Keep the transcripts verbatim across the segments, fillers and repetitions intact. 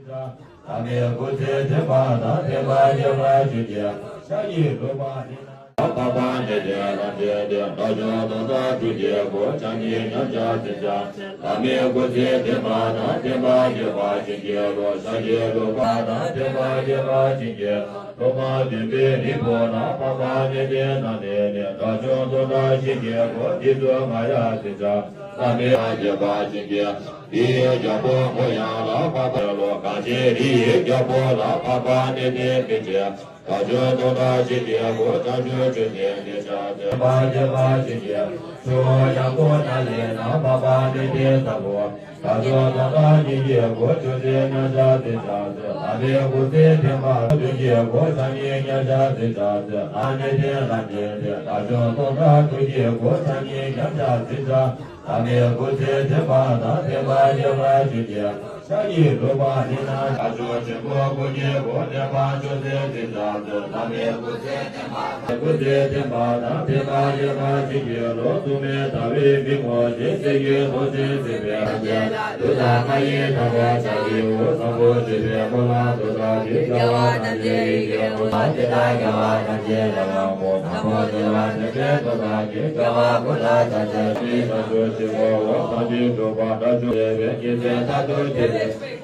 བླ་མའི་སྐུ་ཚེ་བརྟན་པ་དང་བརྟན་པ་རྒྱས་པར་བྱིན་གྱིས་བརླབ། ཞབས་ཀྱི་རུ་མ་ནི་ན། འཕགས་པ་ཉིད་ཀྱི་ལམ་བྱེད་དེ། དགྲ་བཅོམ་སྟོང་གྲོགས་ཐུགས་ཀྱི་སྒོ། བྱམས་སྙིང་མཉམ་གཞག་འཛིན་བྱ། བླ་མའི་སྐུ་ཚེ་བརྟན་པ་དང་བརྟན་པ་རྒྱས་པར་བྱིན་གྱིས་རློབས། ཞབས་ཀྱི་རུ་མ་དང་བརྟན་པ་རྒྱས་པར་བྱིན་གྱིས་རློབས། སློབ་མ་སྟོན་པའི་རིགས་པོ་རྣམས། འཕགས་པ་ཉིད་ཀྱི་ལམ་ནས་ནི། དགྲ་བཅོམ་སྟོང་གྲོགས་ཞི་བའི་སྒོ། འདི་ཚུ་མངའ་ཡང་འཛིན་བྱ། བླ་མའི་རྒྱས་པར་བྱིན་གྱིས། འདི་ཡི་རྒྱལ་པོ་མོ་ཡང་ལ། འཕགས་པ་ལོ། གང་ཞིག་རི་ཡི་རྒྱལ་པོ་ལ། འཕགས་པ་ཉིད་ཀྱི་མིང་ཅན། དགྲ་བཅོམ་སྟོང་གྲོགས་ཞི་བའི་སྒོ། བྱང་ཆུབ་ཀྱི་སེམས་ནི་ཤར་ཏེ། བརྟན་པ་རྒྱས་པར་བྱིན་གྱིས་རློབས། ཆུ་བོ་ཡངས་པོ་ནགས་ལས་ན། འཕགས་པ་ཉིད་ཀྱི་ས་སྒོ། དགྲ་བཅོམ་སྟོང་གྲོགས་སྙིང་རྗེའི་སྒོ། ཆོས་སྲིད་མཉམ་གཞག་འཛིན་བྱ་སྲིད། བླ་མའི་སྐུ་ཚེ་བརྟན་པ་དང་། ཐུགས་ཀྱི་སྒོ། བྱམས་སྙིང་མཉམ་གཞག་འཛིན་བྱ་སྲིད། བླ་མ་ཉིད་ཀྱི་ལམ་ནས་ནི། དགྲ་བཅོམ་སྟོང་གྲོགས་ཐུགས་ཀྱི་སྒོ། བྱམས་སྙིང་མཉམ་གཞག་འཛིན་བྱ། བླ་མའི་སྐུ་ཚེ་བརྟན་པ་དང་། བརྟན་པ་རྒྱས་པར་བྱིན་གྱིས་རློབས། ཞབས་ཀྱི་རུ་མ་ནི་ན། དགྲ་བཅོམ་ཆེན་པོ་སྐུ་གཉིས་སྒོ། གནས་པ་ཆོས་སྲིད་འཛིན་བྱ་སྲིད། བླ་མའི་སྐུ་ཚེ་བརྟན་པ་དང་། སྐུ་ཚེ་བརྟན་པ་དང་། བརྟན་པ་རྒྱས་པར་བྱིན་གྱིས་རློབས། མཚུངས་མེད་ཟླ་བའི་མིག་སྔོ་ཞིང་། གསེར་གྱི་མདོག་ཅན་སྲིད་པའི་རྣམ་རྒྱལ། གདུགས་དང་མཁའ་ཡི་དྭགས་པོ་ཆ་བཞི་པོ། བཟང་པོ་སྤྱོད་པའི་སྨོན་ལམ་མཐུ་དང་ལྡན། རྒྱལ་བ་རྣམས་ཀྱི་ཡི་གེ་ཧཱུྃ། དེ་དག་རྒྱལ་བ་རྣམས་ཀྱི་ལག་ལེན་པོ། དང་པོ་བདེ་བ་ཆེན་པོའི་མཐུ་དང་ལྡན། རྒྱལ་བ་ཀུན་ལ་ཕྱག་འཚལ་ཞིང་།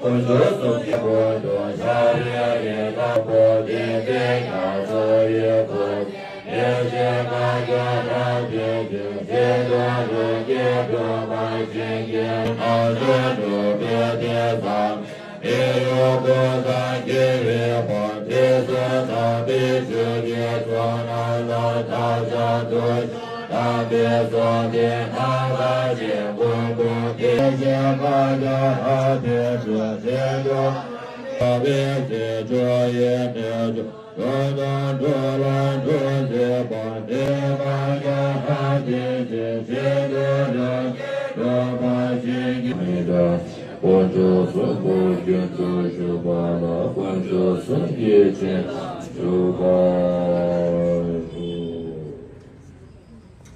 དཀོན་མཆོག་གསུམ་གྱི་དབང་པོ་དག་ཏུ་ཕྱག་འཚལ་ལོ། ཡེ་ཤེས་མཁའ་སྤྱོད་རབ་འབྱམས་ཀྱིས། ཆེད་དུ་རང་གི་སྒྲུབ་པ་ཞིག་གིས། ཨ་ཏི་ཡོ་གོ་ས་ཀེ་རེ་པ་ཏེ་སོ་ཐ་པེ་ཆུ་ཀེ་སོ་ན་ལ་ཐ་ཤ་ཏུ་ཤ་ཐ་པེ་སོ་ཏེ་ཐ་ར་ཅེ་གོ་གོ་ཏེ་ཤེ་ཀ་ཡ་ཨ་ཏེ་ཏུ་ཤེ་ཏུ་ཐ་པེ་ཤེ་ཏུ་ཡེ་ཏེ་ཏུ། དཀོན་མཆོག་གསུམ་པོ་རྒྱུན་དུ་ཞུགས་པ་ལ། དཀོན་མཆོག་གསུམ་གྱི་རྗེས་སུ་ཞུགས་པ།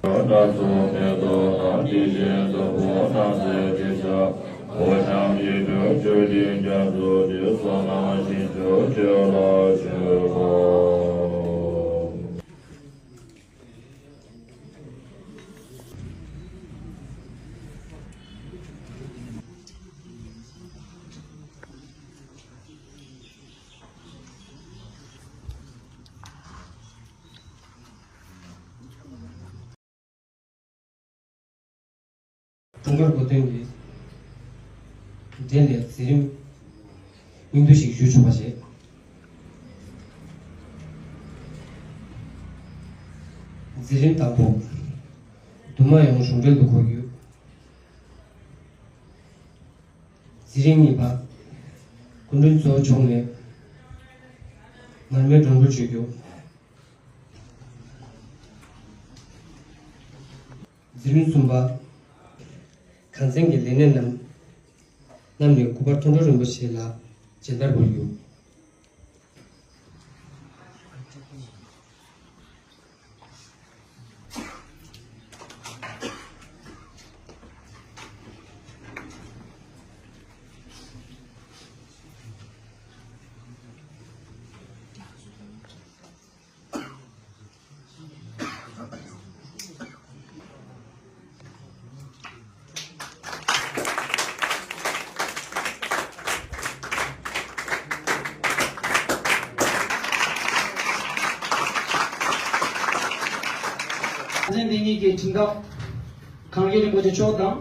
སྣ་ཚོགས་མེ་ཏོག་དང་། དྲི་ཞིམ་བདུག་སྤོས་དང་བཅས་ཏེ་བྱ། ཕོ་བྱམས་ཡིད་སྤྲུལ་མཆོད་སྤྲིན་རྒྱ་མཚོ་སྟེ། བསོད་ནམས་ཞིང་སྐྱོང་མཆོག་ལ་མཆོད་པ། ཀྲུང་གོར་གོ་སྟོན་གྱི་གྲས་ལས་མཛད་རིམ་སྙིང་བསྡུས་ཤིག་ཞུ་ཆོག་པ་བྱེད། མཛད་རིམ་དང་པོ། འདུས་མ་ཡོངས་གཞུང་འབྲེལ་དུ་གོ་རྒྱུ། མཛད་རིམ་གཉིས་པ། སྐུ་མགྲོན་གཙོ་བོ་མཆོག་ནས་མར་མེ་སྒྲོན་འབུལ་ཞུ་རྒྱུ། མཛད་རིམ་གསུམ་པ། གངས་ཅན་གྱི་ལས་སྣེ་རྣམས་རྣམས་ནས་སྐུ་པར་མཐོང་གྲོལ་རིན་པོ་ཆེ་ལ་མཇལ་དར་འབུལ་རྒྱུ། གངས་ཅན་བདེན་གཉིས་ཀྱི་ཁྲིམས་ཐག་གངས་རྒྱལ་རིན་པོ་ཆེ་མཆོག་དང་།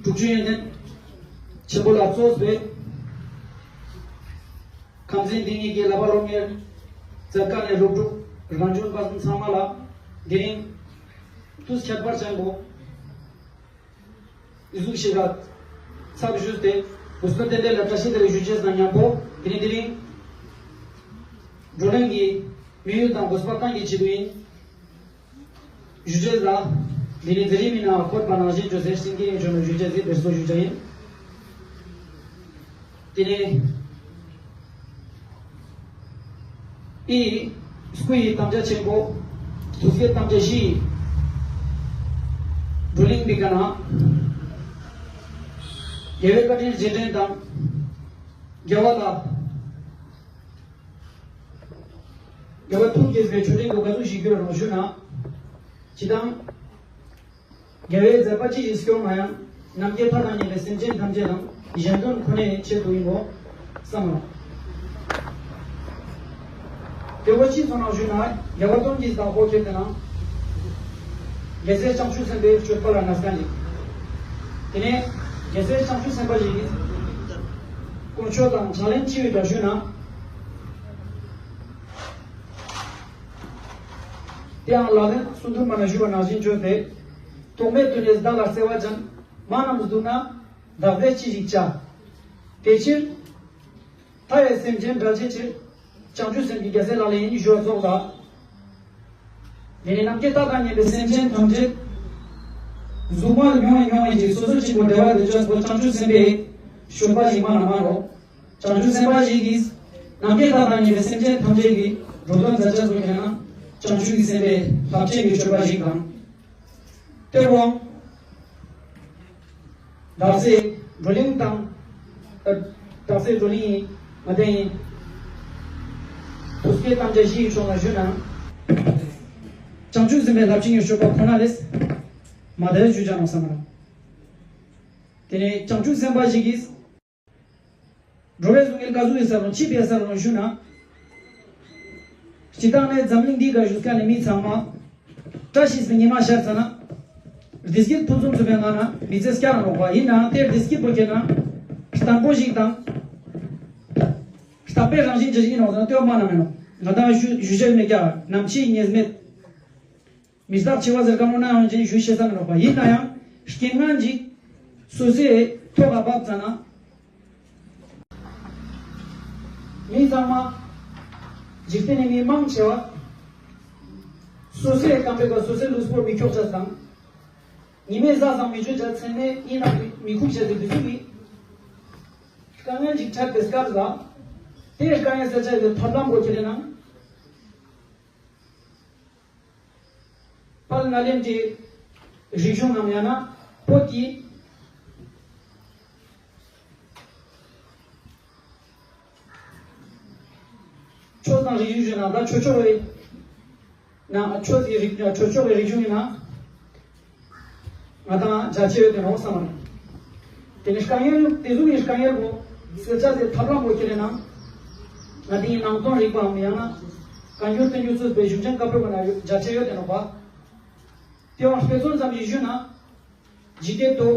དྲུག་ཅུ་ཡོན་ཏན་ཆེན་པོ་ལ་གཙོས་པའི་གངས་ཅན་བདེན་གཉིས་ཀྱི་བསླབ་པ་སློབ་གཉེར་མཛད་མཁན་ནས་སློབ་ཕྲུག་རང་སྐྱོང་པ་ཚང་མ་ལ་དེ་རིང་དུས་ཁྱད་པར་ཅན་པོ་འདི་ཚོ་ཞིག་ལ་ཚབ་ཞུས་ཏེ་དགོངས་དོན་ཏན་ཏན་ལ་བཀྲ་ཤིས་བདེ་ལེགས་ཞུ་ཆེད་དང་མཉམ་པོ་དེ་རིང་དེ་རིང་བགྲོ་གླེང་གི་དམིགས་ཡུལ་དང་དགོས་པ་གང་གི་ཆེད་དུ་ཡིན། ཞུ་ཆེད་ལ། འདི་ནི་མཛད་རིམ་མི་ནང་འཁོད་པ་ནང་བཞིན་ཇོ་སེར་སེང་གེ་ཡིན་ཆོག་ནས་ཞུ་ཆེད་ཟིན་པའི་སོ་ཞུ་ཆ་ཡིན། དེ་ནས་ཨི་སྐུ་ཡི་དམ་བཅའ་ཆེན་པོ་ཐུགས་བསྐྱེད་དམ་བཅའ་བཞི་ཡི་བགྲོ་གླེང་འདི་ག་ན་རྒྱལ་བའི་བཀའ་དྲིན་རྗེས་དྲན་དང་། རྒྱལ་བ་དང་། རྒྱལ་བ་ཐུགས་དགྱེས་པའི་མཆོད་སྤྲིན་དུ་ག་ཚོད་ཞིག་གྱུར་རོགས་ཞུ་ན། ཇི་ལྟར། རྒྱལ་བའི་མཛད་པ་ཅི་ཞིག་སྐྱོང་ན་ཡང་། ནམ་མཁའི་མཐའ་དང་མཉམ་པའི་སེམས་ཅན་ཐམས་ཅད་དང་གཞན་དོན་ཁོ་ནའི་ཆེད་དུ་ཡིན་གོ་བསམ་ལ། དེ་འོ་ཅི་ཚོ་ནང་ཞུ་ན་རྒྱལ་བ་སྟོང་གི་བདག་པོ་ཁྱེད་དེ་ན། རྒྱལ་སྲས་བྱང་ཆུབ་སེམས་དཔའི་སྤྱོད་པ་ལ་གནས་སྟངས་ཡིན། དེ་ནས་རྒྱལ་སྲས་བྱང་ཆུབ་སེམས་དཔའ་ཞིག་གིས། དཀོན་མཆོག་དང་ཕྱག་ལེན་ཅི་ཡོད་ཀྱང་ཞུ་ན། དེའང་ལག་ལེན་གསུང་དུ་མ་ན་ཞུ་བ་ནང་བཞིན་བརྗོད་དེ། ཐོག་མེད་དུས་ནས་བདག་ལ་བརྩེ་བ་ཅན། མ་རྣམས་སྡུག་ན་བདག་བཟླས་ཅི་ཞིག་བྱ། དེ་ཕྱིར། མཐའ་ཡས་སེམས་ཅན་བསྒྲལ་བྱའི་ཕྱིར། བྱང་ཆུབ་སེམས་ཀྱི་རྒྱལ་སྲས་ལག་ལེན་ཡིན་ཞུ་བ་རྫོགས་ལ། དེ་ནས་ནམ་མཁའི་མཐའ་དང་མཉམ་པའི་སེམས་ཅན་ཐམས་ཅད། གཟུགས་མ་མྱོང་བའི་མྱོང་བའི་ཅིག་སོ་སོ་གཅིག་པུ་བདེ་བ་དེ་བཅོས་པོ་བྱང་ཆུབ་སེམས་དཔའི་སྤྱོད་པ་ཞིག་མ་ན་མ་རོ། བྱང་ཆུབ་སེམས་དཔའ་ཞིག་གིས། ནམ་མཁའི་མཐའ་དང་མཉམ་པའི་སེམས་ཅན་ཐམས་ཅད་ཀྱི་འགྲོ་དོན་མཛད་བྱ་སོགས་ཀྱང་ན། བྱང་ཆུབ་ཀྱི་སེམས་དཔའི་རླབས་ཆེན་གྱི་སྤྱོད་པ་ཞིག་དང་། དེ་འོང་། དག་ས་བགྲོ་གླེང་དང་། ཨ། དག་ས་བགྲོ་གླེང་ཡིན་མ་བསྟན་ཡིན། དུས་ཀྱི་དམ་བཅའ་བཞི་ཡི་ཕྱོགས་ལ་ཞུས་ན། བྱང་ཆུབ་སེམས་དཔའི་རླབས་ཆེན་གྱི་སྤྱོད་པ་ཁོ་ན་ལས། མ་དར་ཞུ་བྱ་ནོ་བསམ་ར། དེ་ནས་བྱང་ཆུབ་སེམས་དཔའ་ཞིག་གིས། འགྲོ་བའི་གཟུགས་བརྙན་ག་ཟུག་ཡིན་ས་རུང་ཅི་ཕེ་ས་རུང་ཞུ་ན། སྤྱི་བཏང་ནས་འཛམ་གླིང་འདིའི་སྒང་བཞུགས་མཁན་ནི་མི་ཚང་མ། བཀྲ་ཤིས་པའི་ཉི་མ་ཤར་ཚར་ན། བདེ་སྐྱིད་ཕུན་སུམ་ཚོགས་པའི་ངང་ན་མི་ཚེ་སྐྱར་རོགས་པ་ཡིན་ནའང་དེར་བདེ་སྐྱིད་པོ་སྐྱེ་ན། བརྟན་པོ་ཞིག་དང་། རྟག་པའི་རང་བཞིན་ཅན་ཞིག་ཡིན་ནོ་ཟེར་ན་ལྟོས་མ་ན་མེད་ནོ། ང་དང་ཞུ་ཞུ་བྱ་མེད་ཀྱང་ནམ་འཆི་ངེས་མེད། མི་རྟག་འཆི་བ་ཟེར་བཀའ་མོལ་གནང་ཡོང་ཅན་ཞུ་ཤེས་ས་མི་ནོག་པ་ཡིན་ན་ཡང་རྐྱེན་ངན་ཅིག་སོ་སོའི་ཐོག་ག་བབས་ཙ་ན། མི་ཚང་མ་འཇིག་རྟེན་ནི་མི་མང་ཆེ་བ་སོ་སོའི་རྐང་པའི་བ་སོ་སོའི་ལུས་པོ་མི་འཁྱོག་ཆ་དང་། ཉི་མའི་ཟ་ཟང་མི་བཅོས་ཆ་ཚན་མའི་ཡིན་ན་མི་ཁུག་ཆ་དེ་དུས་ཚོད་ཀྱི་དཀའ་ངལ་ཅིག་འཕྲད་པའི་སྐབས་ལ་དེ་དཀའ་ངལ་སེལ་ཆ་དེ་ཐབས་ལམ་པོ་ཁྱེར་ནང་། དཔལ་ནཱ་ལེནྡྲའི་རིག་གཞུང་ནམ་ཡང་ན་བོད་ཀྱི་ཆོས་དང་རིག་གཞུང་ཞུ་ན་ད་ཆོས་ཕྱོགས་རེད། ན་ཆོས་ཀྱི་རིག་ཆོས་ཕྱོགས་ཀྱི་རིག་གཞུང་ཡིན་ན། ང་དང་རྒྱ་ཆེ་ཡོད་དེ་རོགས་བསམ་རེད། དེ་ནི་དཀའ་ངལ་དེ་ཚོ་ནི་དཀའ་ངལ་གོ་སེལ་ཆ་དེ་ཐབས་ལམ་པོ་ཁྱེར་ན། ང་དེ་ཡི་ནང་དོན་རིག་པའམ་ཡང་ན། བཀའ་འགྱུར་བསྟན་འགྱུར་གཙོས་པའི་གཞུང་ཆེན་བཀའ་པོད་པ་ན་རྒྱ་ཆེ་ཡོད་དེ་རོགས་པ། དེ་བ་དཔེ་མཚོན་ཙམ་ཞིག་ཞུས་ན། ཇི་སྐད་དུ།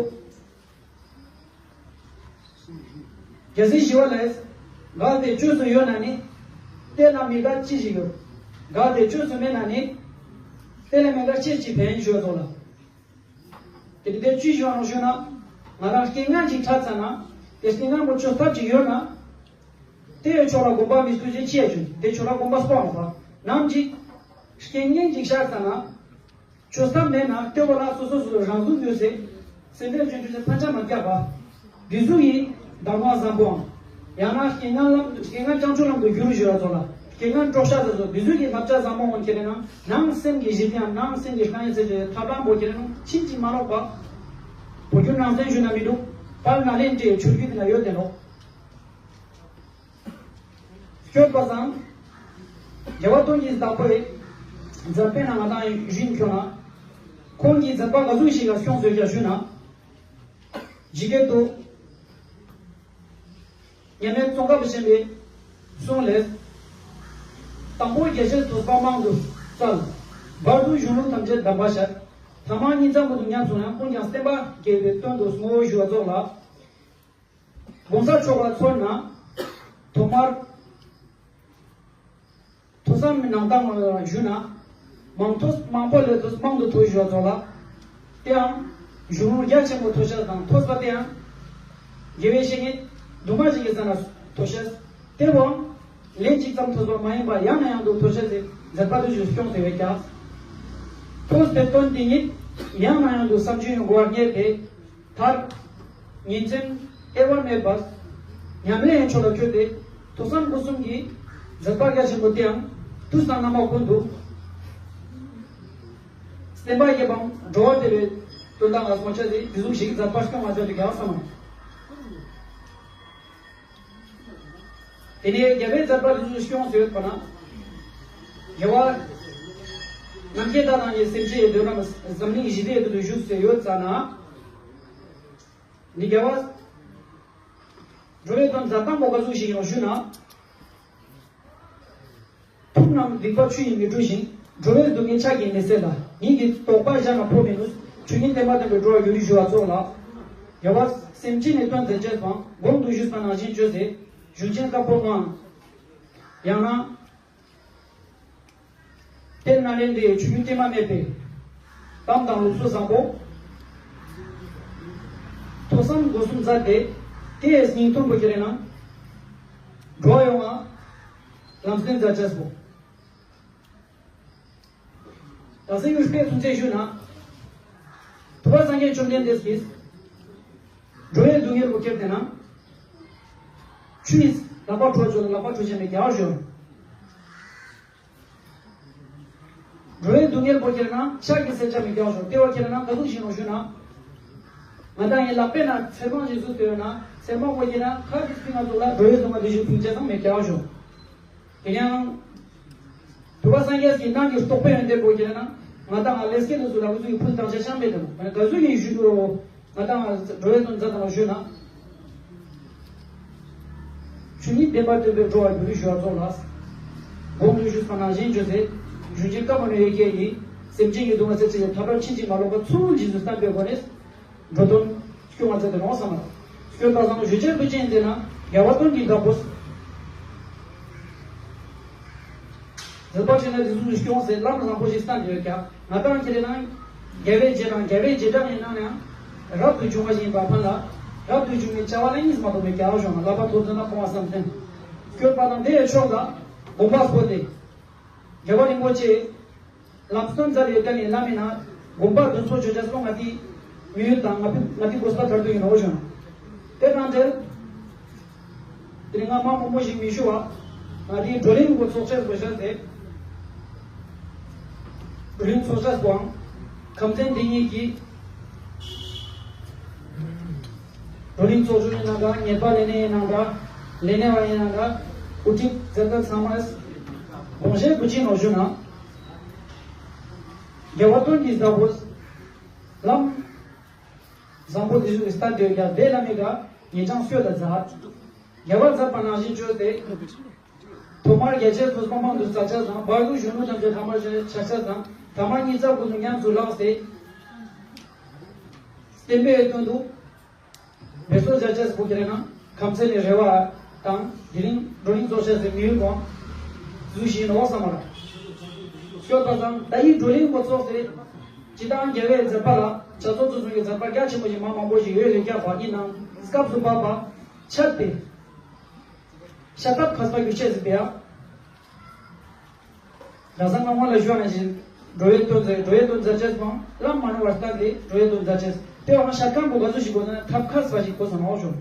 རྒྱལ་སྲས་ཞི་བ་ལྷས། གལ་ཏེ་བཅོས་སུ་ཡོད་ན་ནི། དེ་ལ་མི་དགའ་ཅི་ཞིག་ཡོད། གལ་ཏེ་བཅོས་སུ་མེད་ན་ནི། དེ་ལ་མི་དགའ་ཅི་ཅི་ཕན་ཞུ་བ་ལ། དེ་ནི་དེ་ཅི་ཞུ་བ་ནོ་ཞུ་ན། ང་རང་རྐྱེན་ངན་ཅིག་འཕྲད་ཚར་ན། དེ་རྐྱེན་ངན་པོ་བཅོས་ཐབས་ཅིག་ཡོད་ན། དེ་ཡོད་ཆོག་ལ་དགོངས་པ་མི་སྐུ་ཅིག་ཅི་ཡ་ཞུ་དེ་ཆོག་ལ་དགོངས་པ་སྤོང་ལ་བ་ནམ་ཅིག་རྐྱེན་ངན་ཅིག་ཤར་ཚར་ན། ཆོས་ཐབས་མེད་ན་ལྟོས་པ་ལ་སོ་སོ་སོ་སོ་རང་གཟུགས་ཡོད་ཚེ། སེམས་ཁྲལ་ཅན་ཆོས་ཚེ་ཕན་ཆ་མ་རྒྱག་པ། འདི་གཟུགས་ཡིན་གདམས་ངག་བཟང་པོའམ། ཡང་ན་རྐྱེན་ངན་ལམ་རྐྱེན་ངན་བྱང་ཆུབ་ལམ་དུ་བསྒྱུར་ཞུ་བ་ཚོ་ལ་རྐྱེན་ངན་གྲོགས་ཤ་ཚོ་ཚོ་འདི་གཟུགས་ཀྱི་བསླབ་བྱ་བཟང་པོ་ངོ་ཁྱེར་ན་ནང་སེམས་ཀྱི་ཞི་བདེའམ་ནང་སེམས་ཀྱི་དཀའ་ངལ་སེལ་ཆེད་ཐབས་ལམ་པོ་ཁྱེར་ན་ཕྱིན་ཅི་མ་ལོག་པ། བོད་བརྒྱུད་ནང་བསྟན་ཞུ་ན་མི་འདུག་དཔལ་ནཱ་ལེནྡྲའི་ཆོས་བརྒྱུད་དེ་ན་ཡོད་དེ་ནོ། སྐྱོབ་པ་སང་། རྒྱལ་བ་སྟོང་གི་བདག་པོའི་མཛད་པའི་ནང་ང་དང་བཞིན་ཁྱོད་ན། ཁོང་གི་མཛད་པ་ག་ཚོད་ཞིག་ལ་སྐྱོང་བཟོད་ཀྱང་ཞུ་ན། ཇི་སྐད་དུ། མཉམ་མེད་ཙོང་ཁ་པ་ཆེན་པོའི་གསུང་ལས། དང་པོ་རྒྱ་ཆེར་ཐོས་པ་མང་དུ་སྩལ། བར་དུ་གཞུང་ལུགས་ཐམས་ཅད་གདམས་པར་ཤར། ཐ་མ་སྙིང་ཙམ་ཀུན་ཏུ་ཉམས་སུ་ལེན་ཀུན་ཀྱང་བསྟན་པ་རྒྱས་པའི་དོན་དུ་བསྔོ་བ་ཞུ་བ་རྫོགས་ལ། གོང་ས་མཆོག་ལ་མཚོན་ན། ཐོག་མར། ཐོས་བསམ་ནང་དང་ཞུ་ན། མང་ཐོས་མང་པོ་ལས་ཐོས་མང་དུ་ཐོས་ཞུ་བ་ཚོ་ལ། དེའང་། གཞུང་ལུགས་རྒྱ་ཆེན་པོ་ཐོས་ཤ་དང་ཐོས་པ་དེའང་། དགེ་བའི་བཤེས་གཉེན་དུ་མ་ཞིག་གི་ས་ན་ཐོས་ཤ། དེ་བོའང་། ལན་གཅིག་ཙམ་ཐོས་པ་མ་ཡིན་པ་ཡང་ནས་ཡང་དུ་ཐོས་ཤ་ཟེར་མཛད་པ་དུ་ཞུ་སྐྱོང་དེ་བས་ཀྱང་། ཐོས་པའི་དོན་དེ་ཉིད་ཡང་ནས་ཡང་དུ་བསམ་བརྗོད་ཡོང་དགོས་པར་ངེས་ཏེ། མཐར། ཉིན་མཚན་དབྱེ་བ་མེད་པར། ཉམས་ལེན་ཡན་ཆོད་ལ་བཀོད་དེ། ཐོས་བསམ་སྒོམ་གསུམ་གྱི་མཛད་པ་རྒྱ་ཆེན་པོ་དེའང་དུས་དང་རྣམ་པ་ཀུན་ཏུ། བསྟན་པ་རྒྱས་པའམ་འགྲོ་བ་བདེ་བའི་དོན་དང་ངག་སྨོན་ཆ་དེ་འདི་ཟུག་ཞིག་མཛད་པ་སྐྱོང་བ་བྱ་དུ་རྒྱལ་བ་བསམ་མོ། དེ་ནས་རྒྱལ་བའི་མཛད་པ་འདི་ཚོ་སྐྱོང་ཟེར་ཡོད་པ་ན། རྒྱལ་བ་རྣམ་མཁྱེན་དག་དང་ཉེ་སེམས་ཅན་ཡི་འདོད་རྣམས་འཛམ་གླིང་ཞི་བདེའི་དོན་དུ་བཞུགས་ཟེར་ཡོད་ཙ་ན། འདི་རྒྱལ་བ་འགྲོ་བའི་དོན་མཛད་སྟངས་པོ་ག་ཚོད་ཞིག་ཡོང་ཞུ་ན། ཐུབ་རྣམས་སྡིག་པ་ཆུ་ཡིས་མི་འཁྲུ་ཞིང་། འགྲོ་བའི་སྡུག་བསྔལ་ཕྱག་གིས་མི་སེལ་ལ། ཉིད་ཀྱི་དོགས་པ་བཞག་ན་འཕོ་མི་ནུས། ཆོས་ཉིད་བདེན་པ་བསྟན་པའི་འགྲོ་བ་ཡུན་རིང་ཞུ་བ་ཙོགས་ལ། རྒྱལ་བ་སེམས་ཅན་ནི་དོན་མཛད་ཅེས་དང་། གོང་དུ་ཞུས་པ་ནང་བཞིན་བྱོས་ཟེར། གཞུང་ཆེན་བཀའ་པོད་ལྔ། ཡང་ན། དེ་ན་ལན་དེ་ཆོས་ཉིད་དྲི་མ་མེད་པའི་གཏམ་དང་ལུགས་སྲོལ་བཟང་པོ། ཐོས་བསམ་སྒོམ་གསུམ་མཛད་དེ། དེའི་སྙིང་དོན་པོ་ཁྱེད་རེ་ན། འགྲོ་བ་ཡོངས་ལ་ལམ་སྟོན་མཛད་ཅེས་པོ། ད་སེམས་ཡུལ་སྤེལ་ཐུན་ཚད་ཞུ་ན། ཐུབ་པ་སངས་རྒྱས་བཅོམ་ལྡན་འདས་ཀྱིས། འགྲོ་བའི་སྡུག་བསྔལ་པོ་ཁྱེར་ཏེ་ན། ཆུ་ཡིས་ལག་པ་འཕྲོག་ཆོག་ལག་པ་འཕྲོག་ཆ་མེད་རྒྱག་ཞོར། འགྲོ་བའི་སྡུག་བསྔལ་པོ་ཁྱེར་ན་ཕྱག་གིས་སེལ་ཆ་མེད་རྒྱག་ཞོར། ལྟེ་བ་ཁྱེར་ན་ག་ཟུག་ཞིག་ནོ་ཞུ་ན། ང་དང་ངའི་ལག་པའི་ནང་ཚེར་མང་ཞིག་བཟོས་ཏེ་ཡོད་ན། ཚེར་མང་པོ་ཁྱེར་ན་ཁ་ཅིག་སྤྱི་ང་ཚོ་ལ་འགྲོ་བའི་སྡུག་བསྔལ་དེ་ཞིག་ཕུང་ཆ་ཙམ་མེད་རྒྱག་ཞོར། དེ་ཡང་། ཐུབ་པ་སངས་རྒྱས་ཀྱི་ནང་གི་རྟོགས་པའི་ཡོན་ཏན་པོ་ཁྱེར་ན། ང་དང་ང་ལས་སྐལ་དུ་སུ་ལ་འུ་ཚུགས་ཀྱི་ཕུལ་དང་ཆ་ཤམ་མེད་དམ། ག་ཟུག་ཡིན་ཞུ་འགྲོ། ང་དང་ང་འགྲོ་བའི་དོན་མཛད་དང་ཞུ་ན། ཆོས་ཉིད་བདེན་པ་སྟོན་པའི་འགྲོ་བ་ཡུན་རིང་ཞུ་བ་ཙོགས་ལ། གོང་དུ་ཞུས་པ་ནང་བཞིན་བྱོས་ཟེར། གཞུང་ཆེན་བཀའ་པོད་ལྔའི་ཡི་གེ་ཡིས། སེམས་ཅན་གྱི་སྡུག་བསྔལ་སེལ་ཆེད་ཀྱི་ཐབས་རབ་ཕྱིན་ཅི་མ་ལོག་པ་ཚུལ་བཞིན་དུ་བསྟན་པའི་སྒོ་ནས། འགྲོ་དོན་སྐྱོང་བ་མཛད་དེ་རོང་བསམ་ལ། སྐྱོན་པ་བཟང་ཞུ་ཆེན་དུ་ཅན་དེ་ན་རྒྱལ་བ་དོན་གྱི་བདག་པོ། མཛད་པ་ཆེ་ན་དེ་ཚོ་སྐྱོང་ཟེར་ལམ་བཟང་པོ་ཞིག་བསྟན་ཡོད་ཀྱང་ང་དང་ཁྱེད་རེ་ན། རྒྱལ་བའི་རྗེས་དང་རྒྱལ་བའི་རྗེས་འབྲང་ཡིན་ན་ཡང་། རབ་ཏུ་བྱུང་བ་ཞིག་ཡིན་པ་ཕན་ལ། རབ་ཏུ་བྱུང་བའི་བྱ་བ་ལ་གཉིས་མ་གཏོགས་མེད་ཀྱང་བྱུང་ལག་པ་ཐོབ་ཚུལ་ན་སྤོང་བ་བསམ་བསྟན། སྐྱོན་པ་དང་དེ་ཡི་ཕྱོགས་ལ་དགོངས་པ་སྤོ་སྟེ། རྒྱལ་བ་རིན་པོ་ཆེ། ལམ་སྟོན་མཛད་ཡོད་ཀྱང་ནི་བླ་མའི་ནང་དགོངས་པ་དོན་ཚོགས་ཆོས་ཅན་སོང་ང་དེའི་མི་ཡུལ་དང་ང་ཕི་ང་དེའི་དགོས་པ་དར་དུ་ཡིན་ནོ་བྱུང་། དེ་དང་འབྲེལ། དེ་ནི་ང་མ་མང་པོ་ཞིག་མི་ཞུ་བ། ང་དེའི་བགྲོ་གླེང་གོ་ཚོགས་ཆེན་དགོས་ཤར་ཏེ། བགྲོ་གླེང་ཚོགས་ཆེན་པོའང་ཁམས་ཚན་འདི་གཉིས་ཀྱིས། བགྲོ་གླེང་ཚོགས་ཆུང་ཡིན་ན་འདྲ། ངེས་པ་ལས་གནས་ཡིན་ན་འདྲ། ལས་གནས་པ་ཡིན་ན་འདྲ། དབུ་ཁྲིད་མཛད་མཁན་ཚང་མས་དགོངས་བཞེས་བུ་ཆེན་ནོར་ཞུ་ན། རྒྱལ་བ་དོན་གྱི་བདག་པོ། ལམ་བཟང་པོ་དེ་ཚོ་གི་ལྟ་འདོད་ཀྱང་དེ་ལ་མི་དགའ་ཉེ་ཆང་སོད་ལ་མཛད། རྒྱལ་བ་མཛད་པ་ནང་བཞིན་བཅོས་ཏེ། ཐོག་མར་རྒྱ་ཆེན་ཚོ་སྤང་སྤང་དུ་མཛད་ཆ་དང་བར་དུ་གཞོན་ནུ་ཐམས་ཅད་ཐ་མར་ཆ་ཆ་དང་ཐ་མར་གཉིས་རྩ་ཀུན་ཏུ་ཉམས་སུ་བླངས་ཏེ། བསྟན་པའི་དོན་དུ། བེ་སོ་བྱ་ཆེས་པོ་ཁྱེད་རེ་ན་ཁམས་ཚན་ནས་རེ་བ་དང་དེ་རིང་བགྲོ་གླེང་ཚོགས་ཆེས་སུ་མི་ཡུལ་གོང་ཟུ་ཞིག་ནོ་བསམ་མ་ར། ཤོད་པ་ཙང་ད་ཡིན་བགྲོ་གླེང་པོ་ཚོགས་ཏེ་སྤྱི་བཏང་རྒྱལ་བའི་མཛད་པ་ལ་བྱ་ཚོགས་ཚོ་ཚོ་གི་མཛད་པ་རྒྱ་ཆེན་པོ་ཞིག་མང་མང་པོ་ཞིག་ཡོད་རེད་ཀྱང་བ་ཡིན་ནང་སྐབས་སུ་བབ་པ་ཆད་དེ། ཤ་སྟག་མཁས་པ་རྒྱུ་ཆེ་ཟིན་པའི་ཡ། རྒྱ་སང་སྔ་མོ་ལ་ཞུ་བ་ནང་བཞིན་འགྲོ་བའི་དོན་མཛད་འགྲོ་བའི་དོན་མཛད་ཅེས་དང་བླ་མ་ནོར་བར་ལྟ་སྟེ་འགྲོ་བའི་དོན་མཛད་ཅེས་དེ་བ་ཤ་སྐམ་པོ་ག་ཚོད་ཞིག་དགོས་ན་ཐབས་མཁས་པ་ཞིག་དགོས་སོང་ནོ་ཞུ།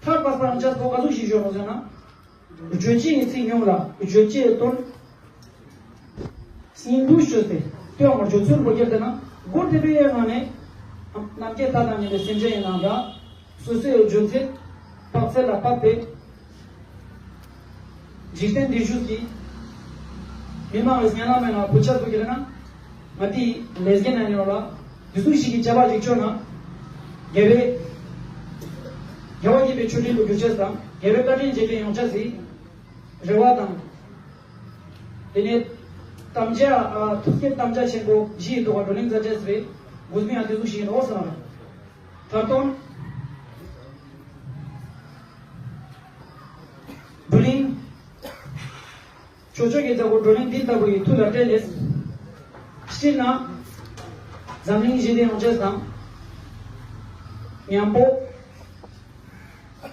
ཐབས་མཁས་པ་རང་ཅེས་པོ་ག་ཚོད་ཞིག་ཞུ་ནོ་ཟེར་ན། བརྗོད་བྱའི་ཚིག་ཉུང་ལ་བརྗོད་བྱའི་དོན། སྙིང་བསྡུས་ཞུས་ཏེ་ལྟོས་མ་བརྗོད་ཚུལ་བོ་བརྒྱབ་སྟེ་ན་སྒོ་དེ་པའི་ངང་ནས། རྣམ་མཁྱེན་ལྟ་དང་ཉན་པའི་སེམས་ཅན་ཡིན་ནམ་འདྲ། སོ་སོའི་རྒྱུ་མཚན། དཔག་ཚད་ལ་དཔག་པའི། འཇིག་རྟེན་འདི་བཞུགས་ཀྱི། མི་མང་བའི་སྙན་ལམ་མེད་ན་བུ་ཆ་ཚོ་གི་རེད་ན། ང་དེའི་ལས་འགན་ན་ཉོ་ལ། འདི་ཚོ་ཞིག་གི་བྱ་བ་ཞིག་བཅོ་ན། རྒྱལ་བའི། རྒྱལ་བ་ཡིན་པའི་ཆོས་འབྲེལ་དུ་གྱུར་ཆེས་དང་རྒྱལ་བའི་བཀའ་དྲིན་རྗེས་དྲན་ཡོང་ཆ་ཟིག་རེ་བ་དང་། དེ་ནས་དམ་བཅའ་ཨ་ཐུགས་བསྐྱེད་དམ་བཅའ་ཆེན་པོ་བཞི་ཡི་ཐོག་བགྲོ་གླེང་མཛད་ཅེས་རེད། དགོས་མིན་ཡང་དེ་ཚོ་ཞིག་ཡིན་འོག་སོང་། མཐར་གཏོང་། བགྲོ་གླེང་། ཆོས་ཕྱོགས་ཀྱི་མཛད་སྒོ་བགྲོ་གླེང་འདི་ལྟ་བུ་ཡི་མཐུ་ལ་བརྟེན་ནས། སྤྱིར་ན། འཛམ་གླིང་ཞི་བདེ་ཡོང་ཆེས་དང་། མཉམ་པོ།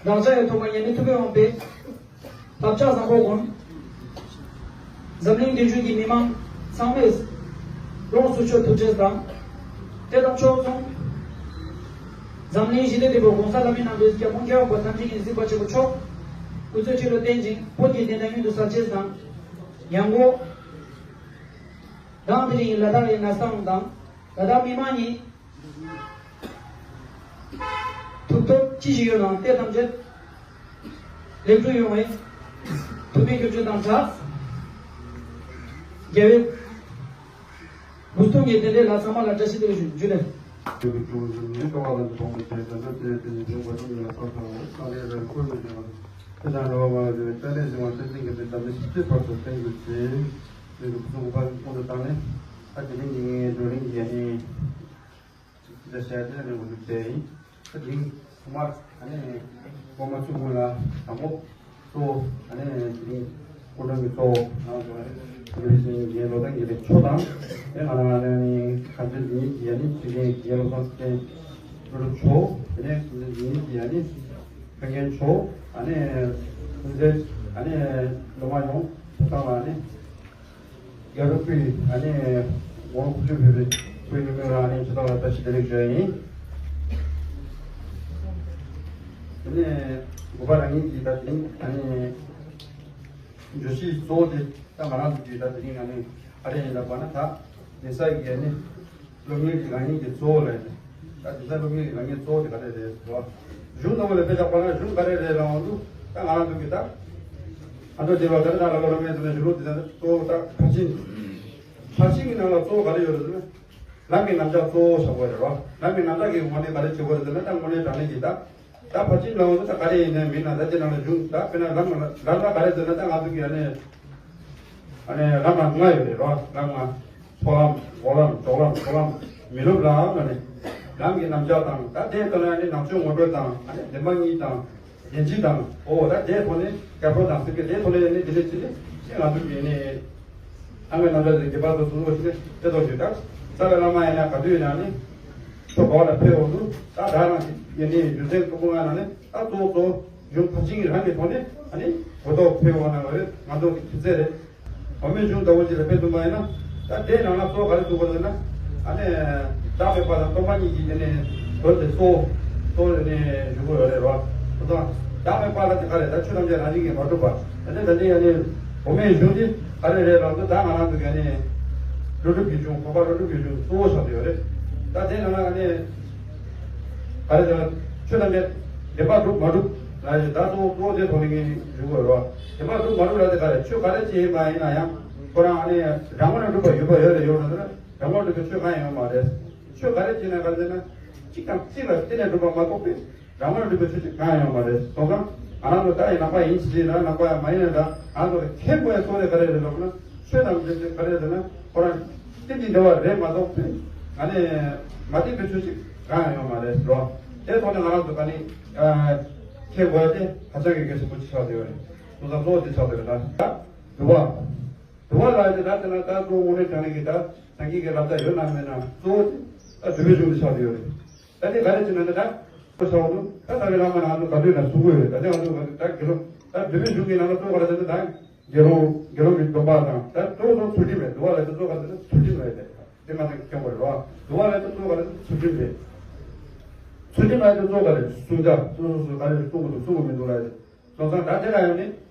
བདག་ཅག་ཡི་ཐོག་མ་ཉེ་མི་ཐུབ་པའི་དབང་པས། བསླབ་བྱ་བཟང་པོ་ཀུན། འཛམ་གླིང་འདི་བཞུགས་ཀྱི་མི་མང་ཚང་མས་ལོངས་སུ་སྤྱོད་ཐུབ་ཅེས་དང་། དེ་དང་ཕྱོགས་མཚུངས། འཛམ་གླིང་ཞི་བདེ་འདི་བོ་གོང་ས་ལྷ་མིའི་རྣམ་པའི་རྒྱལ་ཕོངས་རྒྱལ་བ་ཐམས་ཅད་ཀྱི་གཟིགས་པ་ཆེན་པོ་མཆོག་སྐུ་ཚེ་ཁྲི་ལོ་བརྟན་ཅིང་བོད་ཀྱི་བདེན་མཐའ་མངོན་དུ་གསལ་ཅེས་དང་། ཡང་སྒོ། དང་དེ་རིང་ལ་དྭགས་ཡི་གནས་སྟངས་དང་ལ་དྭགས་མི་མང་གཉིས། ཐུབ་ཐོབ་ཅི་ཞིག་ཡོད་ནའང་དེ་ཐམས་ཅད་ལེགས་གྲུབ་ཡོང་བའི་ ཐུགས་ཕན་གྱི་ཆོས་དང་སྦྲགས། རྒྱལ་བའི་མུ་སྟོན་གྱི་རྟེན་འབྲེལ་ལ་ཚང་མ་ལ་བཀྲ་ཤིས་བདེ་ལེགས་ཞུ་རྒྱུ་ནས། དེ་གི་ཀྲུང་གོའི་ནི་ཀ་བ་ལ་འདི་ཕོག་མི་བྱེད་ཀྱི་འདུག་དེ་དེ་ནི་འབྱུང་བ་ནི་ལ་སོགས་པ་ས་ལས་རང་ཁོལ་མི་འབྱུང་བ། དེ་དང་འགྲོ་བ་མ་རེད་ཅ་ལས་བྱུང་བ་ཆ་ཅན་གྱི་དེ་འདྲ་མི་ཤི་ཅེས་བར་དུ་བསྟན་དགོས་ཚེ། དེ་གི་ཕུང་པ་ཁོང་དུ་བཏང་ནས། ཨ་དེ་རིང་གི་ངའི་བགྲོ་གླེང་གི་ནི། ཅིག་ཅིག་བཤད་དེ་ནས་འགོ་འཛུགས་བྱས་ཡིན། ད་དེང་ཐོག་མར་ཨ་ནི་སློབ་མ་ཚོ་ཀུན་ལ་དང་པོ་གཙོ་བོ་ཨ་ནི་དེ་རིང་སྐུ་མགྲོན་གྱི་གཙོ་བོ་ང་ཚོ་ཨ་ནི་བོད་རིགས་ཞིང་རྒན་བློ་བཟང་དགེ་ལེགས་མཆོག་དང་། དེ་ང་རང་ཨ་ནི་ཁ་འཛིན་འདི་ཉིད་ཀྱི་ཨ་ནི་ཕྱི་རྒན་རྒན་བློ་བཟང་ཚེ་བརྟན་བློ་གྲུབ་མཆོག་དེ་ནས་ཁ་འཛིན་འདི་ཉིད་ཀྱི་ཨ་ནི་ཕ་རྒན་མཆོག་ཨ་ནི་ཁ་འཛིན་ཨ་ནི་སློབ་མ་ཡོངས་ཐོག་མཐའ་བར་ཨ་ནི། རྒྱལ་རབས་པའི་ཨ་ནི་ངོ་བོ་ཀུན་སྤྱོད་ཕུལ་བའི་སྐུའི་ནུས་མེད་ལ་ཨ་ནི་ཇི་ལྟར་ལ་བཀྲ་ཤིས་བདེ་ལེགས་ཞུ་ཡ་ཡིན། དེ་ནས་དགོན་པ་རང་ཉིད་ཀྱི་ད་དེ་ཨ་ནི་བརྗོད་གཞི་གཙོ་བོ་དེ་ད་ང་རང་ཚོ་གི་ད་དེ་རིང་ཨ་ནི་ཨ་རེ་ཡིན་ལབ་པ་ན་ད་གདན་ས་གི་ཨ་ནི་སློབ་གཉེར་གྱི་ལག་ཉེས་ཀྱི་གཙོ་བོ་ལ་ཡིན། ད་དེང་སང་སློབ་གཉེར་གྱི་ལག་ཉེས་གཙོ་བོ་དེ་ག་རེ་རེད་ཟེར་བ། གཞུང་ལྟ་བུ་ལ་དཔེ་བཞག་པ་ན་གཞུང་ག་རེ་རེད་ལབ་དུས་ད་ང་རང་ཚོ་གི་ད་ཨ་མདོ་སྡེ་པ་ག་རེ་ད་ལ་ལོ་སློབ་གཉེར་ཚོ་ནས་གཞུང་ལུགས་དེ་ཚོ་གཙོ་བོ་ད་ཕར་ཕྱིན། ཕར་ཕྱིན་གྱི་ནང་ལ་གཙོ་བོ་ག་རེ་ཡོད་རེད་ཟེར་ན། ལམ་གྱི་རྣམ་གཞག་གཙོ་བོ་བཞག་པ་རེད་བ། ལམ་གྱི་རྣམ་གཞག་གི་ངོས་ནས་ག་རེ་བྱེད་དགོས་རེད་ཟེར་ན་ད་དངོས་གནས་དྲང་གནས་ཀྱི་ད། ད་ཕར་ཕྱིན་ལབ་དུས་ད་ག་རེ་ཡིན་ནའི་མིན་ན་ད་ཅི་ནང་ལ་གཞུང་ད་དཔེར་ན་ལམ་ལམ་ལ་ག་རེ་ཟེར་ན་ད་ང་ཚོ་གི་ཨ་ནི། ཨ་ནི་ལམ་ལ་ལྔ་ཡོད་རེད་རོ། ལམ་ལྔ། ཚོགས་ལམ། འགོག་ལམ། འཇོག་ལམ། འཕྲོ་ལམ། མི་སློབ་ལམ་ལ་ནི། ལམ་གྱི་རྣམ་གཞག་དང་ད་དེའི་ཐོག་ནས་ཨ་ནི་ནང་ཆོས་ངོ་སྤྲོད་དང་ཨ་ནི་བདེན་པ་གཉིས་དང་། བདེན་བཞི་དང་། འོ་ད་དེའི་ཐོག་ནས་རྒྱ་སྒྲོག་དང་སེམས་བསྐྱེད་དེའི་ཐོག་ནས་ཨ་ནི་དེ་ནས་ཅི་ནི་ཅི་ང་ཚོ་གི་ནི། ཨ་མའི་རྣམ་གཞག་དེ་རྒྱས་པར་དུ་གསུང་རོགས་ཞེས་ནི་དེ་ཐོག་ཞུས་ད། རྩ་བའི་བླ་མ་ཡིན་ན་ག་དུས་ཡིན་ན་ནི། ཆོས་ག་བ་ལ་ཕེབས་འོང་དུས་ད་ད་རང་ཡིན་ནི་རྒྱུ་མཚན་ཁོ་བོ་ང་ན་ནི་ད་གཙོ་བོ་གཙོ་བོ། གཞུང་ཕར་ཕྱིན་གྱི་རང་གི་ཐོག་ནས་ཨ་ནི་གོ་རྟོགས་འཕེལ་བ་ན་བ་རེད་ང་ཚོ་གི་ཐུགས་བརྩེ་རེད། འོ་མའི་གཞུང་ལྟ་བུ་ཅིག་ལ་ཕེབས་ཐུབ་པ་ཡིན་ན་ད་དེའི་ནང་ལ་གཙོ་བོ་ག་རེ་འདུག་པ་ཟེར་ན། ཨ་ནི་བདག་མེད་པ་དང་སྟོང་པ་ཉིད་ཀྱི་དེ་ནས་དོན་དེ་གཙོ་བོ་གཙོ་བོ་དེ་ནས་ཞུ་དགོས་ཡོད་རེད་བ། དེ་དང་བདག་མེད་པ་ལ་དེ་ག་རེད་ད་ཆོས་ཐམས་ཅད་རང་བཞིན་གྱིས་མ་གྲུབ་པ། ཨ་ནི་ད་ལྟའི་ཨ་ནི་འོ་མའི་གཞུང་འདི་ག་རེ་རེད་ལབ་དུས་ད་ང་རང་ཚོ་གི་ཨ་ནི་ཀླུ་སྒྲུབ་ཀྱི་གཞུང་འཕགས་པ་ཀླུ་སྒྲུབ་ཀྱི་གཞུང་གཙོ་བོ་ཆགས་ཡོད་རེད། ད་དེ་ནང་ལ་ཨ་ནི། ག་རེ་ཟེར་ན། ཆོས་ཐམས་ཅད་བདེན་པར་གྲུབ་མ་གྲུབ་ལ་ཡི་ད་གཙོ་བོ་གཙོ་བོ་དེ་ཐོག་ནས་ངས་ཞུ་དགོས་རེད་བ། བདེན་པར་གྲུབ་མ་གྲུབ་ལ་དེ་ག་རེ་ཆོས་ག་རེ་ཅི་ཡིན་པ་ཡིན་ན་ཡང་ཁོ་རང་ཨ་ནི་རང་ངོས་ནས་གྲུབ་པ་ཡོད་པ་ཡོད་རེད་ཡོད་རེད་ཟེར་ན་རང་ངོས་གྲུབ་པའི་ཆོས་གང་ཡང་ཡོད་མ་རེད། ཆོས་ག་རེ་ཅི་ཡིན་ན་ག་རེ་ཟེར་ན། གཅིག་དང་གཅིག་ལ་བརྟེན་ནས་གྲུབ་པ་མ་གཏོགས་པའི་རང་ངོས་ནས་གྲུབ་པའི་ཆོས་ཅིག་གང་ཡང་ཡོད་མ་རེད། སོང་ཙང་ང་རང་ཚོ་ད་ཡིན་ནང་པ་ཡིན་ཞེས་ན་ནང་པ་ཡང་མ་ཡིན་ན་ད་ང་ཚོ་ལ་མཁྱེན་དགོས་ཡ་གཙོ་བོ་དེ་ག་རེ་རེད་ལབ་ན་ཆོས་དང་འབྲེལ་ཏེ་ག་རེ་ཟེར་ན་ཁོ་རང་བསྟན་གྱི་འབྲེལ་བ་རེད་མ་གཏོགས་པའི་ང་ནི་མ་བསྟན་པའི་ཆོས་ཅིག་གང་ཡང་ཡོད་མ་རེད་ཟེར་བ། དེ་ཐོག་ནས་ང་རང་ཚོ་ག་ནི་མཁྱེན་དགོས་ཡ་དེ་ཧ་ཅང་གི་གལ་ཆེན་པོ་ཅིག་ཆགས་བསྡད་ཡོད་རེད། སོང་ཙང་གཙོ་བོ་དེ་ཆགས་བསྡད་ཡོད་རེད་ད། འདུལ་བ། འདུལ་བ་ལ་ཡང་ད་དེ་ན་ད་གཙོ་བོ་དངོས་གནས་དྲང་གནས་ཀྱི་ད་སངས་རྒྱས་ཀྱི་བསླབ་བྱ་ཡོད་ན་མེད་ན་གཙོ་བོ་དེ་ད་འདུལ་བའི་གཞུང་དུ་ཆགས་ཏེ་ཡོད་རེད། ད་དེ་ག་རེ་བྱས་ན་ད་ད་གཙོ་ཆགས་འོང་དུས་ད་ད་གི་བླ་མ་ནང་དུ་ག་དུས་ན་གསུང་གི་ཡོད་རེད། ད་དེ་ང་ཚོ་ད་དགེ་སློང་ད་འདུལ་བའི་གཞུང་གི་ནང་ལ་གཙོ་བོ་ག་རེ་ཟེར་ན་ད་དགེ་སློང་དགེ་སློང་གི་སྡོམ་པ་དང་ད་གཙོ་བོ་ཚུལ་ཁྲིམས་རེད། འདུལ་བ་ལ་ད་གཙོ་བོ་ག་རེ་ཟེར་ན་ཚུལ་ཁྲིམས་རེད། དེ་ང་ཚོ་མཁྱེན་དགོས་རེད་བ། འདུལ་བ་ལ་ད་གཙོ་བོ་ག་རེ་ཟེར་ན་ཚུལ་ཁྲིམས་རེད། ཚུལ་ཁྲིམས་ལ་ད་གཙོ་བོ་ག་རེ་གསུང་བྱ་སོ་སོ་སོ་ག་རེ་གསུང་དགོས་འདུག་གསུང་དགོས་མི་འདུག་ལ་རེད། སོང་ཙང་ད་དེ་ལ་ཡང་ནི་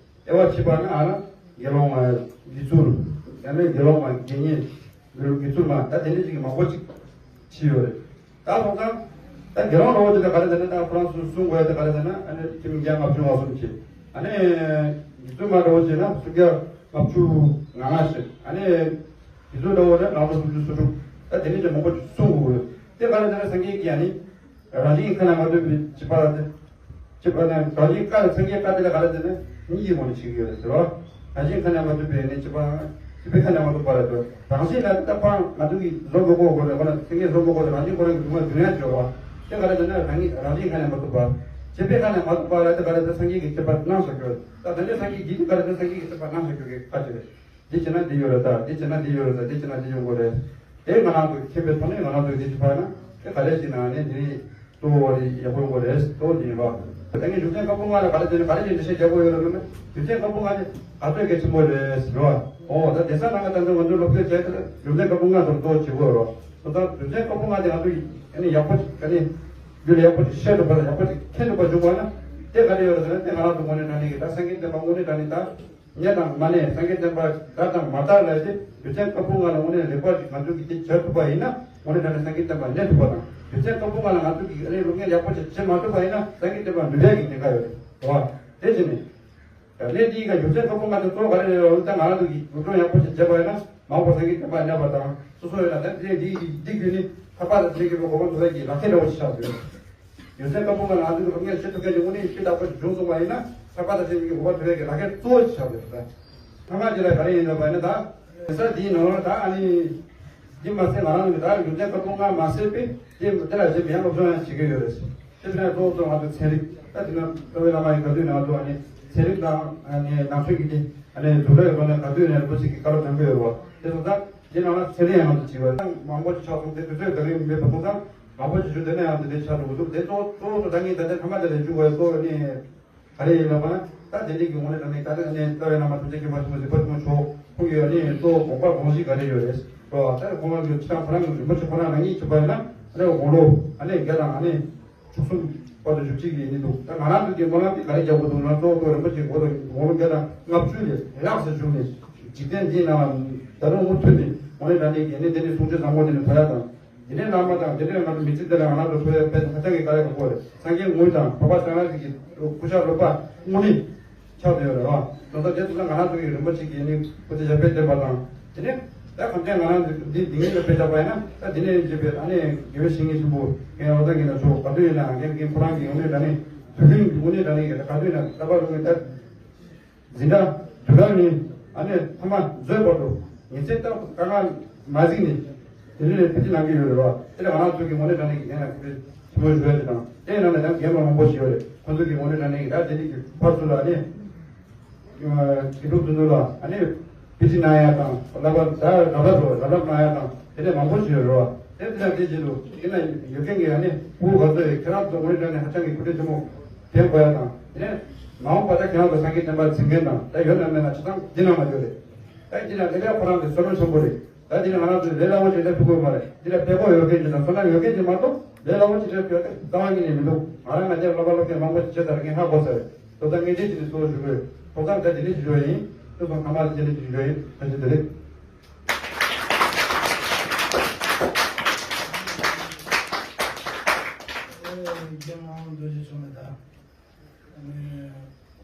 དབྱེ་བ་ཕྱེ་བ་ནི་ཨ་ན་དགེ་སློང་མ་དགེ་ཚུལ། ཡང་ན་དགེ་སློང་མ་དགེ་བསྙེན། དགེ་ཚུལ་མ་ད་དེ་འདྲ་ཅིག་མང་པོ་ཅིག་ཕྱེ་ཡོད་རེད། ད་སོང་ཙང་ད་དགེ་སློང་འདྲ་བོ་ཅིག་ལ་ག་རེ་ཟེར་ན་ད་ཁོ་རང་ཚོ་གསུང་དགོས་ཡ་དེ་ག་རེ་ཟེར་ན་ཨ་ནི་ཁྲིམས་བརྒྱ་ལྔ་བཅུ་ང་གསུམ་བྱས། ཨ་ནི་དགེ་ཚུལ་མ་འདྲ་བོ་བྱས་ན་སུམ་བརྒྱ་ལྔ་བཅུ་ང་ལྔ་བྱས། ཨ་ནི་དགེ་ཚུལ་འདྲ་བོ་ནི་ལམ་ལ་སུམ་ཅུ་སོ་དྲུག་ད་དེ་འདྲ་ཅིག་མང་པོ་ཅིག་གསུང་དགོས་ཡོད། དེ་ག་རེ་ཟེར་ན་སངས་རྒྱས་ཀྱིས་ཨ་ནི། རང་བཞིན་གྱི་ཁ་ནས་མ་ཐོས་པའི་བྱིས་པ་ལ་དེ། བྱིས་པ་ནི་རང་བཞིན་བཀའ་ལ་སངས་རྒྱས་བཀའ་དེ་ལ་ག་རེ་ཟེར་ན་གཉིས་ཀྱི་ངོ་ནས་བྱེད་ཀྱི་ཡོད་རེད་ཟེར་བ། རང་བཞིན་ཁ་ནས་མ་ཐོས་པའི་ནི་བྱིས་པ། བྱིས་པའི་ཁ་ནས་མ་ཐོས་པ་ལ་དོ། རང་བཞིན་ལ་ད་པང་ང་ཚོ་གིས་བཟོ་མི་དགོས་གོ་རེད་ཁོ་ན་སངས་རྒྱས་བཟོ་མི་དགོས་རེད་རང་བཞིན་ཁོ་རང་གི་སྒྲུང་ལ་སྒྲུང་ཡ་བྱེད་བ། དེ་ག་རེ་ཟེར་ན་རང་ཉིད་རང་བཞིན་ཁ་ནས་མ་ཐོས་པ། བྱིས་པའི་ཁ་ནས་མ་ཐོས་པ་ལ་དེ་ག་རེ་ཟེར་སངས་རྒྱས་ཀྱི་བྱེད་པ་གནང་བཞག་གི་ཡོད། ད་དེ་འདྲའི་སངས་རྒྱས་ཀྱིས་དེ་ག་རེ་ཟེར་སངས་རྒྱས་ཀྱི་བྱེད་པ་གནང་བཞག་གི་ཁ་ཅིག་རེད། འདི་བྱས་ན་འདི་ཡོད་རེད་ད། འདི་བྱས་ན་འདི་ཡོད་རེད་ད། འདི་བྱས་ན་འདི་ཡོང་གི་རེད། དེ་ང་རང་ཚོ་མཁྱེན་པའི་ཐོག་ནས་ང་རང་ཚོས་འདི་ཅིག་ཕར་ན་དེ་ག་རེ་ཞིག་ན་ནས་འདི་ནི་གཙོ་བོ་རེད་ཡག་པོ་ཡོང་གི་རེད་གཙོ་བོ་འདི་ཡིན་པ། ད་ངས་རྒྱུ་མཚན་བཀའ་པོད་ལྔ་ལ་ག་རེ་བྱས་ནས་ག་རེ་བྱས་འགྲེལ་བཤད་རྒྱག་དགོས་ཡོད་རེད་ལབ་ན། རྒྱུ་མཚན་བཀའ་པོད་ལྔ་དེ་ཨ་ཚོད་གལ་ཆེན་པོ་རེད་ཟེར་བ། ཨོ་ད་དེང་སང་ནང་ང་ད་ཚོ་ང་ཚོའི་སློབ་དཔོན་བྱས་ཚེ་རྒྱུ་མཚན་བཀའ་པོད་ལྔ་ཚོར་གཙོ་བོ་བྱེད་དགོས་རོགས། ད་ལྟ་རྒྱུ་མཚན་བཀའ་པོད་ལྔ་དེ་ང་ཚོ་ཡིན་ཡག་པོ་ཅིག་ག་ནས་རྒྱུ་ལ་ཡག་པོ་ཅིག་བཤད་ཐུབ་པ་དང་ཡག་པོ་ཅིག་མཁྱེན་ཐུབ་པ་བྱུང་བ་ན་དེ་ག་རེ་ཡོད་རེད་ཟེར་ན་དེ་ང་རང་ཚོ་དངོས་གནས་དྲང་གནས་ཀྱི་ད་སངས་རྒྱས་བསྟན་པ་དངོས་གནས་དྲང་གནས་ད། གནས་དང་མ་གནས་སངས་རྒྱས་བསྟན་པ་དག་དང་མ་དག་ལས་ཏེ་རྒྱུ་མཚན་བཀའ་པོད་ལྔ་ལ་དངོས་གནས་ལེགས་པར་ཅིག་ང་ཚོ་གིས་དེ་བྱ་ཐུབ་པ་ཡིན་ན་དངོས་གནས་དྲང་གནས་སངས་རྒྱས་བསྟན་པ་གནས་ཐུབ་པ་དང་རྒྱུ་མཚན་བཀའ་པོད་ལྔ་ལ་ང་ཚོ་གིས་ཨ་ནི་སློབ་གཉེར་ཡག་པོ་ཅིག་བྱེད་མ་ཐུབ་པ་ཡིན་ན་སངས་རྒྱས་བསྟན་པ་ནུབ་ཡག་གི་ཉེན་ཁ་ཡོད་རེད་བ། དེ་བྱས་ནས་ གནས་འདིའི་ཁ་རྒྱུ་མཚན་ཁ་པོ་ང་ཚོ་གཙོ་བོ་ག་རེ་རེད་ལབ་ན། ད་ང་རང་ཚོ་གིས་སློབ་སྦྱོང་ཡག་པོ་ཞིག་བྱས་པ་ཡིན་ན། མ་འོངས་པ་སངས་རྒྱས་བསྟན་པ་གནས་པ་དང་སོ་སོ་ཡོད་ན། ད་གནས་འདིའི་འདི་རྒྱུད་ནི་ཐར་པ་དང་ཚེ་རིང་གི་སློབ་མ་ཐོབ་ཡག་གི་ལག་ཁྱེར་འདྲ་བོ་ཞིག་ཆགས་ཡོད། རྒྱུ་མཚན་ཁ་པོ་ང་ང་ཚོ་གི་སློབ་གཉེར་བྱེད་ཐུབ་མཁན་གྱི་དངོས་གནས་སྤྱི་དག་པོ་ཞིག་བྱུང་སོང་བ་ཡིན་ན། ཐར་པ་དང་ཚེ་རིང་གི་སློབ་མ་ཐོབ་ཡག་གི་ལག་ཁྱེར་གཙོ་བོ་ཞིག་ཆགས་ཡོད་ད། ཐ་མ་དེ་ལ་ག་རེ་ཡིན་ལབ་པ་ཡིན་ན། ད་གེ་སར་འདིའི་ནང་ལ་ད་ཨ་ནི། འདི་མ་ཟད་ང་རང་གི་ད་རྒྱུ་མཚན་ཁ་པོ་ལྔ་མ་ཟད་པའི་དེ་དེ་ལ་བྱེད་པའི་ཡང་སློབ་སྦྱོང་ཡང་བྱེད་ཀྱི་ཡོད་རེད། དེ་ནས་གཙོ་བོ་གཙོ་བོ་ང་ཚོ་ཚན་རིག་ད་དེ་ནས་རྩ་བའི་བླ་མ་ཡི་ག་དུས་ནས་ང་ཚོ་ཨ་ནི་ཚན་རིག་དང་ཨ་ནི་ནང་ཆོས་ཀྱི་དེ་ཨ་ནི་འཛུགས་སྐྲུན་གྱི་ཐོག་ནས་ག་དུས་ནས་རིན་པོ་ཆེ་གི་བཀའ་སློབ་ཐོན་གྱི་ཡོད་རེད་བ། དེ་སོང་ཙང་དེ་ནང་ལ་ཚན་རིག་ཡང་ང་ཚོ་བྱེད་པ་དང་མང་པོ་ཞིག་ཆགས་སོང་། དེ་དུས་ཚོད་ག་རེ་མེད་པ་སོང་ཙང་མང་པོ་ཞིག་ཞུ། དེ་ནས་ཡང་དེ་འདྲའི་ཆགས་འགྲོ་གི་འདུག་དེ་གཙོ་གཙོ་བོ་གཙོ་ད་ངས་ད་ལྟ་ཐ་མ་དེ་ལ་འཇུག་པའི་གཙོ་བོ་ནི། ག་རེ་ཡིན་ལབ་ན། ད་དེ་འདྲའི་གི་ངོ་ནས་དྲང་གནས་ད་ལྟ་ནས་རྩ་བའི་བླ་མ་དྲུང་ཆེ་མཁན་པོ་ཆེན་པོ་ཟུར་པ་ཆེན་པོ་མཆོག་ཁོང་གི་ཨ་ནི་གཙོ་བོ་དགོངས་པ་དགོངས་གཞི་ག་རེ་ཡོད་རེད་རོ། ད་དགོངས་པ་གི་ཕྱི་ནང་ཁོ་རང་གི་རིན་པོ་ཆེ་ཁོ་རང་རང་ཉིད་ཆེན་པོ་ཡིན་ན་ཨ་ནི་དགུང་ལོ་ཨ་ནི་བརྒྱ་དང་ཨ་ནི་བཅུ་གསུམ་བར་དུ་བཞུགས་བྱེད་ཀྱི་ཡིན་འདུག་ད་ང་རང་ཚོ་གི་སྨོན་ལམ་དེ་ག་རེ་རྒྱག་དགོས་འདུག་ན། གཙོ་བོ་གཙོ་བོ་རིན་པོ་ཆེ་གོང་ལ་དགུང་ལོ་བརྒྱ་དང་ལྔ་བཅུ་ལས་ཡག་ས་བཞུགས་ནས་འཇིག་རྟེན་འདིའི་ནང་ལ་ད་རུང་མུ་མཐུད་ནས་ངོ་ནས་དྲང་གནས་ཀྱི་ཨ་ནི་དེ་འདྲའི་གསུང་ཆོས་བཟང་པོ་དེ་ནས་ཐོས་ཡག་དང་། དེ་འདྲའི་བླ་མ་དང་དེ་འདྲའི་ང་ཚོ་མི་ཚེ་འདི་ལ་ང་རང་ཚོ་ཐོབ་ཡག་དཔེ་ཧ་ཅང་གི་དཀའ་ལས་ཁག་པོ་རེད། སངས་རྒྱས་དངོས་དང་འཕགས་པ་སྤྱན་རས་གཟིགས་ཀྱི་སྐུ་ཤ་རོགས་པ་དངོས་གནས་ཆགས་བསྡད་ཡོད་རེད་བ། དོན་དག་དེ་ཚོ་ལ་ང་རང་ཚོ་ཡི་རིན་པོ་ཆེ་གི་ནི་སྐུ་ཚེ་ཞབས་པད་བརྟན་པ་དང་། དེ་ནས་ད་གང་ལྟར་ང་རང་ཚོ་འདི་འདི་ངེས་ལ་དཔེ་བཞག་པ་ཡིན་ན། ད་འདི་ནས་བརྗོད་པའི་ཨ་ནི་དགེ་བའི་བཤེས་གཉེན་ཆེན་པོ་རྒན་ཨོ་ད་གིན་ན་ཆོག་ག་དུས་ཡིན་ན་རྒན་རྒན་ཁོ་རང་གི་དངོས་གནས་དྲང་གནས་དུས་རྒྱུན་གྱི་དངོས་གནས་དྲང་གནས་ཀྱི་ག་དུས་ཡིན་ན་ལྟ་བ་རུ་ངས་ད། འཛིན་གྲྭ་དུས་རབས་ནི་ཨ་ནི་ཐ་མ་མཛོད་བར་དུ་ཉིན་མཚན་ལྟ་བུ་དཀའ་ངལ་མ་གཟིགས་ནས་དེ་འདྲ་ལས་ཕུལ་ཏེ་གནང་གི་ཡོད་རེད་བ། དེ་ལ་ང་རང་ཚོ་གི་ངོ་ནས་དྲང་གནས་ཀྱི་ངས་ལ་སྐུ་ཚེ་ཆེན་པོ་ཞུ་ཡ་དེ་དང་། དེ་ནང་ལ་ཡང་རྒན་པ་མང་པོ་ཞིག་ཡོད་རེད། ཁོང་ཚོ་གི་ངོ་ནས་དྲང་གནས་ཀྱི་ད་དེ་འདྲ་གི་ཕར་ཚུར་ལ་ཨ་ནི་དགེ་ཕྲུག་ཚོ་ཚོ་ལ་ཨ་ནི་དཔེ་ཁྲིད་གནང་ཡ་དང་། ལབ་པ་ད་རབ་རབ་རོ་རབ་རབ་གནང་ཡ་དང་། དེ་འདྲ་མང་པོ་ཞིག་ཡོད་རེད་བ། དེ་དེ་དང་དེ་བཞིན་དུ་དེ་ན་ཡོད་མཁན་གྱི་ཨ་ནི་ཕྲུ་གུ་ག་ཚོད་ཡོད། ཁྱེད་རང་ཚོ་ངོ་ནས་དྲང་གནས་ཧ་ཅང་གི་སྐུ་དྲིན་ཆེན་པོ་དྲན་དགོས་ཡ་དང་། དེ་ནས་མ་འོངས་པ་ད་ཁྱེད་རང་ཚོ་སངས་རྒྱས་བསྟན་པ་འཛིན་མཁན་དང་ད་ཡོད་ན་མེད་ན་ཆ་ཚང་འདི་ན་མ་ཡོད་རེད། ད་འདི་ན་ལས་ཀ་ཁོ་རང་ཚོའི་བསོད་ནམས་ཆེན་པོ་རེད། ད་འདི་ན་ང་རང་ཚོས་ལས་སླ་བོ་ཅིག་ལས་ཐུབ་ཀྱི་མ་རེད། འདི་ལ་དཔེ་ཁོག་ཡོད་མཁན་ཅིག་དང་བསོད་ནམས་ཡོད་མཁན་ཅིག་མ་གཏོགས་ལས་སླ་བོ་ཅིག་ལས་ཐུབ་ཡ་རྩ་བ་ཉིད་ནས་མི་འདུག་ང་རང་ང་ཚོའི་སློབ་པ་སློབ་ཆེན་མང་པོ་ཞིག་བྱས་ཚར་མཁན་ཧ་གོ་ཚར་རེད། ཐོག་མཐའ་ངས་འདི་ཅིག་ནས་གཙོ་བོ་ཞུ་དགོས། ཐོག་མཐའ་ད་འདི་འདྲ་ཞིག་ཞུ་ཡ་ཡིན། ཐུགས་སོང་། ཐ་མ་འདི་འདྲ་ཞིག་ཞུ་ཡ་ཡིན། བཀྲ་ཤིས་བདེ་ལེགས། རྒྱལ་དབང་རྡོ་རྗེ་འཆང་ལ་ད། ཨ་ནི་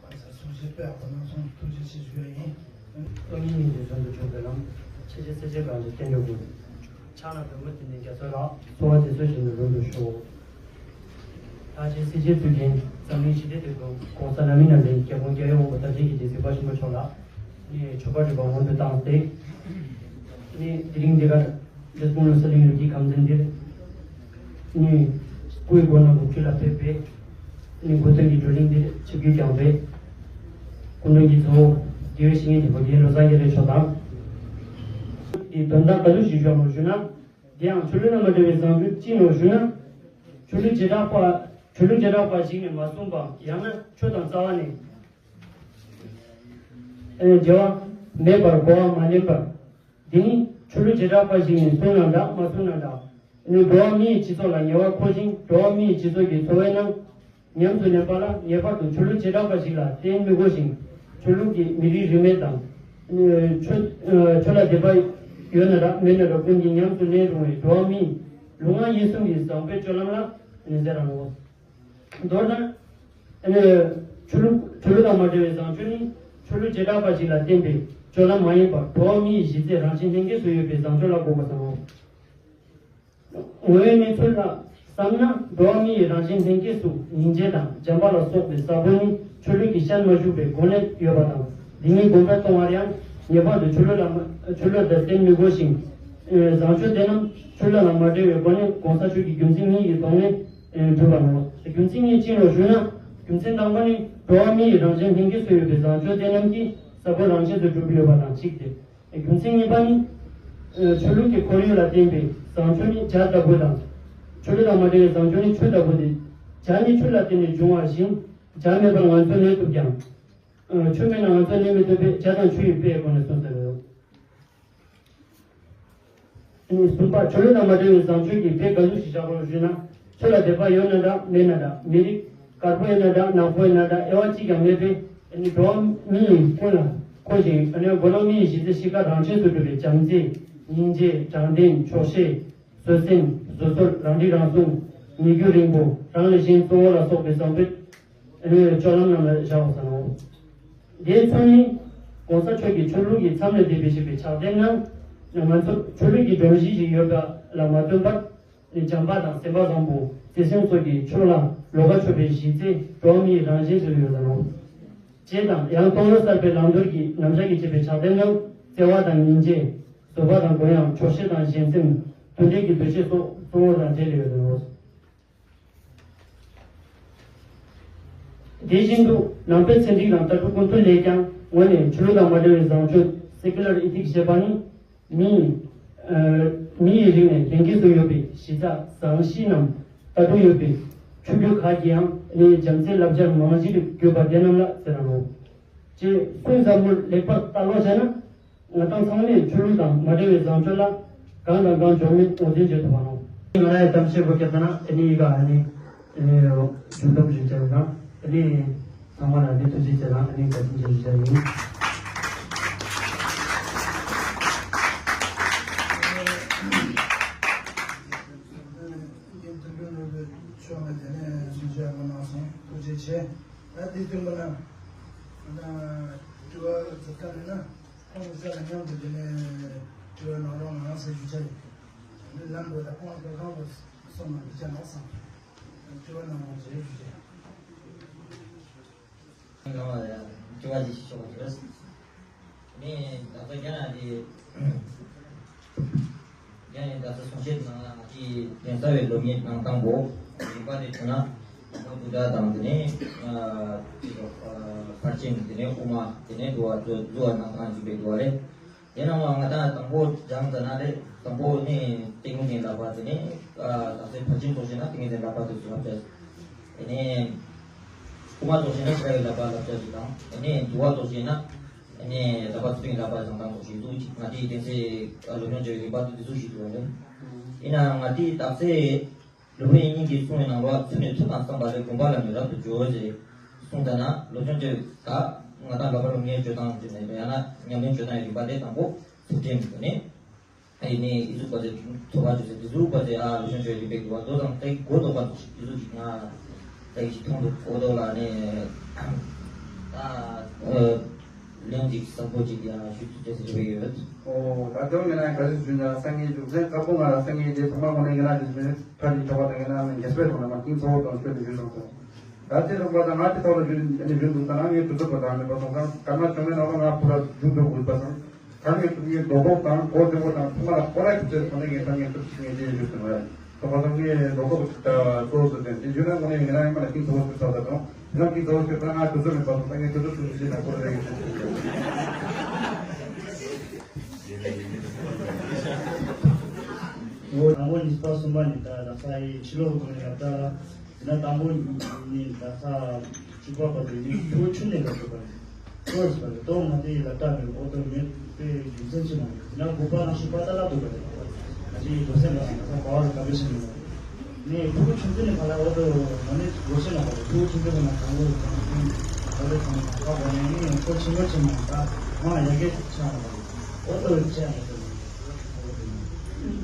གང་ཟག་སུ་ཞིག་དཔེ་ཁོ་ན་སོང་ཐུགས་རྗེ་ཆེ་ཞུ་ཡ་ཡིན། ཏིང་ངེ་འཛིན་དོན་དུ་གྲུབ་པའི་ལམ། ཆེ་ཆེ་སེར་ཆེ་གང་ཞིག་བསྟན་འགྲོ་ཀུན། ཕྱག་ན་པདྨོ་དེ་ནི་རྒྱ་མཚོའི་རོལ། གསོལ་བ་འདེབས་སོ་བཞིན་དུ་ལུང་དུ་ཞུགས། ལྷ་ཆེན་སྲས་ཆེན་ཚུལ་ཁྲིམས་འཛམ་གླིང་ཞི་བདེའི་དོན་དུ་༸གོང་ས་ལྷ་མིའི་རྣམ་འདྲེན་རྒྱལ་དབང་རྒྱལ་བའི་དབང་པོ་དམ་ཅན་གྱི་སྡེ་སྲིད་དཔའ་ཆེན་པོ་མཆོག་ལ་ནི་མཆོད་པ་སྒྲུབ་པ་སྔོན་དུ་བཏང་སྟེ། ནི་དེ་རིང་འདི་གར་འབྲས་སྤུངས་ལུགས་གསར་གླིང་ལུགས་ཀྱི་ཁམས་ཚན་འདིར་ནི་སྐུའི་སྒོ་ནས་དགུ་བཅུ་ལ་ཕེབས་པའི་ནི་སྐུ་མཚན་གྱི་བགྲོ་གླེང་འདིར་ཆིབས་བསྒྱུར་བསྐྱངས་པའི་སྐུ་མགྲོན་གྱི་གཙོ་བོ་དགེ་བའི་བཤེས་གཉེན་དེ་བོ་དགེ་བློ་བཟང་རྒྱ་རས་མཆོག་དང་། དེའི་དོན་དག་ག་དུས་ཤིག་ཞུ་བ་ཞུ་ན། དེ་ཡང་ཆོས་ལུགས་དང་མ་འབྲེལ་བའི་བཟང་སྤྱོད་ཅི་ཡིན་ནོ་ཞུ་ན། ཆོས་ལུགས་བྱེ་བྲག་པ། ཆོས་ལུགས་བྱེ་བྲག་པ་ཞིག་ནས་མ་གསུངས་པ། ཡང་ན་ཆོས་དང་རྩ་བ་ནས་ཨེ་འབྲེལ་བ་མེད་པར་གོ་བ་མ་ལེན་པར། འདི་ནི་ཆོས་ལུགས་བྱེ་བྲག་པ་ཞིག་ནས་གསུངས་ན་འདྲ་མ་གསུངས་ན་འདྲ། ནི་འགྲོ་བ་མིའི་སྤྱི་ཚོགས་ལ་ཉེས་པ་མཁོ་ཞིང་འགྲོ་བ་མིའི་སྤྱི་ཚོགས་ཀྱི་འཚོ་བའི་ནང་ཉམས་སུ་ལེན་པ་ལ་ངེས་པར་དུ་ཆོས་ལུགས་བྱེ་བྲག་པ་ཞིག་ལ་བརྟེན་མི་དགོས་ཤིང་། ཆོས་ལུགས་ཀྱི་མི་རིགས་རིས་མེད་དང་། ཆོས་ཆོས་ལ་དད་པ་ཡོད་ན་འདྲ་མེད་ན་འདྲ་ཀུན་གྱིས་ཉམས་སུ་ལེན་རུང་བའི་འགྲོ་བ་མིའི་ལུས་ངག་ཡིད་གསུམ་གྱི་བཟང་པོའི་སྤྱོད་ལམ་ལ་ནི་ཟེར་རང་ངོ་། མདོར་ན། ཨ་ནི། ཆོས་ལུགས་ཆོས་ལུགས་དང་མ་འབྲེལ་བའི་བཟང་སྤྱོད་ནི་ཆོས་ལུགས་བྱེ་བྲག་པ་ཞིག་ལ་བརྟེན་པའི་སྤྱོད་ལམ་མ་ཡིན་པར་འགྲོ་བ་མིའི་གཞི་རྩའི་རང་བཞིན་ལྷན་སྐྱེས་སུ་ཡོད་པའི་བཟང་སྤྱོད་ལ་གོ་དགོས་སམ་མོ། ངོ་བོའི་གནས་ཚུལ་ལ་བསམ་ན་འགྲོ་བ་མིའི་རང་བཞིན་ལྷན་སྐྱེས་སུ་སྙིང་རྗེ་དང་བྱམས་པ་ལ་སོགས་པའི་ས་བོན་ནི་ཆོས་ལུགས་ཀྱི་ཤན་མ་ཞུགས་པའི་སྒོ་ནས་ཡོད་པ་དང་། འདི་ཉིད་གོང་འཕེལ་གཏོང་བར་ཡང་ངེས་པར་དུ་ཆོས་ལུགས་ལ་མ་ཆོས་ལུགས་དང་བརྟེན་མི་དགོས་ཤིང་། བཟང་སྤྱོད་དེ་རྣམས་ཆོས་ལུགས་ལ་མ་འབྲེལ་བའི་སྒོ་ནས་གོང་ས་མཆོག་གི་རྒྱུ་མཚན་གཉིས་ཀྱི་ཐོག་ནས་གྲུབ་པ་ནོ། རྒྱུ་མཚན་གཉིས་ཅི་ཡིན་ནོ་ཞུ་ན། རྒྱུ་མཚན་དང་པོ་ནི་འགྲོ་བ་མི་ཡི་རང་བཞིན་ལྷན་སྐྱེས་སུ་ཡོད་པའི་བཟང་སྤྱོད་དེ་རྣམས་ཀྱིས་ས་བོན་རང་བཞིན་དུ་གྲུབ་ཡོད་པ་དང་གཅིག་སྟེ། རྒྱུ་མཚན་གཉིས་པ་ནི། ཆོས་ལུགས་ཀྱི་ཁོར་ཡུག་ལ་བརྟེན་པའི་བཟང་སྤྱོད་ནི་བྱ་ལྟ་བུ་དང་། ཆོས་ལུགས་དང་མ་འབྲེལ་བའི་བཟང་སྤྱོད་ནི་ཆུ་ལྟ་བུ་སྟེ། བྱ་ནི་ཆུ་ལ་བརྟེན་ནས་འབྱུང་བ་བཞིན། བྱ་མེད་པར་ང་ཚོས་གནས་ཐུབ་ཀྱང་། ཆུ་མེད་ན་ང་ཚོས་གནས་མི་ཐུབ་པས་བྱ་དང་ཆུ་ཡི་དཔེའི་སྒོ་ནས་གསུངས་ཟེར་བ་ཡོད། གསུམ་པ། ཆོས་ལུགས་དང་མ་འབྲེལ་བའི་བཟང་སྤྱོད་ཀྱི་དཔེ་ག་ཟུག་ཞིག་བཞག་པར་ཞུས་ན། ཆོས་ལ་དད་པ་ཡོད་ན་འདྲ་མེད་ན་འདྲ། མི་རིགས་དཀར་པོ་ཡིན་ན་འདྲ་ནག་པོ་ཡིན་ན་འདྲ། དབྱེ་བ་གཅིག་ཀྱང་མེད་པས་ཨ་ནི་འགྲོ་བ་མི་ཡི་ཀུན་ལ་མཁོ་ཞིང་། ཨ་ནི་མགོ་ནག་མི་ཡི་གཞི་རྩའི་གཤིས་ཀ་རང་ཆས་སུ་གྲུབ་པའི་བྱམས་བརྩེ། སྙིང་རྗེ། དྲང་བདེན། ཆོག་ཤེས། བཟོད་བསྲན། བཟོད་གསོལ། རང་འགྲིག་རང་སྲུང་། ཉེ་རྒྱུ་རིང་པོ། རང་ལས་གཞན་གཙོ་བོ་ལ་སོགས་པའི་བཟང་པོའི་ཨ་ནི་སྤྱོད་ལམ་རྣམས་ལ་བཞག་པ་ཟེར་ནོ། དེའི་མཚོན་ནི། ༸གོང་ས་མཆོག་གིས་ཆོས་ལུགས་ཀྱི་མཚམས་ལས་འདས་པའི་ཞེས་པའི་ཕྱག་དེབ་ནང་། ང་ཚོར་ཆོས་ལུགས་ཀྱི་སྒྲོམ་གཞི་ཞིག་ཡོད་པ་ལ་མ་ལྟོས་པར། བྱམས་པ་དང་སེམས་པ་བཟང་པོ། བརྩེ་སེམས་སོགས་ཀྱི་ཕྱོགས་ལ་ལོགས་ཀ་ཆོད་པའི་གཞི་རྩའི་འགྲོ་བ་མིའི་རང་བཞིན་ཟེར་ཡོད་ལ་ནོ། ཅེས་དང་ཡང་སྟོང་ལོ་གསར་པའི་ལམ་མདོར་གྱི་རྣམ་གཞག་གིས་བཅད་པའི་ཕྱག་དེབ་ནང་བརྩེ་བ་དང་སྙིང་རྗེ། བཟོད་པ་དང་དགོས་ཡངས། ཆོག་ཤེས་དང་གཞན་སེམས། མཐུན་སྒྲིལ་གྱི་འདུ་ཤེས་སོགས་གཙོ་བོ་དང་འབྲེལ་ཡོད་དོ། དེ་བཞིན་དུ་ནང་པའི་ཚན་རིག་ནང་ལྟ་གྲུབ་ཀུན་བཏུས་ལས་ཀྱང་ངོས་ནས་ཆོས་ལུགས་དང་མ་འབྲེལ་བའི་བཟང་སྤྱོད། Secular Ethics ཞེས་པ་ནི། མི་ཡི་ཨ་མི་ཡི་རིགས་ནས་ལྷན་སྐྱེས་སུ་ཡོད་པའི་གཞི་རྩ་བཟང་ཤེས་རྣམས་ལྟ་གྲུབ་ཡོད་པའི་ཆོས་བརྒྱུད་ཁག་གིའང་ནི་བྱམས་བརྩེའི་བསླབ་བྱར་རྨང་གཞི་བརྒྱུད་པ་དེ་རྣམས་ལ་ཟེར་ར་ནོ། ཅེས་གསུངས་ཟབ་མོར་ལེགས་པར་ལྟ་ཀློག་བྱས་ན། ང་ཏང་ཚང་མས་ཆོས་ལུགས་དང་མ་འབྲེལ་བའི་བཟང་སྤྱོད་ལ་གང་དང་གང་འཇོག་མིན་ངོས་འཛིན་བྱེད་ཐུབ་པ་ནོ། ང་རང་ཡང་གཏམ་བཤད་པོ་སྐད་ན་ཨ་ནི་ཡི་ག་ཨ་ནི་ཨ་ནི་ཞུ་གཏམ་ཞིག་བྱས་ན་ཨ་ནི་ཚང་མ་ལ་ཨ་ནི་ཐུགས་རྗེ་ཆེ་དང་ཨ་ནི་བཀའ་དྲིན་ཆེ་ཞུ་བྱས་ཡིན། ཐུགས་རྗེ་ཆེ། ད་དེ་དུས་མ་ན་ད་དྲི་བ་ཛ་དྲག་མེད་ན། ཁོང་ཚོ་ལ་མཉམ་དུ་དེ་ནས་དྲི་བ་གནང་རོགས་གནང་ཟེར་ཞུ་བྱ་ཡིན། ལམ་དུ་ད་ཁོང་ཚོ་ཁང་དུ་སོང་ན་འདི་ཆ་ནོག་བསམ། དྲི་བ་གནང་རོགས་ཞེས་ཞུ་བྱ་ཡིན། གང་ལ་ཡང་དྲི་བ་ཅིག་ཞུ་ཆོག་པ་ཞུ་རོགས། ནས་ད་ལྟ་རྒྱ་ནག་དེ། ཡང་ཡང་ད་ལྟ་གསུང་བཤད་ནང་ལ་ང་ཚོའི་གདན་ས་བའི་སློབ་གཉེར་གནང་སྟངས་པོ་རིམ་པ་རེ་བྱུང་ན་ང་བུ་དྲ་དང་དེ་ནས་ཨ་ཅི་ལོ་ཨ་ཕར་ཕྱིན་དེ་ནས་དབུ་མ་དེ་ནས་འགྲོ་བ་འགྲོ་འགྲོ་བ་གནང་སྟངས་ཅིག་པའི་འགྲོ་བ་རེད། དེ་ནང་ལ་ང་ད་དང་པོ་སྦྱངས་ཙ་ན་རེད། དང་པོ་ནས་ཏིང་ངེ་འཛིན་བསླབ་པ་དེ་ནས་ཨ་ད་ལྟའི་ཕར་ཕྱིན་ཚོགས་ཞེ་ན་ཏིང་ངེ་འཛིན་བསླབ་པ་དེ་ཚོ་བསླབ་བྱ་དེ་ནས་དབུ་མ་ཚོགས་ཞེ་ན་ཤེས་རབ་ཀྱི་བསླབ་པ་བསླབ་བྱ་ཞིག་དང་དེ་ནས་འདུལ་བ་ཚོགས་ཞེ་ན། ཨ་ནི་ལྷག་པར་ཚུལ་ཁྲིམས་ལྷག་པར་བྱང་ཐང་སོགས་ཞིག་འདུག་ཅིག་ང་ཚོའི་གདན་སའི་སློབ་སྦྱོང་བྱ་བའི་རིམ་པ་དེ་འདི་ཚོ་ཞིག་འདུག་ལ། ཡིན་ནའང་ང་ཚོའི་དག་སའི་སློབ་དཔོན་དབྱིག་གཉེན་གྱིས་གསུངས་པའི་ནང་ལོགས་ཚུལ་ནི་ཚུལ་དང་བསམ་པ་ལས་བསྒོམ་པ་ལ་ནི་རབ་ཏུ་སྦྱོར་ཞེས་གསུངས་ད་ན་སློབ་སྦྱོང་བྱ་བའི་ད་ང་དང་ལྷག་པར་སློབ་གཉེར་སྤྱོད་སྟངས་ཅིག་ནས་ཡང་ན་ཉམས་ལེན་སྤྱོད་སྟངས་ཡི་རིམ་པ་དེ་དང་པོ་ཚུལ་ཁྲིམས་དེ་ནས། ཨ་ཡིན་ནི་ཨི་ཟུག་པ་ཚེ་ཐོབ་པ་ཅོ་ཚེ་དེ་ཟུག་པ་ཚེ་ཨ་ལུ་ཤོན་ཅོ་ཡི་པེག་དུ་བ་དོ་དང་ཏེག་གོ་དོ་པ་ཨི་ཟུག་ཅིག་ང་ཏེག་ཅིག་ཐོང་དུ་གོ་དོ་ལ་ནི་ད་ལན་ཅིག་བསམ་པོ་ཅིག་ཡང་ཞུ་ཚུལ་ཅེས་ཟེར་བའི་ཡོད། ཨོ་ད་དོ་ངེ་ན་ག་ཟེར་ཞུ་ན་སང་ངེ་རྒྱུ་མཚན་དཀར་པོ་ང་ལ་སང་ངེ་དེ་ཚང་མ་ངོ་ནས་ངེ་ན་རྒྱུ་མཚན་ཕ་ལི་ཐོབ་པ་དང་ངེ་ན་ངེ་སྤེ་ཐོང་ན་མ་ཏིང་ཚོ་དང་སྤེ་ལི་ཞུ་སོང་ཚོ། ད་ལྟའི་ལུང་པ་དང་ང་ཏི་ཐོག་ལ་རྒྱུན་ནི་རྒྱུན་དུ་ལྟ་ན་ངའི་དུས་ཚོད་པ་དང་མེད་པ་སོང་ཙང་སྐར་མ་བཅོ་ལྔའི་ནང་ལ་ང་ཕུ་ར་རྒྱུན་དུ་དགོས་པ་སོང་། ད་ངའི་དུས་ངའི་རྡོ་ཁོག་དང་གོ་བདེ་བོ་དང་ཚང་མ་ལ་ཁོ་ར་གི་ཚོད་ཁོ་ནས་ངའི་ད་ངའི་ཐུབ་ཅིག་ངའི་རྗེས་ཡོད་ཟེར་བ་ཡིན། ད་ཁོ་ཚོ་ངའི་རྡོ་ཁོག་གི་ད་གཙོ་བོ་ཟེར་ཏེ་དེ་རྒྱུན་ན་ངོ་ནས་ངེད་རང་ཡིན་པ་ལ་ཀིང་ཚོ་བོ་ཟེར་ཚར་ད་དང་དེ་རང་ཀིང་ཚོ་བོ་ཟེར་ད་ང་དུས་ཚོད་མེད་པ་སོང་ད་ངའི་དུས་ཚོད་ཐུབ་ཅིག་ན་ཁོ་ར་ར་ཡོད་ཟེར། ཨོ་དང་པོ་གཉིས་པ་གསུམ་པ་ནི་ད་ད་ས་ཡི་ཕྱི་ལོགས་སྒོ་ནས་ཡབ་ད་ལ། དེ་ན་དང་པོ་ནི་ད་ས་གཅིག་པ་པ་དེ་ནི་ཆུ་ཆུ་ནས་ལ་སོགས་པ་རེད། ཆུ་ཟེར་བ་རེད་དོ་ང་དེ་ཡི་ལ་ལྟ་མེད་ཨོ་ཏོ་མེད་པའི་རྒྱུ་མཚན་ཅི་མ་རེད། དེ་ན་དགུ་པ་ན་ཤུ་པ་ད་ལ་དུ་པ་རེད། ང་ཅི་ཡི་སྒོ་སེམས་ལ་ང་ས་པ་བ་རུ་ཀ་བེ་ཤེ་ནི་མ་རེད། ནི་ཕྲུ་གུ་ཆུང་ཚེ་ནས་ཕ་ལ་ཨོ་ཏོ་ང་ནི་སྒོ་ཤེ་ན་པ་རེད། ཕྲུ་གུ་ཆུང་ཚེ་ནས་ང་དང་པོ་ང་ཚོ་ང་ཚོ་ཁ་པ་ནས་ནི་ཁོ་ཆེན་པོ་ཆེན་མ་རེད། ད་ང་ཡ་གེ་ཆ་ན་པ་རེད། ཨོ་ཏོ་ཆ་ན་པ་རེད།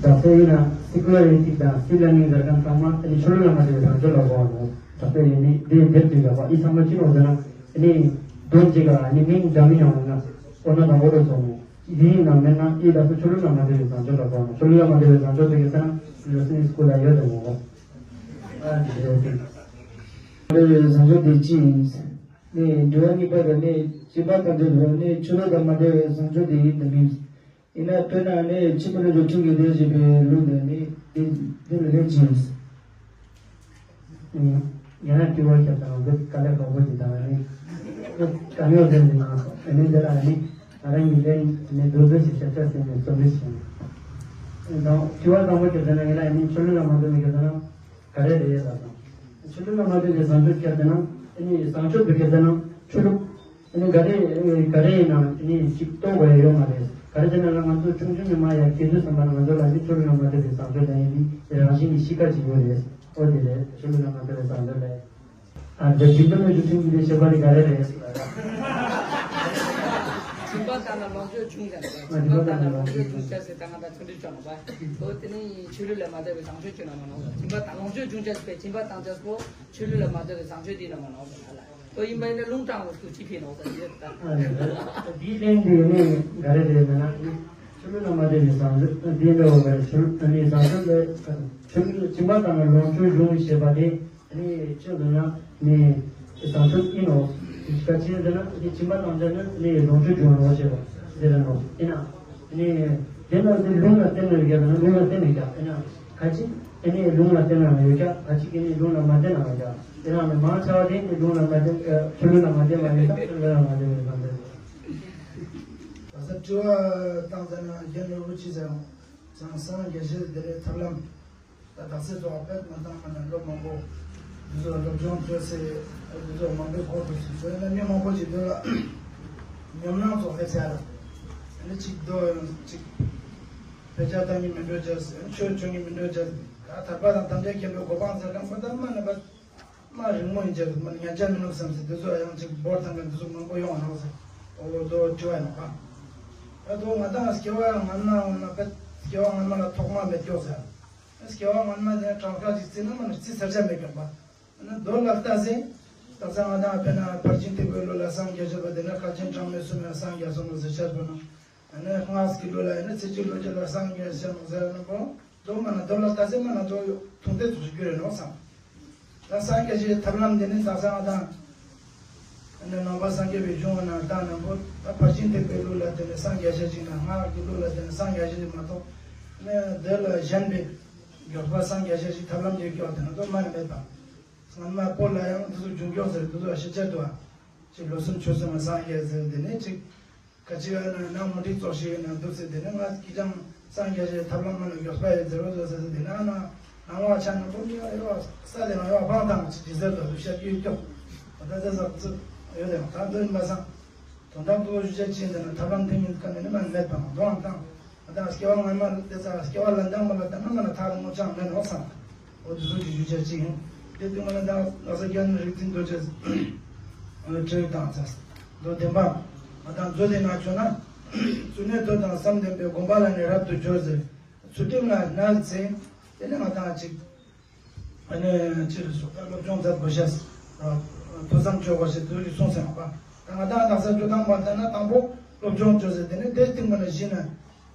ད་ལྟ་ཡིན་ན་སི་ཀུ་ལར་ཨེ་ཐིག་དང་སི་ལར་ནིང་ཟེར་མཁན་ཚང་མ་ཨ་ནི་ཆོས་ལུགས་ལ་མ་འབྲེལ་བའི་བཟང་སྤྱོད་ལ་གོ་བ་ནོ། ད་ལྟ་ཡིན་ནི་འདི་དེབ་ཅིག་ལ་བ་ཨི་ཚང་མ་ཅི་ནོ་ཟེར་ན་ཨ་ནི་དོན་གཅིག་ག་ཨ་ནི་མིང་འདྲ་མིན་ཡང་ན་ཨོ་ན་དང་ཨོ་རོ་ཚོ་མོ་འདི་ཡིན་ན་མེད་ན་ཨི་ད་སུ་ཆོས་ལུགས་ལ་མ་འབྲེལ་བའི་བཟང་སྤྱོད་ལ་གོ་བ་ནོ། ཆོས་ལུགས་ལ་མ་འབྲེལ་བའི་བཟང་སྤྱོད་དེ་ག་ས་ན་ལོ་སི་ནི་སི་ཀུལ་ལ་ཡོད་དེ་མོ་གོ། ཨ་འདི་རེད་དེ། མ་འབྲེལ་བའི་བཟང་སྤྱོད་དེ་ཅི་ཡིན། ནས་འགྲོ་བ་གཉིས་པ་དང་ནས་སྐྱེས་པ་དང་འབྲེལ་བ་ནས་ཆོས་ལུགས་དང་མ་འབྲེལ་བའི་བཟང་སྤྱོད་དེ་ཡིན་དམ་མིན། ཡིན་ན་དཔེར་ན་ནི་ཕྱི་མི་ལ་འགྲོ་ཁྲིམས་ཀྱི་ལས་བྱེད་པའི་ལུགས་ནས་ནི་འདི་འདི་ལ་ལན་ཅི་ཡིན། ཡང་ན་དྲི་བ་ཞིག་དང་འདི་དཀའ་ལས་ཁག་པོ་ཞིག་དང་ནི་དཀའ་ངལ་ལྡན་ནི་ནང་སོང་ཨ་ནི་འདི་ལ་ནི་ང་རང་གི་ལན་ནི་རྡོ་རྡོ་ཞིག་བྱ་ཆ་ཟིན་ནས་རྩོམ་རིག་བྱུང་། དང་དྲི་བ་དང་པོ་ཞིག་དང་ནི་ང་རང་ནི་ཆོས་ལུགས་ལ་མ་འདུག་ནི་གི་དང་། ག་རེ་རེད་ལབ་དང་། ཆོས་ལུགས་ལ་མ་ལྟོས་པའི་བཟང་སྤྱོད་ཁྱེར་ཏེ་ན། ཨ་ནི་བཟང་སྤྱོད་པའི་ཁྱེར་ཏེ་ན། ཆོས་ལུགས། ཨ་ནི་ག་རེ་ག་རེ་ཡིན་ན་ཨ་ནི་ཅིག་རྟོགས་དགོས་ཡ་ཡོད་མ་རེད། ག་རེ་ཟེར་ན་ང་ཚོ་ཆུང་ཆུང་ནས་མ་ཡར་སྐྱེས་དུས་ཙམ་པ་ང་ཚོ་ལ་ནི་ཆོས་ལུགས་ལ་མ་ལྟོས་པའི་བཟང་སྤྱོད་ལྡན་ཡིན་པའི་རང་བཞིན་གྱི་གཤིས་ཀ་ཅིག་ཡོད་རེད། ཨོ་དེ་རེད། ཆོས་ལུགས་ལ་མ་ལྟོས་པའི་བཟང་སྤྱོད་ལས། ཨ་འདི་སྒྲིག་འཛུགས་ནས་སྒྲུབ་ཁྲིམས་ཀྱི་བྱེད་པ་དེ་ག་རེ་རེད། སྦྱིན་པ་བཏང་ན་ལོངས་སྤྱོད་འབྱུང་ཟེར་བ། སྦྱིན་པ་བཏང་ན་ལོངས་སྤྱོད་འབྱུང་ཟེར་ད་ང་དང་ཚོ་འདི་ཅོ་ནོ་བ། ཨོ་དེ་ནི་ཆོས་ལུགས་ལ་མ་ལྟོས་པའི་བཟང་སྤྱོད་ཅོ་ན་མ་ནོ། སྦྱིན་པ་བཏང་ལོངས་སྤྱོད་འབྱུང་ཅེས་པའི་སྦྱིན་པ་བཏང་ཅེས་པོ་ཆོས་ལུགས་ལ་མ་ལྟོས་པའི་བཟང་སྤྱོད་འདི་ན་མ་ནོ་བ་ལ། ཨོ་ཡིན་པ་ཡིན་ན་རླུང་དྲག་པོ་ཞིག་ཅི་ཕན་ནོ་ཟེར་ཡོད་ད། ཨ་ནི་འདིའི་གླེང་འདི་ནི་ག་རེ་རེད་ཟེར་ན། ཆོས་ལུགས་ལ་མ་བརྟེན་པའི་བཟང་སྤྱོད་འདི་འདྲ་བོ་ག་རེ། ཆོས་ལུགས་ནི་བཟང་སྤྱོད་ལ་ཆོས་ལུགས་སྦྱིན་པ་བཏང་ནས་ལོངས་སྤྱོད་འབྱུང་ཞེས་པ་དེ་ནི་ཆོས་ལུགས་ན་ནི་བཟང་སྤྱོད་ཡིན་ནོ། ག་ཅི་ཟེར་ན་ནི་སྦྱིན་པ་བཏང་བྱས་ནས་ནི་ལོངས་སྤྱོད་འབྱུང་ནོ་ཞེས་པ་ཟེར་ནོ། ཡིན་ན་ནི་དེ་ནི་ལུང་ལ་བརྟེན་ནས་ཡོད་ཀྱང་ལུང་ལ་བརྟེན་ནས་ཀྱང་ཡིན་ན། ག་ཅི་དེ་ནི་ལུང་ལ་བརྟེན་ན་ཡོད་ཀྱང་ག་ཅི་དེ་ནི་ལུང་ལ་མ་བརྟེན་ན་ཡོད་ཀྱང་། དེ་ནང་ནས་མང་ཆེ་བ་དེ་ནི་ལུང་ལ་མ་བརྟེན། ཆོས་ལུགས་ལ་མ་བརྟེན་པ་ཡིན་ཙང་ཆོས་ལུགས་ལ་མ་བརྟེན་པ་ཡིན་ཙང་། ད་ས་དྲི་བ་བཏང་ཙ་ན་རྒན་རིན་པོ་ཆེ་ཟེར་ཡང་ཚང་སངས་རྒྱས་ཞེས་དེ་ལས་ཐབས་ལམ་ད་དག་ས་ཚོགས་པ་དཔེ་མ་བཏང་མ་ན་ལོ་མང་པོ་འདི་ཚོ་སློབ་སྦྱོང་སྤྲོད་སའི་འདི་ཚོ་མང་པོའི་སྐོར་དུ་ཞུ་ཚོད་ན་མི་མང་པོ་ཞིག་འདུག་ལ། ཉམས་སྣང་ཚོགས་ཕེབས་ཚར་ལ་ཨ་ནི་གཅིག་རྡོ་ཡང་གཅིག་དཔེ་ཆ་ལྟ་ཉིན་མི་འགྲོ་བྱས། ཆོས་ཆོས་ཉིན་མི་འགྲོ་བྱས། ད་ཐར་པ་དང་དམ་པའི་མཁན་པོའི་གོ་འཕང་ཟེར་གང་པོ་ད་མ་ན་པ་མ་རིང་མོ་ཡིན་བྱས། མ་ཉན་ཆ་མི་ནུག་བསམ་སེ་འདི་ཚོ་ཡང་གཅིག་འབོར་ཐང་ག་འདི་ཚོ་མང་པོ་ཡོང་བ་ནོག་ཟེར། ཨོ་དོ་དྲི་བ་ཡིན་པ། ད་དོ་ང་དང་སྐྱེ་བ་སྔ་མ་འོང་ན་པ་སྐྱེ་བ་སྔ་མ་ལ་ཐོག་མ་མེད་ཀྱོག་ཟེར། སྐྱེ་བ་སྔ་མ་དེ་གྲངས་ཀ་ཅིག་བརྩིས་ན་མ་ན་རྩིས་ཚར་ཆ་མེད་ཀྱོག་པ། ཨ་ནི་མདོར་ལ་ལྟ་ཟིན། ད་ས་ང་དང་དཔེར་ན་ཕར་ཕྱིན་ཐེག་པའི་ལུགས་ལ་སངས་རྒྱས་བྱས་པ་དེ་ནི་ཁ་ཆེན་གྲངས་མེད་སུ་མེད་སངས་རྒྱས་སོང་ནོ་ཟེར་ཆ་དཔེར་ན། ཨ་ནི་སྔགས་ཀྱི་ལུགས་ལ་ཡིན་ན་ཚེ་གཅིག་ལོ་གཅིག་ལ་སངས་རྒྱས་ཤར་ནོ་ཟེར་ན་པོ་མདོར་མ་ན་མདོར་ལ་ལྟ་ཟིན་མ་ན་མདོ་ཐུང་ཏེ་ཚོགས་སུ་གྱུར་རེ་ནོ་བསམ། ད་སངས་རྒྱས་ཀྱི་ཐབས་ལམ་དེ་ནི་ད་ས་ང་དང་། ནི་ནང་པ་སངས་རྒྱས་པའི་གཞུང་ན་ད་ནང་པོ་ད་ཕར་ཕྱིན་ཐེག་པའི་ལུགས་ལ་དེ་ནི་སངས་རྒྱས་ཤེས་ཅིག་ན་སྔགས་ཀྱི་ལུགས་ལ་དེ་ནི་སངས་རྒྱས་ཤེས་ཅིག་མ་གཏོགས། ནི་དེ་ལ་གཞན་པའི་མགྱོགས་པ་སངས་རྒྱས་ཤེས་ཅིག་ཐབས་ལམ་གྱི་སྐྱོ་དེ་ན་ཏོ་མ་ནི་མེད་པ། སྔ་མ་པོ་ལ་ཡང་དེ་ཚོ་འབྱུང་སྐྱོ་ཟེར་དེ་ཚོ་ཤེས་ཆེད་དུ་ཨ། ཅིག་ལོ་གསུམ་ཆོས་གསུམ་ལ་སངས་རྒྱས་ཟེར་དེ་ནི་ཅིག་ག་ཅི་ཡང་ན་ནང་མུ་ཏིག་ཙོག་ཤེས་ཡོད་ན་འདུག་ཟེར་དེ་ནི་ང་སྐྱིད་ཅང་། སངས་རྒྱས་ཀྱི་ཐབས་ལམ་མ་ལ་མགྱོགས་པ་ཡོད་ཟེར་བ་ཟེར་ཟེར་དེ་ན་ན་ནང་བ་ཆ་ན་ཀུན་ཡོད་ཡོད་ས་དེ་ན་ཡོད་དབང་དང་ཅི་ཟེར་དུ་ཤ་རྒྱུས་སྐྱོ། ད་ཟེར་ཟེར་ཚུལ་ཡོད་དེ་ད་འདོད་མ་སང་། དོན་དམ་དུ་ཞུ་བྱ་ཅི་ཡིན་ཟེར་ན་ཐབས་ལམ་དེ་ཉིད་ཀ་ནས་ནི་མ་མེད་པ་མདོ་འང་དང་ད་སྐྱེ་བ་སྔ་མ་དེ་ཚ་སྐྱེ་བ་ལ་འདང་མ་ལ་ད་ནི་མ་ལ་ཐག་རིང་མོ་ཅང་མེད་ནོ་བསམ། འོ་དེ་ཚོ་གི་ཞུ་བྱ་ཅི་ཡིན། དེ་དུས་མ་ལ་ད་ལག་ས་རྒྱ་ནི་རིག་འཛིན་རྡོ་རྗེ་ཨ་ནི་ཁྲིད་དང་ཚ་མདོ་བདེན་པ་ང་དང་མཛོད་དེ་ན་བྱོན་ན། ཚུལ་གནས་མདོ་དང་བསམ་ལྡན་པའི་དགོངས་པ་ལ་ནི་རབ་ཏུ་སྦྱོར་ཟེར། ཚུལ་ཁྲིམས་ལ་ནར་འཛིན། དེ་ནས་ང་དང་ཅིག་ཨ་ནི་ཅི་རེད་སོ་ད་སློབ་སྦྱོང་མཛད་དགོས་ཤེས། ཐོས་བསམ་བྱེད་དགོས་ཤེས་དེ་ཚོ་ཞིག་གསུངས་ཟིན་པ། ད་ང་དང་དག་ས་སྤྱོད་སྟངས་པ་ལྟ་ན་དང་པོ་སློབ་སྦྱོང་བྱོས་ཟེར་དེ་ནས་དེ་སྟིང་མ་ན་གཞི་ན།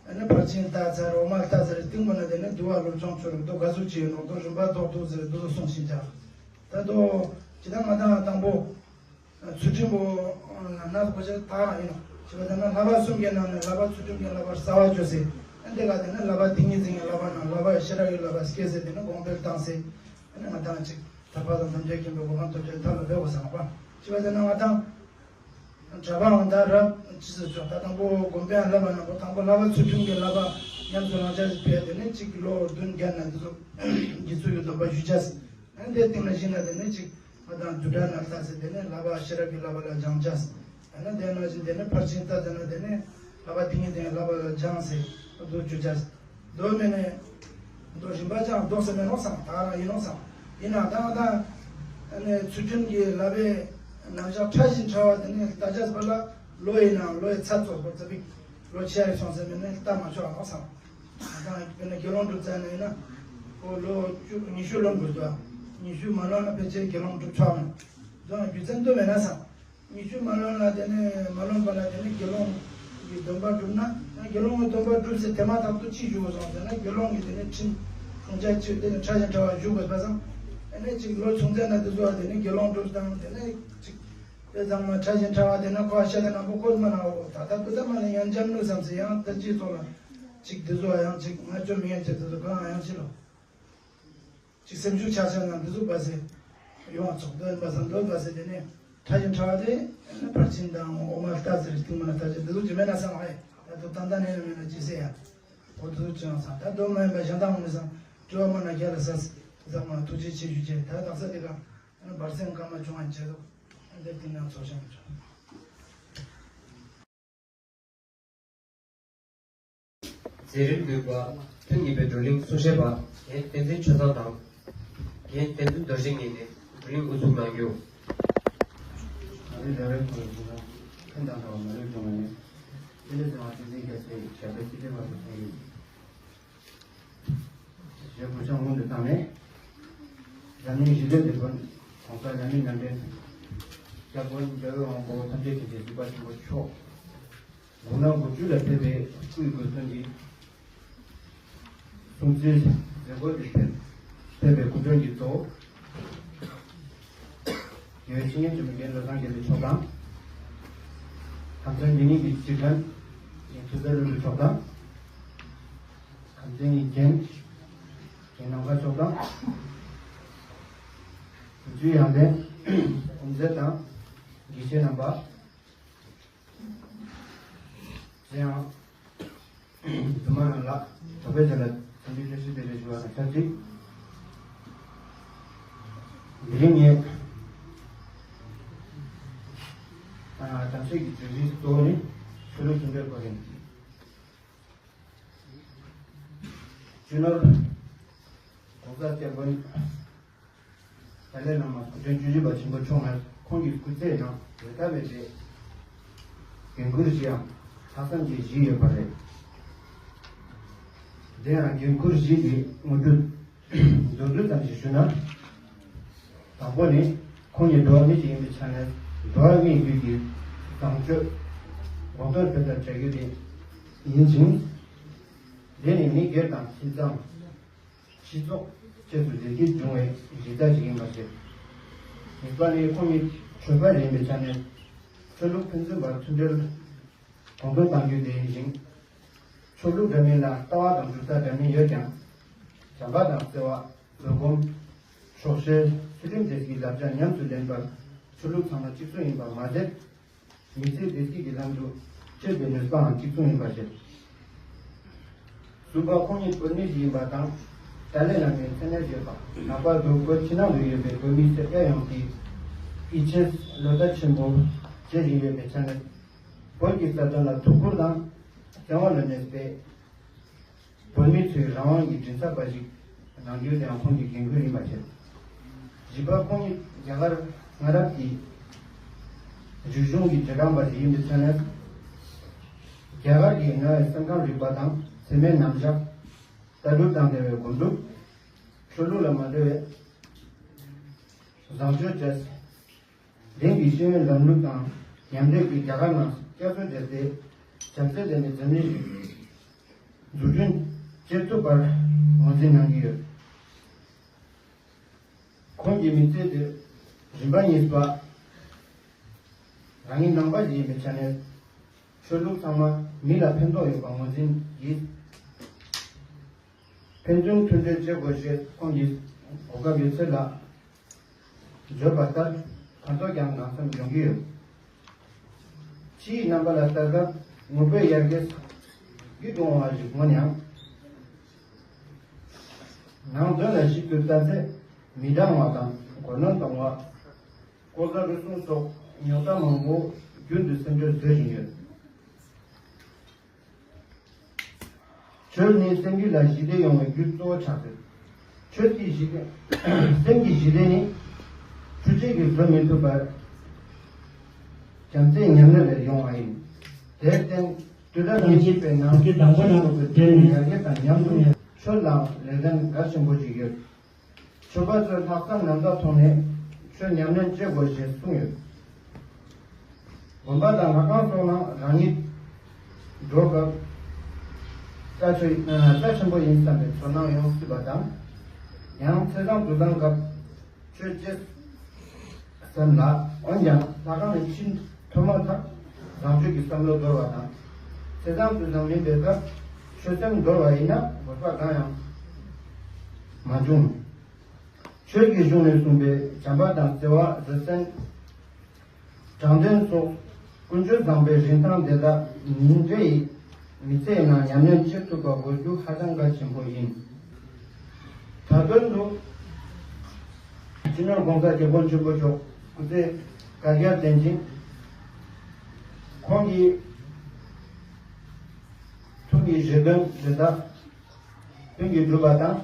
ཨ་ནི་ཕར་ཕྱིན་ལྟ་ཚར་འོག་མ་ལྟ་ཚར་སྟིང་མ་ན་དེ་ནས་འདུལ་བ་སློབ་སྦྱོང་བྱོས་རུ་འདུག་ག་ཟུག་ཅི་ཡོད་ནོ་འདུག་རིམ་པ་རྡོག་རྡོག་ཟེར་འདུག་གསུངས་ཤིང་ཅག་ད་དོ་ཇི་ལྟར་ང་དང་དང་པོ། ཚུལ་ཁྲིམས་པོ་ན་ན་གོ་ཆ་ད་རང་ཡིན་ནོ། ཞེས་པ་ལྟར་ན་བསླབ་པ་གསུམ་གྱི་ནང་ནས་བསླབ་པ་ཚུལ་ཁྲིམས་ཀྱི་བསླབ་པ་རྩ་བ་ཆོད་ཟེར། ཨ་འདི་ག་དེ་ནི་བསླབ་པ་ཏིང་ངེ་འཛིན་གྱི་བསླབ་པ་ནང་བསླབ་པ་ཤེས་རབ་ཀྱི་བསླབ་པ་སྐྱེ་ཟེར་དེ་ནི་གོང་འཕེལ་བཏང་ཟེར། ཨ་ནི་ང་དང་ཅིག་ཐར་པ་དང་ཐམས་ཅད་མཁྱེན་པའི་གོ་འཕང་ཐོབ་ཅེས་ཐབས་ལ་འབད་དགོས་བསམ་པ། ཞེས་པ་ལྟར་ན་ང་དང་གྲྭ་པའང་ད་རབ་ཅི་ཟེར་ཆོག་ད་དང་པོ་དགོན་པའང་བསླབ་པ་ནང་པོ་དང་པོ་བསླབ་པ་ཚུལ་ཁྲིམས་ཀྱི་བསླབ་པ་ཉམས་སུ་བླང་བྱ་ཞིག་ཕེབས་དེ་ནི་ཅིག་ལོ་བདུན་བརྒྱད་ན་འདི་ཚོ་དགེ་ཚུལ་གྱི་སྡོམ་པ་ཞུ་བྱ་ཟེར། ཨ་ནི་དེ་སྟེང་ན་བཞིན་ན་དེ་ནི་ཅིག་ང་དང་རྒྱུ་འབྲས་ན་ལྟ་ཟེར་དེ་ནི་བསླབ་པ་ཤེས་རབ་ཀྱི་བསླབ་པ་ལ་སྦྱང་བྱ་ཟེར། ཨ་ནི་དེ་ན་བཞིན་དེ་ནི་ཕར་ཕྱིན་ལྟ་དེ་ན་དེ་ནི་བསླབ་པ་ཏིང་ངེ་འཛིན་བསླབ་པ་ལ་སྦྱང་ཟེར་འདུག་རྒྱུ་བྱ་ཟེར། མདོ་མེད་ནས་མདོ་རིམ་པ་ཅང་ལྡོག་ས་མེད་ནོ་བསམ་ད་རང་ཡིན་ནོ་བསམ། ཡིན་ན་ད་ང་དང་ཨ་ནི་ཚུལ་ཁྲིམས་ཀྱི་བསླབ་པའི་རྣམ་གཞག་ཕྲ་ཞིང་ཕྲ་བ་དེ་ནི་ལྟ་བྱ་ཟེར་བ་ལ་ལོ་ཡིན་ནའང་ལོ་ཡི་ཚད་གཙོ་བོར་ཙ་པིག་ལོ་ཆེ་རིགས་སོང་ཟེར་མེད་ནི་ལྟ་མ་ཆོག་ནོ་བསམ། ང་དང་དཔེར་ན་དགེ་སློང་སྒྲུབ་ཙམ་ནས་ཡིན་ན། ཁོ་ལོ་བཅུ་ཉི་ཤུ་ལོན་དགོས་འདུག་ཉི་ཤུ་མ་ལོན་ན་ཕལ་ཆེར་དགེ་སློང་སྒྲུབ་ཆོག་མེད། འདི་ཡང་རྒྱུ་མཚན་དུ་མེད་ན་བསམ། ཉི་ཤུ་མ་ལོན་ལ་དེ་ནས་མ་ལོན་པ་ལ་དེ་ནས་དགེ་སློང་གི་སྡོམ་པ་སྒྲུབ་ན། ཡང་དགེ་སློང་གི་སྡོམ་པ་སྒྲུབ་ཟེར་དེ་མ་ཐག་ཏུ་ཅི་ཞུ་དགོས་སོང་ཟེར་ན་དགེ་སློང་གི་དེ་ནས་ཁྲིམས་སྲུང་བྱ་ཅི་དེ་ནས་ཕྲ་ཞིང་ཕྲ་བ་ཞུ་དགོས་པ་སང་། དེ་ནས་ཅིག་ལོ་ཆུང་ཙེ་ན་དེ་ཚོ་བ་དེ་ནས་དགེ་སློང་སྒྲུབ་དང་དེ་ནས་ཅིག་དེ་ཚང་མ་ཕྲ་ཞིང་ཕྲ་བ་དེ་ན་ཁོ་ཤ་དེ་ན་པོ་ཁོ་མ་ན་འོ་ད་ལྟ་དུ་ད་མ་ན་ཡང་འཇམ་ནུ་བསམ་ཟེར་ཡང་ད་ཅི་ཚོ་ལ་ཅིག་དེ་ཚོ་བ་ཡང་ཅིག་ང་ཅོ་མི་ཡང་ཅིག་དེ་ཚོ་གང་ཡང་ཅི་ལོ། ཅིག་སེམས་ཤུགས་ཆག་ཆག་ངང་འདི་ཚོ་བ་སེ། ཡོང་བ་ཚོགས་འདུ་ཡིན་པ་སང་འདོད་པ་སེ་དེ་ནས་ཕྲ་ཞིང་ཕྲ་བ་དེ། ཕར་ཕྱིན་དང་འོག་མ་ལྟ་ཟེར་སྟིང་མ་ན་ལྟ་ཅེས་འདི་ཚོ་ཅི་མེད་ན་སང་ཨེ། ད་དུ་ཏན་ཏན་ནས་མེད་ན་ཅི་སེ་ཡ། འོ་འདི་ཚོ་ཅི་ཡང་སང་ད་དོན་མ་ཡིན་པ་གཞན་དག་འོང་ནས་སང་དྲི་བ་མ་ན་རྒྱ་ལ་ས་སེ་ཟག་མ་ཐུགས་རྗེ་ཆེ་ཞུ་ཅེས་ད་དག་ས་དེ་ག་འབར་སེང་སྐར་མ་བྱུང་བ་བྱེད་དོ། འདིར་དེ་ནང་ཚོགས་ཞང་བྱུང་། མཛད་རིམ་དགུ་པ། ཐུན་གཉིས་པའི་བགྲོ་གླེང་གསུང་བཤད་པ། རྒན་བསྟན་འཛིན་ཆོས་བཟང་དང་། རྒན་བསྟན་འཛིན་རྡོ་རྗེ་གཉིས་ནས་བགྲོ་གླེང་དབུ་འཛུགས་གནང་རྒྱུ། ང་ཚོའི་རྒྱ་བལ་ཁོངས་ཀྱི་ཕན་དང་འདྲ་བ་མ་ལུས་འབྱུང་བ་ཡིན། དེ་ལས་ཀྱང་བསྟན་འཛིན་རྒྱལ་སྲས་ཞབས་པད་སྲིད་མཐའི་བར་དུ་བརྟན་ཡོད། ཞེས་གུས་ཕྱག་སྔོན་དུ་བཏང་ནས། འཛམ་གླིང་ཞི་བདེ་འདིར་ཀུན། གོང་ས་འཛམ་གླིང་མཉམ་འབྲེལ། སྐྱབས་མགོན་རྒྱལ་བའི་དབང་པོ་ཐམས་ཅད་མཁྱེན་ཅིང་གཟིགས་པ་ཆེན་པོ་མཆོག་དགུང་ན་དགུ་བཅུ་ལ་ཕེབས་པའི་སྐུའི་གོ་མཚོན་གྱི་སྲུང་བརྩིའི་མཛད་སྒོ་འདིར་ཕེབས་ཕེབས་པའི་སྐུ་མགྲོན་གྱི་གཙོ་བོ། དགེ་བའི་བཤེས་གཉེན་ཆེན་མོ་རྒན་བློ་བཟང་རྒྱལ་མཚན་མཆོག་དང་། ཁམས་ཚན་རྒྱུན་ལས་ཀྱི་སྤྱི་ཁང་ཡིན་ཐུབ་བསྟན་བློ་གྲོས་མཆོག་དང་། ཁམས་ཚན་གྱི་རྒན་རྒན་ནམ་མཁའ་མཆོག་དང་། བོད་བརྒྱུད་ཡང་ལེན་དབུ་མཛད་དང་དགེ་བཤེས་རྣམ་པ། གཞན་ཡང་། འདུས་མ་རང་ལགས་དོ་པའི་ཚེ་ལ་འཚམས་འདྲི་བཀྲ་ཤིས་བདེ་ལེགས་ཞུ་བ་དང་ཆབས་ཅིག་དེ་རིང་ངས་གཏམ་བཤད་ཀྱི་བརྗོད་གཞི་གཙོ་བོ་ནི་ཆོས་ལུགས་མཐུན་སྒྲིལ་སྐོར་ཡིན། སྤྱི་ནོར་༸གོང་ས་༸སྐྱབས་མགོན་ཏཱ་ལའི་བླ་མ་སྐུ་ཕྲེང་བཅུ་བཞི་པ་ཆེན་པོ་མཆོག་ནས་ཁོང་གི་སྐུ་ཚེའི་ནང་ལས་ཀ་མེད་པའི་འགན་ཁུར་བཞི་ཡང་ལྷག་བསམ་གྱིས་བཞེས་ཡོད་པ་རེད། དེ་ཡང་འགན་ཁུར་བཞི་དེ་དངོས་གྲུབ་མདོར་བསྡུས་ཙམ་ཞིག་ཞུ་ན། དང་པོ་ནི་ཁོང་ཉིད་འགྲོ་བ་མི་ཞིག་ཡིན་པའི་ཆ་ནས་འགྲོ་བ་མིའི་རྒྱུད་ཀྱི་བཟང་སྤྱོད་གོང་མཐོར་འཕེལ་ཐབས་བྱ་རྒྱུ་དེ་ཡིན་ཞིང་། དེ་ནི་མི་སྒེར་དང་ཁྱིམ་ཚང་། སྤྱི་ཚོགས་བཅས་སུ་བདེ་སྐྱིད་འབྱུང་བའི་གཞི་རྩ་ཞིག་ཡིན་པར་བཤད། གཉིས་པ་ནི་ཁོང་ཉིད་ཆོས་པ་ཡིན་པའི་ཆ་ནས་ཆོས་ལུགས་ཕན་ཚུན་བར་མཐུན་སྒྲིལ་གོང་མཐོར་གཏང་རྒྱུ་དེ་ཡིན་ཞིང་། ཆོས་ལུགས་འདྲ་མིན་ལ་ལྟ་བ་དང་སྒྲུབ་རྟགས་འདྲ་མིན་ཡོད་ཀྱང་། བྱམས་པ་དང་བརྩེ་བ། བཟོད་སྒོམ། ཆོག་ཤེས། ཚུལ་ཁྲིམས་བཅས་ཀྱི་བསླབ་བྱ་ཉམས་སུ་ལེན་པར་ཆོས་ལུགས་ཚང་མ་གཅིག་མཚུངས་ཡིན་པ་མ་ཟད། མི་ཚེ་བདེ་སྐྱིད་ཀྱི་ལམ་དུ་སྤྱོད་པའི་ནུས་པའང་གཅིག་མཚུངས་ཡིན་པར་བཤད། གསུམ་པ་ཁོང་ཉིད་བོད་མི་ཞིག་ཡིན་པ་དང་། ཏཱ་ལའི་བླ་མའི་མཚན་གནས་ཡོད་པ། ལྷག་པར་དུ་བོད་ཕྱི་ནང་དུ་ཡོད་པའི་བོད་མི་སེར་སྐྱ་ཡོངས་ཀྱིས་ཡིད་ཆེས་བློ་ལྟ་ཆེན་པོ་བྱེད་བཞིན་ཡོད་པའི་ཆ་ནས། བོད་ཀྱི་རྩ་དོན་ལ་ཐུགས་ཁུར་དང་བརྩེ་བ་ལ་གནས་པའི་བོད་མི་ཚོའི་རང་དབང་གི་མགྲིན་ཚབ་པ་ཞིག་གནང་རྒྱུ་དེའང་ཁོང་གི་འགན་ཁུར་ཡིན་པ་བཤད། བཞི་པ་ཁོང་ཉིད་རྒྱ་གར་སྔ་རབས་ཀྱི་རིག་གཞུང་གི་རྗེས་འབྲང་པ་ཞིག་ཡིན་པའི་ཆ་ནས། རྒྱ་གར་གྱི་སྔ་བའི་སེམས་ཁམས་རིག་པ་དང་སེམས་པའི་རྣམ་གཞག་ལྟ་གྲུབ་དང་འབྲེལ་བའི་སྒོམ་སྒྲུབ། ཆོས་ལུགས་ལ་མ་འབྲེལ་བའི་བཟང་སྤྱོད་བཅས། དེང་གི་ཤེས་ཡོན་ལམ་ལུགས་དང་མཉམ་འདྲེས་ཀྱིས་རྒྱ་གར་ནང་བསྐྱར་གསོ་བྱས་ཏེ། བྱམས་བརྩེ་ལྡན་པའི་འཛམ་གླིང་ཞིག་འཛུགས་སྐྲུན་བྱེད་ཐུབ་པར་ངོས་འཛིན་གནང་གི་ཡོད། ཁོང་གི་མི་ཚེ་དེ་རིམ་པ་གཉིས་པ་རང་ཉིད་ནང་པ་ཞིག་ཡིན་པའི་ཆ་ནས། ཆོས་ལུགས་ཚང་མ་མི་ལ་ཕན་ཐོགས་ཡོད་པ་ངོས་འཛིན་གྱིས། ཕན་ཚུན་མཐུན་འབྲེལ་བྱེད་དགོས་ཞེས་ཁོང་གིས་གོ་སྐབས་ཡོད་ཚད་ལ་བརྗོད་པ་ལྟར། ཕན་ཐོགས་ཀྱང་གནང་བསམ་ཡོང་གི་ཡོད། ཕྱིའི་རྣམ་པ་ལ་ལྟ་སྐབས་ངུ་འབོད་ཡར་རྒྱས་སུ་གཏོང་བ་ཞིག་མངོན་ཡང་། ནང་དོན་ལ་ཞིབ་ཏུ་ལྟ་ཚེ་མི་དྲང་བ་དང་མགོ་གནོན་གཏོང་བ། ལྐོག་ཟ་རུལ་སུངས་སོགས་རྙོག་དྲ་མང་པོ་རྒྱུན་དུ་སེམས་ཁྲལ་བཟོ་བཞིན་ཡོད། ཆོས་ནི་སེམས་རྒྱུད་ལ་ཞི་བདེ་ཡོང་བའི་རྒྱུ་གཙོ་བོ་ཆགས་ཡོད། ཆོས་ཀྱི་ཞི་བདེ། སེམས་ཀྱི་ཞི་བདེ་ནི་ཆོས་བྱེད་ཀྱིས་བཟོ་མི་ཐུབ་པར། བྱམས་བརྩེའི་ཉམས་ལེན་ལས་ཡོང་བ་ཡིན། དེར་བརྟེན་དུས་རབས་ཉེར་གཅིག་པའི་ནང་ཆོས་ལུགས་དེ་ནི་ཡར་རྒྱས་དང་མཉམ་དུ་ཆོས་ལའང་ལས་འགན་གལ་ཆེན་པོ་ཞིག་ཡོད། ཆོས་པ་ཚོས་ལྷག་བསམ་རྣམ་དག་ཐོག་ནས་ཆོས་ཉམས་ལེན་བྱེད་དགོས་ཞེས་གསུངས་ཡོད། དགོན་པ་དང་ལྷ་ཁང་སོགས་ནང་རང་ཉིད་འགྲོ་སྐབས་རྩ་ཆེ་རྩ་ཆེན་པོ་ཡིན་བསམ་པའི་ཚོར་སྣང་ཡོང་སྲིད་པ་དང་། ཡང་ཚེས་བཟང་དུས་བཟང་སྐབས་ཆོས་བྱེད་སེམས་ལ། འོན་ཀྱང་ལྷ་ཁང་ནས་ཕྱིར་ཐོན་མ་ཐག་བཟང་སྤྱོད་ཀྱི་བསམ་བློ་འདོར་བ་དང་། ཚེས་བཟང་དུས་བཟང་མིན་པའི་སྐབས་ཆོས་སེམས་འདོར་བ་ཡིན་ན་དགོས་པ་གང་ཡང་མ་བྱུང་། ཆོས་ཀྱི་གཞུང་ནས་གསུངས་པའི་བྱམས་པ་དང་བརྩེ་བ། བཟོད་བསྲན། དྲང་དོན་སོགས་ཀུན་སྤྱོད་བཟང་པོའི་རིན་ཐང་དེ་དག་ཉིན་རེ་ཡི་མི་ཚེའི་ནང་ཉམས་ལེན་བྱེད་ཐུབ་པ་དགོས་རྒྱུ་ཧ་ཅང་གལ་ཆེན་པོ་ཡིན། ད་དོན་དུ། སྤྱི་ནོར་༸གོང་ས་༸སྐྱབས་མགོན་ཆེན་པོ་མཆོག་སྐུ་ཚེ་བསྐལ་བརྒྱར་བརྟན་ཅིང་། ཁོང་གི་ཐུགས་ཀྱི་བཞེད་དོན་དེ་དག་ཀུན་གྱིས་འགྲུབ་པ་དང་།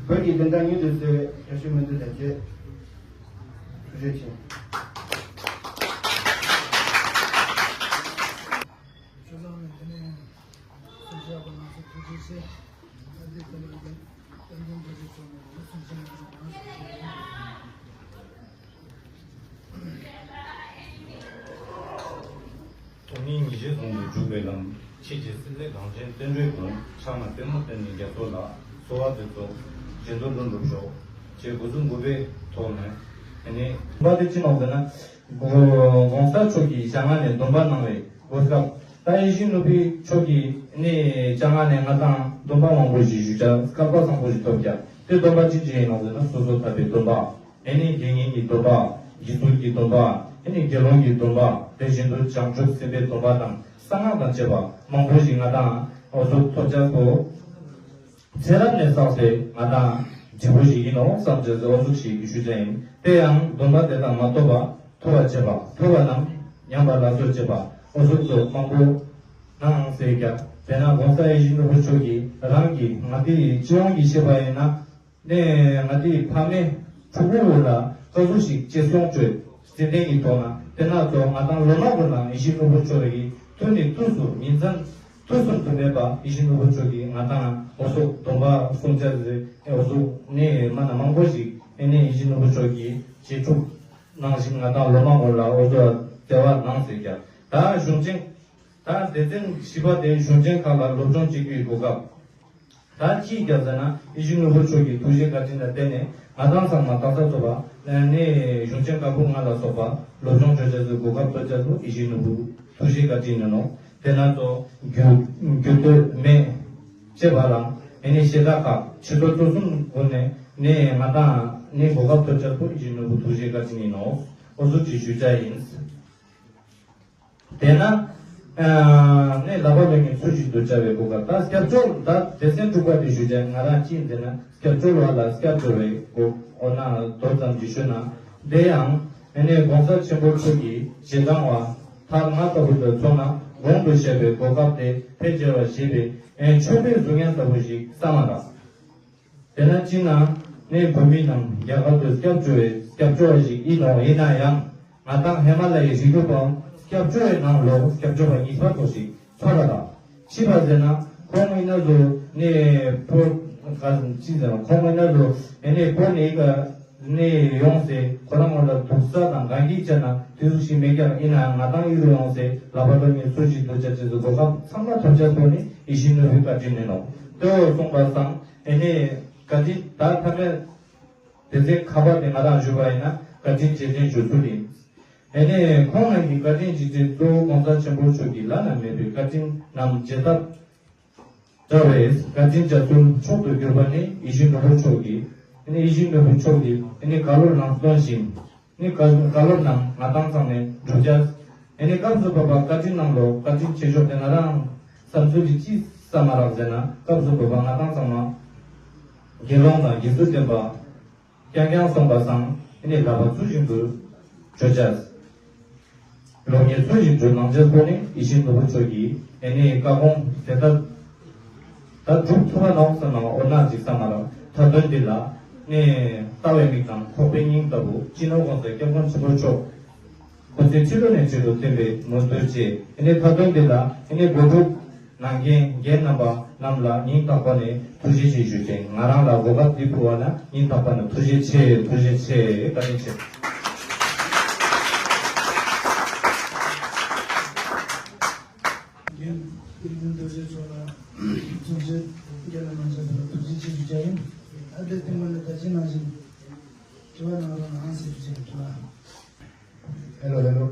བོད་ཀྱི་བདེན་མཐའ་མྱུར་དུ་གསལ་བའི་བཀྲ་ཤིས་སྨོན་འདུན་དང་བཅས་ཐུགས་རྗེ་ཆེ། ཆོས་བཟང་ནས་འདི་ནས་གསུང་བཤད་པ་ལ་སོགས་ཐུགས་རྗེ་ཆེ། ཨ་ཏི་ཀ་ལ་ཡང་བསྟན་འཛིན་རྡོ་རྗེ་མཆོག་ནས་གསུང་བཤད་གནང་བ་དང་། སྟོང་ཉིད་ཉིད་བཞི་ཟུང་དུ་འཇུག་པའི་ལམ། ཕྱིས་ཀྱི་སྲིད་རྩེ་གངས་ཅན་བསྟན་འགྲོའི་དོན། ཕྱག་ན་པདྨོ་བསྟན་ནས་རྒྱ་མཚོ་ལ། གསོལ་བ་འདེབས་སོ་བཞེས་ནས་ལྷུན་གྲུབ་ཤོག་ཅེས་འགོ་འཛུགས་འགོ་པའི་ཐོག་ནས་ཨ་ནི་སྡོམ་པ་དེ་ཅི་ནོག་ཟེར་ན། གོང་ས་མཆོག་གིས་ཞལ་སྔ་ནས་སྡོམ་པ་གནང་བའི་གོ་སྐབས། ད་ཡིད་བཞིན་ནོར་བུ་མཆོག་གིས་ནི་ཞལ་སྔ་ནས་ང་དང་སྡོམ་པ་མང་པོ་ཞིག་ཞུས་ཀྱང་སྐལ་པ་བཟང་པོ་ཞིག་ཐོབ་ཀྱང་། དེ་སྡོམ་པ་ཅི་ཅི་ཡིན་ནོག་ཟེར་ན། སོ་སོ་ཐར་པའི་སྡོམ་པ། ཨ་ནི་དགེ་བསྙེན་གྱི་སྡོམ་པ། དགེ་ཚུལ་གྱི་སྡོམ་པ། ཨ་ནི་དགེ་སློང་གི་སྡོམ་པ། དེ་བཞིན་དུ་བྱང་ཆུབ་སེམས་དཔའི་སྡོམ་པ་དང་གསང་སྔགས་དང་བཅས་པ་མང་པོ་ཞིག་ང་དང་འོ་ཟུག་ཐོབ་ཅག་པོ། ཚེ་རབས་ནས་བསགས་པའི་ང་དང་འབྲས་བུ་ཞིག་ཡིན་ནོ་བསམ་བྱས་འོ་ཟུག་ཞིག་ཞུ་བྱ་ཡིན། དེ་ཡང་སྡོམ་པ་དེ་དག་མ་ཐོབ་པ་ཐོབ་པར་བྱེད་པ། ཐོབ་པ་རྣམས་ཉམས་པར་ལ་སོགས་བྱེད་པ། འོ་ཟུག་ཚོ་མང་པོ་གནང་ཟེར་ཀྱང་། དེས་ན་གོང་ས་ཡིད་བཞིན་ནོར་བུ་མཆོག་གིས་རང་གིས་ང་དེའི་སྤྱི་ཡོངས་ཀྱི་བཤད་པ་ཡིན་ན། ནས་ང་དེའི་ཕ་མའི་ཕྲུ་གུ་ལ་ཀ་ཟུག་ཞིག་གཅེས་སྐྱོང་བྱོས། བརྩེ་ལྡན་གྱི་ཐོག་ན་དེ་ན་ཚོ་ང་དང་ལོ་མ་གུན་ལ་ཡིད་བཞིན་ནོར་བུ་མཆོག་རེ་གི་ཐུགས་ནས་ཐུགས་སུ་ཉིན་མཚན་མཐུན་སུམ་དུ་མེད་པ་ཡིད་བཞིན་ནོར་བུ་མཆོག་གིས་ང་དང་འོ་ཟུག་སྡོམ་པ་སྲུང་བྱ་ཟེར་འོ་ཟུག་ནས་མ་ན་མང་པོ་ཞིག་ཨེ་ནས་ཡིད་བཞིན་ནོར་བུ་མཆོག་གིས་རྗེས་ཕྲུག་ནང་བཞིན་ང་དང་ལོ་མ་གུན་ལ་འོ་ཟུག་བརྩེ་བ་གནང་ཟེར་ཀྱང་། ད་གཞུང་ཆེན། ད་སྡེ་ཚན་བཞི་པ་དེ་གཞུང་ཆེན་ཁག་ལ་སློབ་སྦྱོང་བྱེད་རྒྱུའི་གོ་སྐབས། ད་ཅིའི་སྐབས་ཟེར་ན་ཡིད་བཞིན་ནོར་བུ་མཆོག་གི་ཐུགས་རྗེ་བཀའ་དྲིན་ལ་བརྟེན་ནས་ང་དང་ཚང་མ་དག་ས་ཚོ་པ་ནས་གཞུང་ཆེན་བཀའ་པོད་ལྔ་ལ་སོགས་པ་སློབ་སྦྱོང་བྱེད་བྱ་ཚོའི་གོ་སྐབས་ཐོབ་བྱ་ཚོ་ཡིད་བཞིན་ནོར་བུ་ཐུགས་རྗེ་བཀའ་དྲིན་ཡིན་ནོ། དེ་ན་ཚོ་རྒྱུ་རྒྱུ་སྟོད་སྨད་བཅས་པ་དང་ཨེ་ནས་ཤེལ་དཀར་ཁག་ཆེ་མཐོ་ཚོ་གསུམ་སྒོ་ནས་ནས་ང་དང་ནས་གོ་སྐབས་ཐོབ་བྱ་ཚོ་ཡིད་བཞིན་ནོར་བུ་ཐུགས་རྗེ་བཀའ་དྲིན་ཡིན་ནོ། འོ་ཟུག་ཅིག་ཞུ་བྱ་ཡིན། དེས་ན། ཨ་ནི་ལག་པ་ལོན་ནས་ཚུལ་བཞིན་དུ་བྱ་བའི་གོ་སྐབས། ད་སྐྱབས་བཅོལ་ད་སྡེ་ཚན་དྲུག་པ་དེ་ཞུ་བྱ་ང་རང་ཅི་ཡིན་ཟེར་ན། སྐྱབས་བཅོལ་བ་ལ་སྐྱབས་བཅོལ་བའི་གོ་འོ་ན་མདོ་ཙམ་ཞིག་ཞུ་ན། དེ་ཡང་ཨ་ནི་གོང་ས་ཆེན་པོ་མཆོག་གིས་རྗེས་འབྲང་བ་ཐར་ང་ལྟ་བུ་དང་མཚོན་ན་གོང་དུ་བཤད་པའི་གོ་སྐབས་དེ་ཕལ་ཆེ་བ་ཞེས་པའི་ཨེ་མཆོད་པའི་གཟུགས་བརྙན་ལྟ་བུ་ཞིག་བསམ་མ་རག་དེ་ན་ཅི་ན་ནས་བོད་མི་རྣམས་རྒྱ་གར་དུ་སྐྱབས་བཅོལ་བའི་སྐྱབས་བཅོལ་བ་ཞིག་ཡིན་ནོ། ཡིན་ན་ཡང་ང་དང་ཧི་མ་ལ་ཡའི་རི་རྒྱུད་པའམ་སྐྱབས་བཅོལ་བའི་ནང་ལོགས་སྐྱབས་བཅོལ་བ་གཉིས་པ་ཐོག་ཞིག་ཚོར་བ་དང་། ཕྱི་པ་ཟེར་ན་ཁོང་ཡིན་ན་ཚོ་ནས་བོད་ག་ཅི་ཟེར་ན་ཁོང་ཡིན་ན་ཚོ་ནས་བོད་ནས་ག་ནས་ཡོང་སའི་ཁོ་རང་ངོ་ལ་སྡུག་ས་དང་དགའ་སྐྱིད་བྱས་ན་དེ་ཟུག་ཞིག་མེད་ཀྱང་། ཡིན་ན་ཡང་ང་དང་ཡུལ་ཡོང་སའི་ལག་པ་ལོན་ནས་ཚུལ་བཞིན་དུ་བྱ་བྱེད་ཚོ་གོ་སྐབས་ཚང་མ་ཐོབ་བྱ་ཚོ་ནི་ཡིད་བཞིན་ནོར་བུའི་བཀའ་དྲིན་ཡིན་ནོ། དེ་འོ་གསུངས་པ་སང་། ཨེ་ནས་བཀའ་དྲིན་ད་ཐ་མའི་སྡེ་ཚན་ཁ་པར་དེ་ང་རང་ཞུ་བ་ཡིན་ན་བཀའ་དྲིན་རྗེས་དྲན་ཞུ་ཚུལ་ཡིན། ཨེ་ནས་ཁོང་རྣམས་ཀྱི་བཀའ་དྲིན་རྗེས་དྲན་གཙོ་བོ་གོང་ས་ཆེན་པོ་མཆོག་གི་བླ་ན་མེད་པའི་བཀའ་དྲིན་རྣམས་རྗེས་ཐབས་བཀྲ་བའི་བཀའ་དྲིན་རྒྱ་མཚོའི་མཆོག་ཏུ་གྱུར་པ་ནི་ཡིད་བཞིན་ནོར་བུ་མཆོག་གིས། ཨེ་ནས་ཡིད་བཞིན་ནོར་བུ་མཆོག་གིས་ཨེ་ནས་བཀའ་སློབ་རྣམས་སྟོན་ཞིང་། ནི་བཀའ་བཀའ་སློབ་རྣམས་ང་དང་ཚང་ནས་བསྒྲུབ་བྱ། ཨེ་ནས་སྐབས་སུ་བབ་པ་བཀའ་དྲིན་རྣམས་ལོ། བཀའ་དྲིན་ཆེ་ཤོས་དེ་ང་རང་བསམ་ཚུལ་གྱི་ཅི་བསམ་མ་རག་ཟེར་ན། སྐབས་སུ་བབ་པ་ང་དང་ཚང་མ་དགེ་སློང་དང་དགེ་ཚུལ་ལྡན་པ་རྐྱང་རྐྱང་སོང་པ་སང་ཨེ་ནས་ལག་པ་ཚུལ་བཞིན་དུ་བཅོས་བྱ། སློབ་གཉེར་ཚུལ་བཞིན་བཅོས་གནང་བྱ་སོགས་ནི་ཡིད་བཞིན་ནོར་བུ་མཆོག་གིས་ཨེ་ནས་བཀའ་དགོངས་དེ་ལྟར། ད་སྒྲུབ་ཐུབ་པ་ནོག་བསམ་ན་འོ་ན་ཅིག་བསམ་མ་རག་མཐའ་དོན་འདི་ལ་ནི་ལྟ་བའི་མིག་དང་ཁོག་པའི་སྙིང་ལྟ་བུ་སྤྱི་ནོར་གོང་ས་སྐྱབས་མགོན་ཆེན་པོ་མཆོག་སྐུ་ཚེ་ཁྲི་ལོ་ནས་ཁྲི་ལོ་བརྟན་པའི་སྨོན་འདུན་བཅས། ཨེ་ནི་མཐའ་དོན་འདི་ལ་ཨེ་ནི་གོ་སྒྲུབ་གནང་མཁན་རྒན་རྣམ་པ་རྣམས་ལ་སྙིང་ཐག་པ་ནས་ཐུགས་རྗེ་ཆེ་ཞུ་ཅིང་། ང་རང་ལ་གོ་སྐབས་འདི་ཕུལ་བ་ལ་སྙིང་ཐག་པ་ནས་ཐུགས་རྗེ་ཆེ། ཐུགས་རྗེ་ཆེ། བཀའ་དྲིན་ཆེ། རྒན་རྡོ་རྗེ་མཆོག་ལ་ཐུགས་རྗེ་བཀའ་ལ་མ་འཛེམས་པར་ཐུགས་རྗེ་ཆེ་ཞུ་རྒྱུ་ཡིན། ཨ་དེ་ཐེངས་མ་ནི་ད་ཅི་ནང་བཞིན་དྲི་བ་གནང་རོགས་གནང་ཟེར་ཞུ་རྒྱུ་ཡིན། དྲི་བ། ཧེ་ལོ་ཧེ་ལོ།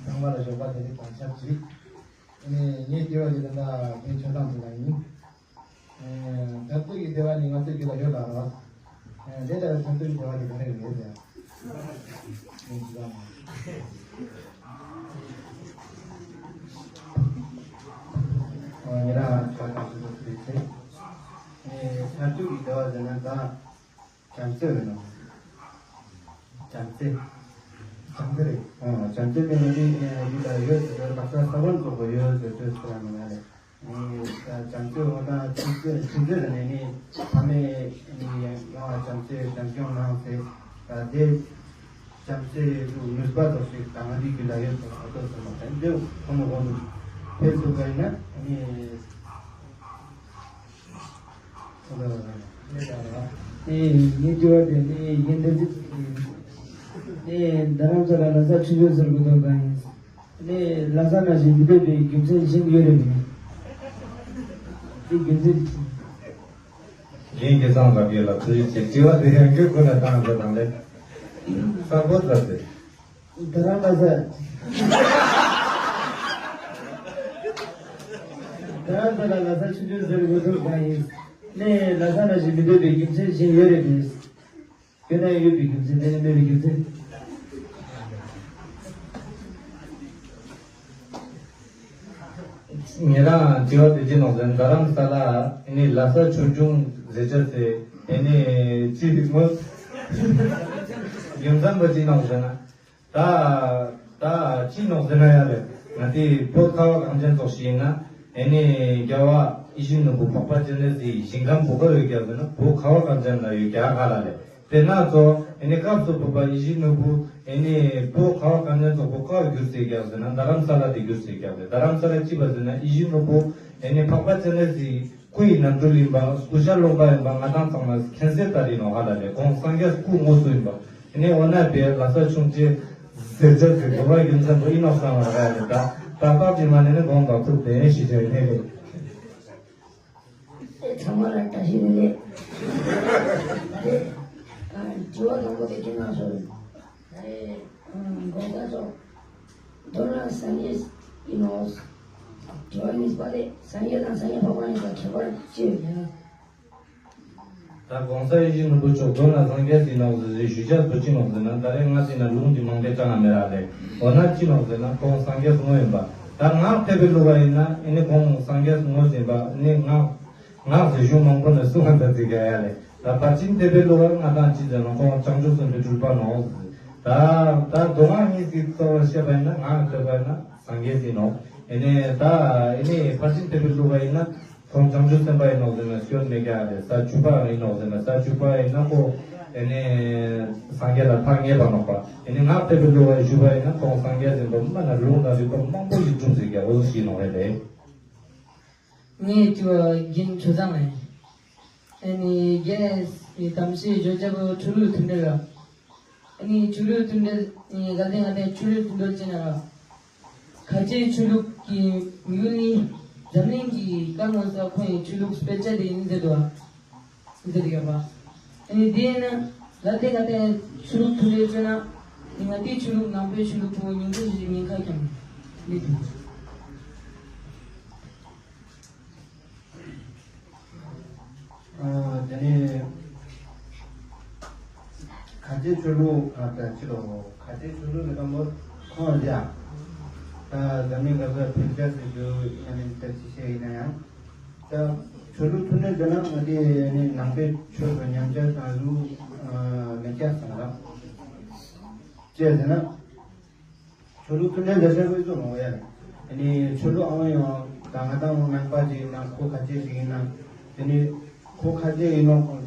ཚང་མ་ལ་ཞོགས་པ་བདེ་ལེགས་དང་ཆབས་ཅིག་ངས་ངའི་དྲི་བ་དེ་ད་ལྟ་ངའི་ཆ་ཚང་དུ་ལ་ཡིན། ཨེ། འཐབ་རྩོད་ཀྱི་ལྟེ་བ་ནི་ང་ཚོའི་རྒྱུད་ལ་ཡོད་ལ་རོ། ཨེ། དེ་ལྟར་འཐབ་རྩོད་ཀྱི་ལྟེ་བ་དེ་ག་རེ་རེད་ཟེར། ཨེ། ཅི་ལ་མ། ཨོ། ཉེ་རང་ཆ་ཚང་ཞིག་ཏུ་ཕུལ་ཚེ། ཨེ། འཐབ་རྩོད་ཀྱི་ལྟེ་བ་ཟེར་ན་ད་བྱམས་བརྩེ་རེད་ནོ། བྱམས་བརྩེ། བྱམས་བརྩེ་རེད། ཨོ། བྱམས་བརྩེ་དེ་ང་ཚོའི་ཨེ། རྒྱུད་ལ་ཡོད་ཟེར་དུས་ལག་ཆ་ས་བོན་རྫོགས་པ་ཡོད་ཟེར་དུས་ཚོད་རང་མི་ལ་རེད། ཨེ། བྱམས་བརྩེ་འོ་ན་ཆུ་ཚོད་ཆུ་ཚོད་ནས་ནི་ཕ་མས་ནི་ཡང་ཡང་བྱམས་བརྩེ་བྱམས་སྐྱོང་གནང་ཟེར། ད་དེ་བྱམས་བརྩེ་རུ་ནུས་པ་ཐོག་ཞིག་དང་འདི་གི་ལ་ཡོད་ཐོག་ཨ་ཏོ་ཟེར་མ་ད་འདི་ཁོ་མོ་གོང་དུ་ཕེབས་ཐུབ་པ་ཡིན་ན་ནི། ཨེ། ངའི་དྲི་བ་དེ་ནི་ཡིན་འདི་ནི་རྡ་རམ་ས་ལ་ལྷ་ས་ཆུ་ཚོད་ཟེར་དགོས་དོན་གང་ཡིན། ནས་ལྷ་ས་ནང་བཞིན་མི་སྡོད་པའི་རྒྱུ་མཚན་གཞན་ཡོད་རེད་མིན། དེ་རྒྱུ་མཚན། ལིང་སྐལ་བཟང་ལགས་ཀྱིས་ལ་ཐུགས་རྗེ་ཆེ། དྲི་བ་དེ་ཡང་ཁྱོད་ཁོ་ན་བཏང་དགོས་དང་ལས། གསར་པོ་ལྟ་ཚེ། རྡ་རམ་ལྷ་ས། རྡ་རམ་ས་ལ་ལྷ་ས་ཆུང་ཆུང་ཟེར་དགོས་ཐུག་གང་ཡིན། ནས་ལྷ་ས་ནང་བཞིན་མི་སྡོད་པའི་རྒྱུ་མཚན་གཞན་ཡོད་རེད་མིན། ཡོད་ན་ཡོད་པའི་རྒྱུ་མཚན། དེ་ནི་མེད་པའི་རྒྱུ་མཚན། ངེད་རང་དྲི་བ་དེ་ཅི་ནོག་ཟེར་ན། རྡ་རམ་ས་ལ་ཨེ་ནི་ལྷ་ས་ཆུང་ཆུང་ཟེར་ཆ་ཟེར་ཨེ་ནི་ཅི་ངོ་རྒྱུ་མཚན་པོ་ཅི་ནོག་ཟེར་ན། ད་ད་ཅི་ནོག་ཟེར་ན་ཡ་ལེ། ང་དེ་བོད་ཁ་བ་གངས་ཅན་ཚོགས་ཤིག་ཡིན་ན་ཨེ་ནི་རྒྱལ་བ་ཡིད་བཞིན་ནོར་བུ་འཕགས་པ་སྤྱན་རས་གཟིགས་ཞིང་ཁམས་བོད་ཁ་ཡོད་ཀྱང་ཟེར་ན། བོད་ཁ་བ་གངས་ཅན་ལ་ཡོད་ཀྱང་ཧ་ལ་ལེ། དེ་ན་ཚོ་ཨེ་ནི་སྐབས་སུ་བབས་པ་ཡིད་བཞིན་ནོར་བུ་ཨེ་ནི་བོད་ཁ་བ་གངས་ཅན་ཚོགས་པོ་ཁ་བ་བསྒྱུར་ཟེར་ཀྱང་ཟེར་ན། རྡ་རམ་ས་ལ་དེ་བསྒྱུར་ཟེར་ཀྱང་ཟེར། རྡ་རམ་ས་ལ་ཅི་བ་ཟེར་ན། ཡིད་བཞིན་ནོར་བུ་ཨེ་ནི་འཕགས་པ་སྤྱན་རས་གཟིགས་སྐུ་ཡི་རྣམ་སྤྲུལ་ཡིན་པ། སྐུ་ཤ་རློན་པ་ཡིན་པ་ང་དང་ཚང་མ་མཁྱེན་གསལ་ལྟར་ཡིན་ནོ་ཧ་ལ་ལེ། ཁོང་སངས་རྒྱས་སྐུ་དངོས་སུ་ཡིན་པ། ཨེ་ནི་འོ་ན་པའི་ལྷ་ས་ཆུང་ཆེ་ཟེར་ཆ་ཟེར་དགོས་པ་རྒྱུ་མཚན་པོ་ཡིན་ནོ་བསམ་པ་རེད་ལེ། ད་ད་སྟག་ཅིག་མ་ནས་ནི་དགོངས་དག་ཐུག་དེ་ནས་ཞིག་བྱས་ནས་ལེ། ཚང་མ་ལ་བཀྲ་ཤིས་བདེ་ལེགས། དྲི་བ་དང་པོ་དེ་ཁྱེད་རང་ཚོ་ད་རེས་དགོངས་དག་ཚོ་མདོར་ན་སངས་རྒྱས་ཡིན་ནོ། དྲི་བ་གཉིས་པ་དེ་སངས་རྒྱས་དང་སངས་རྒྱས་འཕགས་པ་གཉིས་ཀ་ཁྱད་པར་ཅི་ཡོད་ཀྱང་། ད་གོང་ས་ཡིད་བཞིན་ནོར་བུ་མཆོག་མདོར་ན་སངས་རྒྱས་ཡིན་ནོ་ཟེར་ཞུ་བྱ་བོ་ཅི་ནོ་ཟེར་ན། ད་རེས་ང་ཟེར་ན་ལུང་གི་མང་པོ་ཅང་མེད་ར་ལེ། འོ་ན་ཅི་ནོ་ཟེར་ན་ཁོང་སངས་རྒྱས་དངོས་ཡིན་པ། ད་ངག་ཐེག་པའི་བློ་བ་ཡིན་ན་ཨེ་ནི་ཁོང་སངས་རྒྱས་དངོས་ཡིན་པ་ནི་ངག་ངག་ཟེར་གཞུང་མང་པོ་ནས་གསུང་བ་ད་ཚིག་ག་ཡ་ལེ། ད་ཕར་ཕྱིན་ཐེག་པའི་བློ་བ་ང་དང་ཅི་ཟེར་ན་ཁོང་བྱང་ཆུབ་སེམས་དཔའི་སྤྲུལ་པ་ནོ་ཟེར། ད་ད་མདོ་སྔགས་གཉིས་ཀྱི་རྩ་བར་བཤད་པ་ཡིན་ན། ངག་ཐེག་པ་ཡིན་ན་སངས་རྒྱས་ཡིན་ནོ། ཨེ་ནི་ད་ཨེ་ནི་ཕར་ཕྱིན་ཐེག་པའི་བློ་བ་ཡིན་ན། ཁོང་བྱང་ཆུབ་སེམས་དཔའ་ཡིན་ནོ་ཟེར་ན་སྐྱོན་མེད་ཀྱང་རེད། ས་བཅུ་པ་ཡིན་ནོ་ཟེར་ན། ས་བཅུ་པ་ཡིན་ན་ཁོ་ཨེ་ནི་སངས་རྒྱས་ལ་ཐག་ཉེ་བ་ནོག་པ། ཨེ་ནི་ངག་ཐེག་པའི་བློ་བ་ཞུ་བ་ཡིན་ན་ཁོང་སངས་རྒྱས་ཡིན་པ་མ་ན་ལུང་དང་རིགས་པ་མང་པོ་ཞིག་གྲུབ་ཟེར་ཀྱང་འོ་ཟོ་ཞིག་ནོ་རེད་ལེ། ངས་དྲི་བ་རྒན་ཆོས་བཟང་ལ་ཡིན། ཨ་ནི་རྒན་གདམ་གསེས་བརྗོད་བྱ་བོ་ཆོས་ལུགས་མཐུན་སྒྲིལ་ལ། ཨ་ནི་ཆོས་ལུགས་མཐུན་སྒྲིལ་ནི་གལ་ཏེ་ང་ཚོས་ཆོས་ལུགས་མཐུན་སྒྲིལ་བྱས་ན་ར། ཁ་ཆེའི་ཆོས་ལུགས་ཀྱི་མི་ཡུལ་ནི་འཛམ་གླིང་གི་ཀ་ངོ་ས་ཁོ་ཡི་ཆོས་ལུགས་དཔེ་ཆ་དེ་ཡིན་ཟེར་འདུག་ཨ། ཟེར་ཡོད་པ། ཨ་ནི་དེ་ཡིན་ན་གལ་ཏེ་ང་ཚོས་ཆོས་ལུགས་མཐུན་སྒྲིལ་བྱས་ན། ནི་ང་ཚོའི་ཆོས་ལུགས་ནང་པའི་ཆོས་ལུགས་པོ་ཉུང་ཤས་ཤིག་ཉེན་ཁ་འཁྱམས་ནི་འདུག་ཨ། དེ་ནས་ཁ་ཆེ་ཆོས་ལུགས། ཨ། ད་ཅི་ལོ། ཁ་ཆེ་ཆོས་ལུགས་ལ་དང་པོ་ཁོང་ཡ། ད་འཛམ་གླིང་ག་ས་ཕན་ཆད་ཟེར་རྒྱུ་ཡང་ནི་ད་ཅི་བཤད་ཡིན་ན་ཡང་། ད་ཆོས་ལུགས་མཐུན་སྒྲིལ་ཟེར་ན་ང་དེ་ནི་ནང་པའི་ཆོས་དང་མཉམ་སྦྱར་དང་ལུགས། ཨ། མི་སྐྱ་ཟེར་ན་ལ། ཅི་ཟེར་ན། ཆོས་ལུགས་མཐུན་སྒྲིལ་ཟེར་བཤད་དགོས་ཚོད་མང་བོ་ཡ་ལ། དེ་ནས་ཆོས་ལུགས་ཨང་ཡང་ད་ང་དང་ནང་པ་ཅིག་ཡིན་ན། ཁོ་ཁ་ཆེ་ཞིག་ཡིན་ན། དེ་ནས་ཁོ་ཁ་ཆེ་ཡིན་ནོ།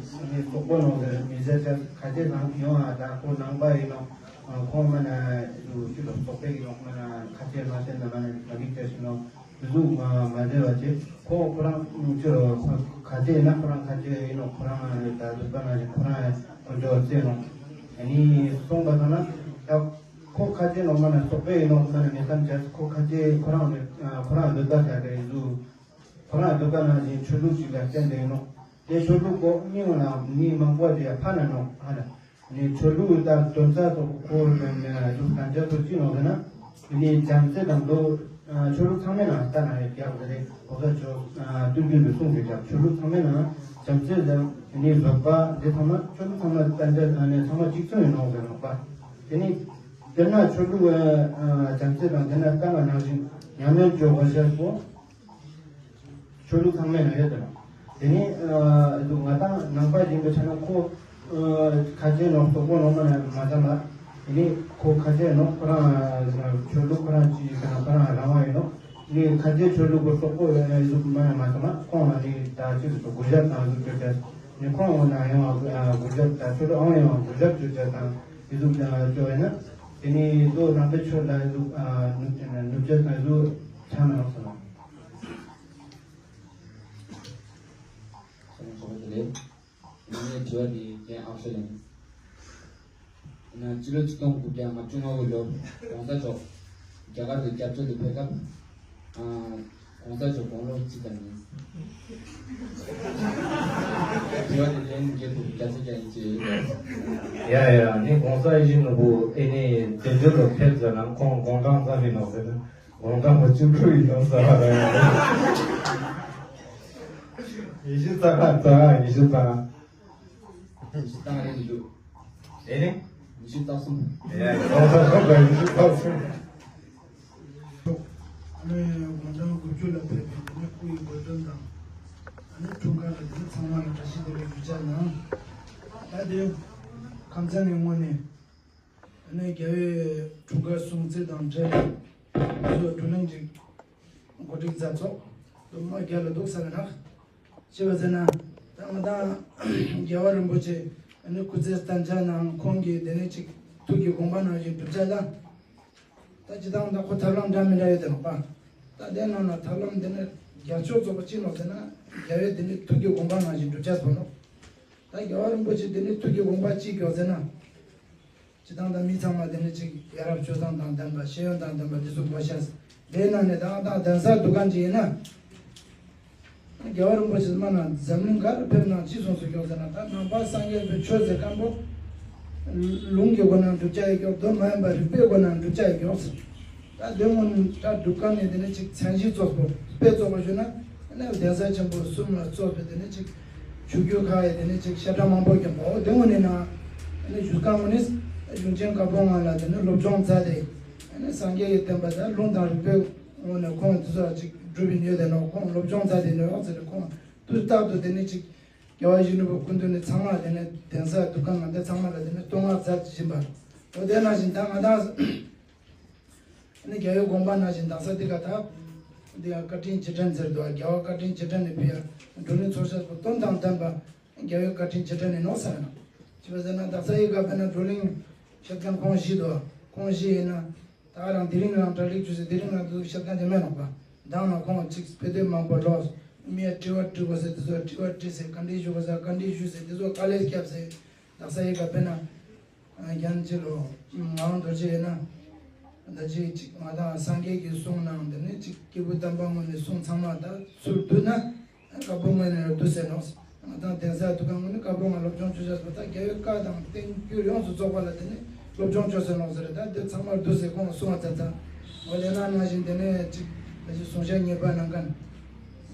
དེ་ནས་སོག་པོ་ནོ་ཟེར་མི་ཟེར་ཆ། ཁ་ཆེ་ཚང་ཡོང་ཨ། ད་ཁོ་ནང་པ་ཡིན་ནོ། ཁོ་མ་ན་ཅི་ལོ་སོག་པོ་ཡིན་ནོ། མ་ན་ཁ་ཆེ་མ་ཟེར་ན་མ་ན་མ་རིག་ཆ་ཞིག་ནོ། དེ་ཚོ་མ་མ་ཟེར་བ་ཅིག་ཁོ་ཁོ་རང་ཅི་ལོ་ཁ་ཆེ་ཡིན་ན་ཁོ་རང་ཁ་ཆེ་ཡིན་ནོ། ཁོ་རང་ད་སྡུག་པ་ན་ཞིག་ཁོ་རང་ཁོ་འཇོག་རྩེ་ནོ། ཨ་ནི་སོང་པ་ཐང་ན་ད། ཁོ་ཁ་ཆེ་ནོ་མ་ན་སོག་པོ་ཡིན་ནོ་མ་ན་མི་བསམ་ཆ། ཁོ་ཁ་ཆེ་ཁོ་རང་ནི་ཁོ་རང་འདོད་པ་ཆ་ག་ཡི་ཟུ། ཁོ་རང་འདོད་པ་ནང་བཞིན་ཆོས་ལུགས་ཤིག་ལ་བརྟེན་ཏེ་ཡིན་ནོ། དེ་ཆོས་ལུགས་གོ་མི་ངོ་ན་མི་མང་པོ་དེ་ཡ་ཕ་ན་ནོ་ཧ་ན། ནི་ཆོས་ལུགས་ལྟར་དོན་རྩ་སོགས་ཁོ་ནི་ཟུ་གང་ཆ་སོ་ཅི་ནོ་ཟེར་ན། ནི་བྱམས་བརྩེ་དང་མདོ། ཆོས་ལུགས་ཚང་མའི་ནང་ལྟ་ན་ཡོད་ཀྱག་ཟེར་ཏེ་གོ་ས་ཆོས་ཏུ་རྒྱུན་དུ་གསུངས་ཡོད་ཀྱག་ཆོས་ལུགས་ཚང་མའི་ནང་བྱམས་བརྩེ་དང་ནི་བཟོད་པ་འདི་ཚང་མ་ཆོས་ལུགས་ཚང་མ་ལྟ་འདྲ་ནི་ཚང་མ་གཅིག་མཚུངས་ཡིན་ནོ་ཟེར་ནོ་པ། དེ་ནི། དེ་ན་ཆོས་ལུགས་བྱམས་བརྩེ་དང་དེ་ན་ལྟ་བ་ནང་བཞིན་ཉམས་ལེན་བྱེད་དགོས་ཤེས་པོ། ཆོས་ལུགས་ཚང་མའི་ནང་ཡོད་དེ་ནོ། དེ་ནི་ང་དང་ནང་པ་ཡིན་པའི་ཆ་ནས་ཁོ་ཁ་ཆེ་ནོ་སོག་པོ་ནོ་མ་ན་མ་ཚང་མ། དེ་ནི་ཁོ་ཁ་ཆེ་ནོ་ཁོ་རང་ཆོས་ལུགས་ཁོ་རང་ཅི་ཡིན་ན་ཁོ་རང་རང་དབང་ཡིན་ནོ། ནི་ཁ་ཆེ་ཆོས་ལུགས་པོ་སོག་པོ་ཡིན་ཟུག་མ་ན་མ་ཚང་མ་ཁོང་ལ་ནི་ད་ཅི་ཟུག་གུ་ཞབས་དང་ཟུག་བྱོས་ཏེ། ནི་ཁོང་འོ་ན་ཡང་གུ་ཞབས་ད་ཆོས་ལུགས་ཨང་ཡང་གུ་ཞབས་བྱོས་ཏེ་དང་། དེ་ཟུག་ཀྱང་བཅོ་བས་ན། དེ་ནི་ལོ་རང་པའི་ཆོས་ལ་ཟུག་ནུབ་ནུབ་བྱེད་དང་ཟུག་ཆ་མ་ནོག་ཟེར་ནོ། ས་ནས་ཆོག་པ་དེ་ལས། ངའི་དྲི་བ་འདི་རྒན་ཨག་ཤོ་ལེན། ན་སྤྱི་ལོ་ཆིག་སྟོང་དགུ་བརྒྱ་ལྔ་བཅུ་ང་དགུ་ལོར་༸གོང་ས་མཆོག་ རྒྱ་གར་དུ་སྐྱབས་བཅོལ་དུ་ཕེབས་སྐབས། ཨ། གོང་ས་མཆོག་དགུང་ལོ་གཅིག་དང་ཉིན། དྲི་བ་དེ་ལན་འགེལ་ཐུབ་བརྒྱ་ཆ་བརྒྱ་ཡིན་ཅེས། ཡ་ཡ། ནི་གོང་ས་ཡིད་བཞིན་ནོར་བུ་ཨེ་ནི་དེབ་སྦྱོར་ལ་ཕེབས་ཟེར་ན་ཁོང་དགུང་གྲངས་ཙམ་ཡིན་ནོ་ཟེར་ན་དགུང་གྲངས་མ་བཅུ་དྲུག་ཡིན་ནོ་ཟེར་བ་རེད། ཉི་ཤུ་རྩ་ལྔ་རྩ་ལྔ། ཉི་ཤུ་རྩ་ལྔ། ཉི་ཤུ་རྩ་ལྔ་རེད་འདུག་ཨེ་ནི། ཉི་ཤུ་རྩ་གསུམ། ཡ་ཡ། གོང་ས་མཆོག་དང་ཉི་ཤུ་རྩ་གསུམ། ཨ་ནི་དགུང་གྲངས་དགུ་བཅུ་ལ་ཕེབས་པའི་དེ་ནི་སྐུ་ཡི་གོ་སྟོན་དང་། ཨ་ནི་འཁྲུངས་སྐར་ལ་དེ་ནི་ཚང་མ་ལ་བཀྲ་ཤིས་བདེ་ལེགས་ཞུ་བྱ་གནང་། ད་དེ་ཁམས་ཚན་ནས་དངོས་ནས་ཨ་ནི་རྒྱལ་བའི་འཁྲུངས་སྐར་སྲུང་བརྩི་དང་འབྲེལ་བཟོ་བགྲོ་གླེང་ཅིག་གོ་སྒྲིག་མཛད་ཚོགས་དུ་མ་རྒྱ་ལ་འདུག་ས་ལ་ནག་ཅེས་པ་ཟེར་ན། ད་ང་དང་རྒྱལ་བ་རིན་པོ་ཆེ་ཨ་ནི་སྐུ་ཚེ་བརྟན་འཇགས་ནང་ཁོང་གིས་དེ་ནས་ཅིག་ཐུགས་ཀྱི་དགོངས་པ་ནང་བཞིན་བསྒྲུབ་བྱ་ལ། ད་སྤྱི་བཏང་ད་ཁོ་ཐབས་ལམ་འདྲ་མི་འདྲ་ཡོད་དེ་ནོག་པ། ད་དེ་ནང་ན་ཐབས་ལམ་དེ་ནི་རྒྱབ་ཕྱོགས་ཚོགས་པ་གཅིག་ནོག་ཟེར་ན་རྒྱལ་བའི་དེ་ནི་ཐུགས་ཀྱི་དགོངས་པ་ནང་བཞིན་བསྒྲུབ་བྱ་ཟེར་ནོག་ད་རྒྱལ་བ་རིན་པོ་ཆེ་དེ་ནི་ཐུགས་ཀྱི་དགོངས་པ་གཅིག་མགྱོགས་ཟེར་ན། སྤྱི་བཏང་ད་མི་ཚང་མ་དེ་ནི་ཅིག་ཡ་རབས་སྤྱོད་བཟང་དང་ལྡན་པ་ཤེས་ཡོན་དང་ལྡན་པ་འདི་ཚོ་དགོས་ཤ། དེའི་ནང་ནས་ད་ང་དང་གདན་སར་འདུག་མཁན་ཅིག་ཡིན་ན། རྒྱལ་བ་རིན་པོ་ཆེ་མ་ན་འཛམ་གླིང་ག་རུ་ཕེབས་ན་ཅི་གསུངས་སུ་མགྱོགས་ཟེར་ན། ད་ནང་པ་སངས་རྒྱས་པའི་ཆོས་ཟེར་མཁན་པོ་ལུང་གི་སྒོ་ནས་འགྲུབ་བྱ་ཡི་མགྱོགས། མདོ་མ་ཡིན་པ་རིགས་པའི་སྒོ་ནས་འགྲུབ་བྱ་ཡི་མགྱོགས་ཟེར། ད་དེ་སྔོན་ད་འདུག་མཁན་ནས་དེ་ནས་ཅིག་མཚན་གཞི་བཙོག་པོ་དཔེ་བཙོག་པོ་ཞུ་ན། ཨ་ནི་གདན་ས་ཆེན་པོ་གསུམ་ལ་གཙོས་པའི་དེ་ནས་ཅིག་ཆོས་བརྒྱུད་ཁག་ཡི་དེ་ནས་ཅིག་བཤད་གྲྭ་མང་པོ་བརྒྱབ་པ། འོ་དེ་སྔོན་ནས་ན་ཨ་ནི་བཞུགས་སྒར་དངོས་ནས་གཞུང་ཆེན་བཀའ་པོད་ལྔ་ལ་དེ་ནས་སློབ་སྦྱོང་མཛད་དེ། ཨ་ནི་སངས་རྒྱས་ཀྱི་བསྟན་པ་དང་ལུང་དང་རིགས་པའི་ངོས་ནས་ཁོང་དེ་ཚོ་ཅིག་སྒྲུབ་པའི་ཉོས་དེ་ནོ། ཁོང་སློབ་སྦྱོང་མཛད་དེ་ནོ་ཟེར་ཏེ། ཁོང་དུས་རྟག་ཏུ་དེ་ནས་ཅིག་རྒྱལ་བ་ཡིད་བཞིན་ནོར་བུ་སྐུ་མདུན་ནས་ཚང་མ་དེ་ནས་གདན་ས་འདུག་མཁན་ང་འདི་ཚང་མ་ལ་དེ་ནས་བསྟོད་བསྔགས་མཛད་བཞིན་པ། འོ་དེ་ནང་བཞིན་ད་ང་དང་ཨ་ནི་རྒྱལ་བའི་དགོངས་པ་ནང་བཞིན་དག་ས་འདི་ག་ད་འདི་ཡང་བཀའ་དྲིན་རྗེས་དྲན་ཟེར་འདུག་རྒྱལ་བ་བཀའ་དྲིན་རྗེས་དྲན་ནས་ཕུལ་ཡ་བགྲོ་གླེང་ཚོགས་ཤག་པོ་དོན་དང་ལྡན་པ་རྒྱལ་བའི་བཀའ་དྲིན་རྗེས་དྲན་ནས་ནོ་ཟེར་ན། ཅི་བ་ཟེར་ན་དག་ས་ཡི་ག་དཔེར་ན་བགྲོ་གླེང་བཤད་མཁན་ཁོང་བཞི་འདུག་ཁོང་བཞི་ཡིན་ན། ད་རང་དེ་རིང་རང་གྲ་སྒྲིག་བྱོས་ཟེར་དེ་རིང་རང་དུ་བཤད་མཁན་དེ་མེད་ནོག་པ། མདང་ན་ཁོང་ཅིག་དཔེ་དེབ་མང་པོ་ཀློག་མིའི་དྲི་བ་དྲི་དགོས་ཟེར་དེ་ཚོ་དྲི་བ་དྲིས་ཟེར། བཀའ་འདྲི་ཞུ་དགོས་ཟེར་བཀའ་འདྲི་ཞུས་ཟེར། དེ་ཚོ་དཀའ་ལས་བརྒྱབ་ཟེར། དག་ས་ཡི་ག་དཔེར་ན་རྒན་ཅི་ལོ་ངག་དབང་རྡོ་རྗེ་ཡིན་ན། ད་ཅིག་ཅིག་ང་དང་སངས་རྒྱས་ཀྱི་གསུང་ནང་དེ་ནས་ཅིག་སྐྱེས་བུ་དམ་པ་ངོས་ནས་གསུང་ཚང་མ་ད་ཚུར་བསྡུ་ན། བཀའ་པོད་ལྔ་ནས་བསྡུ་ཟེར་ནོ། ང་དང་གདན་ས་འདུག་མཁན་ངོས་ནས་བཀའ་པོད་ལྔ་སློབ་སྦྱོང་བྱོས་བྱས་པ་ད་རྒྱལ་བའི་བཀའ་དང་བསྟན་འགྱུར་ཡོངས་སུ་རྫོགས་པ་ལ་དེ་ནས་སློབ་སྦྱོང་བྱོས་ཟེར་ནོ་ཟེར། ད་འདི་ཚང་མར་བསྡུ་ཟེར་ཁོང་གསུང་བ་ཙ་ཙ། འོ་དེ་ན་ནང་བཞིན་དེ་ནས་ཅིག་ད་ཅིག་གསུང་བཤད་ཉེས་པ་གནང་མཁན་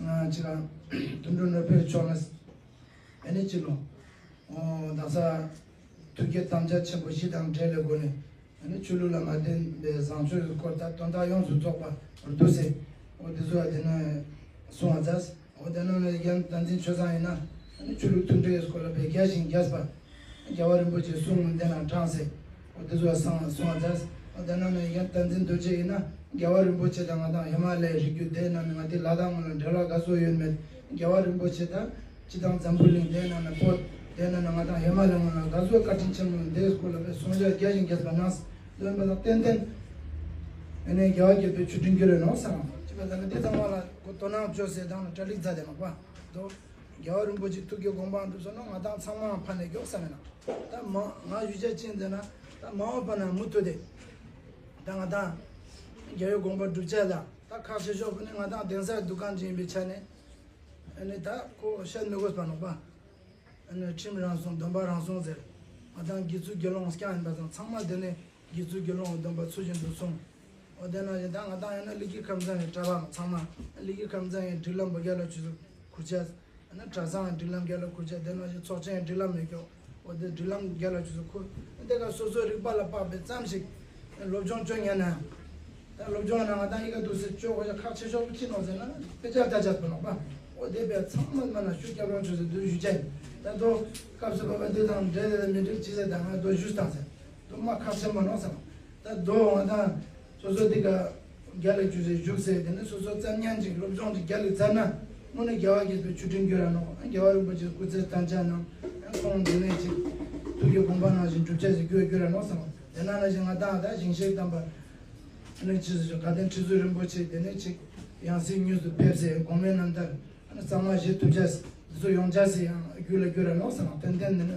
ང་ཅིག་དོན་གྲུབ་ནོར་བུ་མཆོག་ནས་ཨ་ནི་ཅི་ལོ། འོ་དག་ས་ཐུགས་བསྐྱེད་དམ་བཅའ་ཆེན་པོ་བཞི་དང་འབྲེལ་ལས་སྒོ་ནས། ཨ་ནི་ཆོས་ལུགས་ལ་མ་བརྟེན་པའི་བཟང་སྤྱོད་ཀྱི་སྐོར་དང་དོན་དག་ཡོངས་སུ་རྫོགས་པ་བསྡུ་ཟེར། འོ་དེ་ཚོ་ལ་དེ་ནས་གསུང་བ་མཛད། འོ་དེ་ནང་ནས་རྒན་བསྟན་འཛིན་ཆོས་བཟང་ཡིན་ན། ཨ་ནི་ཆོས་ལུགས་མཐུན་སྒྲིལ་གྱི་སྐོར་ལ་དཔེ་རྒྱས་ཤིང་རྒྱས་པ། རྒྱལ་བ་རིན་པོ་ཆེའི་གསུང་དེ་ནང་དྲངས་ཟེར། འོ་དེ་ཚོ་ལ་གསུང་གསུང་བ་མཛད། འོ་དེ་ནང་ནས་རྒན་བསྟན་འཛིན་རྡོ་རྗེ་ཡིན་ན་རྒྱལ་བ་རིན་པོ་ཆེ་དང་ང་དང་ཧི་མ་ལ་ཡའི་རི་རྒྱུད་དེ་ནང་ནས་ང་དེ་ལ་དྭགས་ངོས་ལ་འབྲེལ་བ་ག་ཚོད་ཡོད་མེད། རྒྱལ་བ་རིན་པོ་ཆེ་དང་། སྤྱི་བཏང་འཛམ་བུ་གླིང་དེ་ནང་ན་བོད་དེ་ནང་ན་ང་དང་ཧི་མ་ལ་ཡའི་ངོས་ན་ག་ཚོད་བཀའ་དྲིན་ཆེན་པོ་འདིའི་སྐོར་ལ་དཔེ་གསུང་བཤད་རྒྱས་ཤིང་རྒྱས་པ་གནང་། འདོན་པ་དང་ཏན་ཏན། ཨ་ནི་རྒྱལ་བ་དགྱེས་པའི་མཆོད་སྤྲིན་འགྱུར་རེ་ནོ་བསམ། ཅི་པ་ད་ནི་དེ་ཚང་མ་ལ་གོ་དོ་སྣང་བཅོས་ཟེར་དང་གྲ་སྒྲིག་མཛད་དེ་མ་པ། དོ། རྒྱལ་བ་རིན་པོ་ཆེ་ཐུགས་ཀྱི་དགོངས་པ་འགྲུབ་སོང་ན་ང་དང་ཚང་མ་ཕ་ནས་མགྱོགས་བསམ་ཡིན་ན། ད་མ་ང་ཞུ་བྱ་ཅི་ཡིན་ཟེར་ན། ད་མ་འོངས་པ་ན་མུ་མཐུད་དེ། ད་ང་དང་། རྒྱལ་བའི་དགོངས་པ་སྒྲུབ་བྱ་ལ་ད་ཁག་ཆེ་ཤོས་པོ་ནི་ང་དང་གདན་སར་འདུག་གང་ཅི་ཡིན་པའི་ཆ་ནས། ཨ་ནི་ད་ཁོ་བཤད་མི་དགོས་པ་ནོག་པ། ཨ་ནི་ཁྲིམས་རང་སྲུང་སྡོམ་པ་རང་སྲུང་ཟེར། ང་དང་དགེ་ཚུལ་དགེ་སློང་རྐྱང་ཡིན་པ་ཙང་ཚང་མ་དེ་ནས་དགེ་ཚུལ་དགེ་སློང་སྡོམ་པ་ཚུལ་བཞིན་དུ་སྲུང་། འོ་དེ་ནང་བཞིན་ད་ང་དང་ཡང་ན་ལི་ཁི་ཁམས་ཚང་གི་གྲྭ་པ་ཚང་མ་ལི་ཁི་ཁམས་ཚང་གི་སྒྲིག་ལམ་པོ་རྒྱ་ལ་ཆུ་ཚོད་ཁུར་ཆ། ཨ་ནི་གྲྭ་ཚང་གི་སྒྲིག་ལམ་རྒྱ་ལ་ཁུར་ཆ་དེ་ནང་བཞིན་ཚོགས་ཆེན་གྱི་སྒྲིག་ལམ་མེད་ཀྱོག་འོ་དེ་སྒྲིག་ལམ་རྒྱ་ལ་ཆུ་ཚོད་ཁུར། དེ་ག་སོ་སོའི་རིག་པ་ལ་དཔག་པའི་ཙམ་ཞིག་སློབ་སྦྱོང་བཅོ་ཉན་ན། ད་སློབ་སྦྱོང་ན་ང་དང་ཡི་ག་འདུག་སེ་བཅོ་དགོས་ཡ་ཁག་ཆེ་ཤོས་ཅི་ནོག་ཟེར་ན་དཔེ་ཆ་ལྟ་ཆ་པོ་ནོག་པ། འོ་དེ་བས་ཚང་མ་མ་ན་ཤུགས་རྒྱབ་རོགས་བྱོས་ཟེར་འདུག་ཞུ་ཆ་ཡིན། ད་དོ་སྐབས་སུ་བབ་པ་འདི་དང་འབྲེལ་ཏེ་མི་འགྲིག་ཅི་ཟེར་ད་ང་དོ་ཞུས་དང་ཟེར། དོ་མ་ཁག་ཆེན་པོ་ནོག་ཟེར། ད་དོ་ང་དང་སོ་སོ་འདི་ག་རྒྱ་ལ་བཅུ་ཟེར་བཞུགས་ཟེར་དེ་ནི་སོ་སོ་ཙམ་ཉན་ཅིག་སློབ་སྦྱོང་ཅིག་རྒྱ་ལ་ཚར་ན་དངོས་གནས་རྒྱལ་བ་དགྱེས་པའི་མཆོད་སྤྲིན་འགྱུར་ར་ནོག་རྒྱལ་བ་རིན་པོ་ཆེ་སྐུ་ཚེ་བརྟན་ཆ་ནང་ཁོང་འདི་ནས་ཅིག་ཐུགས་ཀྱི་དགོངས་པ་ནང་བཞིན་སྒྲུབ་བྱ་ཞིག་འགྱུར་འགྱུར་ར་ནོག་ཟེར་ནོག་དེ་ནང་ནང་བཞིན་ང་དང་ད་ཞིང་གཤེགས་དམ་པ། ཨ་ནི་ཕྱིས་སུ་དགའ་ལྡན་ཁྲི་ཟུར་རིན་པོ་ཆེ་དེ་ནས་ཅིག་ཡང་སྲིད་དངོས་སུ་ཕེབས་སའི་དགོངས་པའི་རྣམ་ཐར་ཨ་ནི་གཙང་མ་བཞེས་ཐུབ་ཅས་འདི་ཚོ་ཡོང་ཅས་སི་ཡང་རྒྱུད་ལ་རྒྱུད་ར་ནོག་ཟེར་ནོག་ཏན་ཏན་འདི་ནི་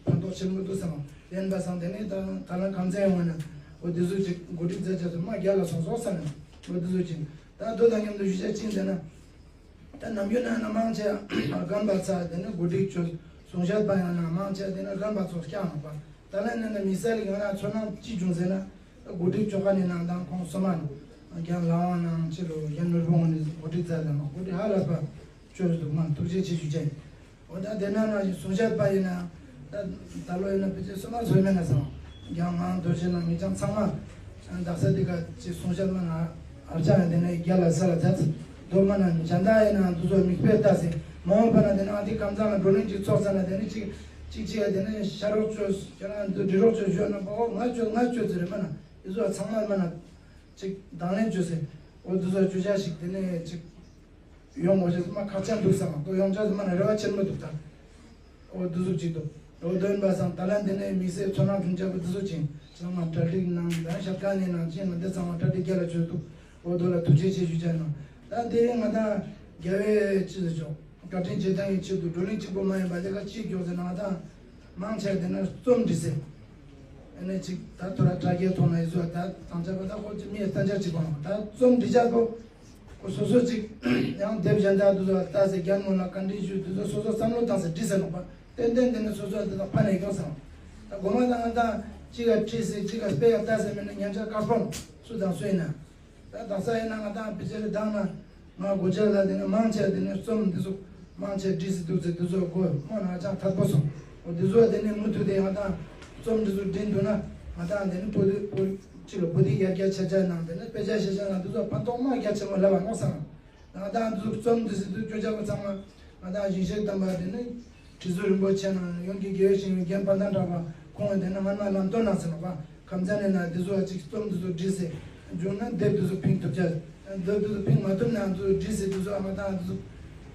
ཕན་ཐོགས་ཆེན་པོ་འདུག་ཟེར་ནོག་ཡིན་པ་སང་དེ་ནས་ད་ད་ལ་ཁམས་ཚན་ཡོང་བ་ན་ འོ་དེ་ཚོ་ཅིག་གོ་སྒྲིག་མཛད་བྱས་ཚོ་མ་རྒྱལ་ལ་སོང་སོང་ས་ནས་འོ་དེ་ཚོ་ཅིག་ད་དོ་དང་མཉམ་དུ་ཞུ་བྱ་ཅིག་འདི་ན། ད་ནམ་རྒྱུན་ན་ན་མང་ཆེ་རྒན་པ་ཚ་དེ་ནི་གོ་སྒྲིག་ཆོས་གསུང་བཤད་པ་ཡང་ན་མང་ཆེ་དེ་ནི་རྒན་པ་ཚོ་སྐྱང་ནོག་པ། ད་ལན་ནི་ན་མི་སེར་ཡང་ན་ཚོར་སྣང་ཅི་བྱུང་ཟེར་ན། གོ་སྒྲིག་ཆོ་ག་ནི་ནང་དང་ཁོང་སོ་མ་ནོ། རྒན་ལགས་དབང་ནང་ཆེ་ལོ་རྒན་ནོར་བུ་ངོ་ནི་གོ་སྒྲིག་མཛད་ལ་ནོ་གོ་སྒྲིག་ཧ་ལས་པ་ཆོས་འདུག་མ་ཐུགས་རྗེ་ཆེ་ཞུ་ཅན། འོ་ད་དེ་ན་ན་གསུང་བཤད་པ་ཡིན་ན། ད་ད་ལོ་ཡིན་ན་ཕལ་ཆེར་སོ་མ་ཚོར་མེད་ན་སང་། རྒན་ང་རྡོ་རྗེ་ནང་མི་ཅང་ཚང་མ། དག་ས་དེ་ག་ཅི་གསུང་བཤད་མ་ན། ཨར་ཅང་དེ་ནས་རྒྱ་ལ་ས་ལ་ཛ་ཙི་རྡོ་མ་ན་མི་ཅང་ད་ཡིན་ན་འདུ་ཚོགས་མིག་དཔེ་ལྟ་ཟེར། མ་འོངས་པ་ན་དེ་ན་ཨ་དེ་ཀམ་ཚང་ལ་བགྲོ་གླེང་ཅིག་ཚོགས་ས་ན་དེ་ནས་ཅིག་ཅིག་ཅིག་ཡ་དེ་ནས་ཤ་རོགས་བཅོས་ཁྱེད་རང་འདི་འབྲི་རོགས་བཅོས་ཞོད་ན་པ་འོ་ང་བཅོས་ང་བཅོས་ཟེར་རེད་མ་ན། ཡི་ཚོ་ཚང་མ་མ་ན། ཅིག་དང་ལེན་བཅོས་ཟེར། འོ་འདུ་ཚོགས་བཅོས་བྱ་ཞིག་དེ་ནས་ཅིག་ཡོང་ངོ་ཞེས་མ་ཁག་ཅན་འདུག་བསམ་དོ་ཡོང་ཆ་མ་ན་རེ་བ་ཆེན་མོ་འདུག་ད། འོ་འདུ་ཚོགས་ཅིག་འདུག་འོ་དོན་པ་སང་ད་ལན་དེ་ནས་དམིགས་བསལ་ཚོར་སྣང་བྱུང་ཆ་བོ་འདུ་ཚོགས་ཅིག་ཚང་མ་གྲ་སྒྲིག་གནང་དང་ཞབས་ཁ་ནས་ནང་ཆེན་ལ་འདི་ཚང་མ་གྲ་སྒྲིག་རྒྱ་ལ་བཅོས་འདུག་འོ་དོ་ལ་ཐུགས་རྗེ་ཆེ་ཞུ་ཆ་གནང་། ད་དེ་རིང་ང་དང་རྒྱལ་བའི་ཆེད་དུ་ཆོག་བཀའ་དྲིན་རྗེས་དྲན་གྱི་ཆེད་དུ་བགྲོ་གླེང་གཅིག་པོ་མ་ཡིན་པ་ལས་ཀ་གཅིག་མགྱོགས་ཟེར་ན་ང་དང་མང་ཆེ་དེ་ནས་རྩོམ་འབྲི་ཟེར། ཨ་ནི་ཅིག་ད་ཐོ་ར་དྲ་རྒྱའི་ཐོག་ན་ཡི་ཚོ་ད་དང་ཆ་པ་ད་ཁོ་ཅི་མིའི་ལྟ་འཆར་གཅིག་པ་ནང་ད་རྩོམ་འབྲི་ཆ་པོ། ཁོ་སོ་སོ་ཅིག་ཡང་དེབ་གཞན་དག་དུ་ཚོ་ལྟ་ཟེར་རྒྱ་མོ་ལ་བཀའ་འདྲི་ཞུ་དུ་ཚོ་སོ་སོ་བསམ་བློ་བཏང་ཟེར་འབྲི་ཟེར་ནོག་པ། ཏན་ཏན་དེ་ནི་སོ་སོ་དེ་དག་ཕ་ནས་སྐྱོང་ཟེར་ནོག་ད་སྒོ་མ་དང་ང་དང་གཅིག་ག་བྲིས་ཟེར་གཅིག་ག་དཔེ་ཡ་ལྟ་ཟེར་མེད་ན་ཉན་ཆ་དཀར་པོ་སུ་དང་སུ་ཡིན་ན། ད་དག་ས་ཡིན་ན་ང་དང་བི་ཅེ་རི་དང་ན་ང་སྒོ་ཆེ་ལ་དེ་ནི་མང་ཆེ་དེ་ནི་རྩོམ་འདི་ཚོ་མང་ཆེ་བྲིས་ཟེར་འདུག་ཟེར་དུ་ཚོ་དགོས་སྨོ་ན་ང་ཅང་ཐད་པོ་སོང་། འོ་འདི་ཚོ་དེ་ནི་མུ་མཐུད་དེ་ང་དང་རྩོམ་འདི་ཚོ་འབྲི་འདུག་ན་ང་དང་དེ་ནི་བོད་དུ་བོད་ཕྱི་ལ་བོད་དུ་ཡར་རྒྱས་ཆེ་ཆ་ནང་དེ་ནི་དཔེ་ཆ་ཤེས་ཆ་ནང་འདི་ཚོ་ཕན་ཐོགས་མ་རྒྱ་ཆེན་པོ་ལབ་པ་མནོ་བསམ། ང་དང་འདི་ཚོ་རྩོམ་འདི་ཟེར་དུས་སྐྱོ་ཆ་པོ་ཚང་མ་ང་དང་ཞིང་གཤེགས་དམ་པ་དེ་ནི་དྲི་ཟུར་རིན་པོ་ཆེ་ནང་ཡོངས་ཀྱི་དགེ་བའི་བཤེས་གཉེན་རྒན་དཔལ་ལྡན་གྲགས་པ་ཁོང་གིས་དེ་ནི་སྔན་མ་ལམ་སྟོན་གནང་ཟེར་ནོག་པ། ཁམས་ཚན་ནས་ན་འདི་ཚོ་ཅིག་རྩོམ་འདི་ཚོ་འབྲི་ཟེར། བྱུང་ན་དེབ་འདི་ཚོ་ཕིང་ཐུབ་ཆ། དེབ་འདི་ཚོ་ཕིང་མ་ཐུབ་ན་འདི་ཚོ་འབྲི་ཟེར་འདི་ཚོ་ཨ་མ་དང་འདི་ཚོ་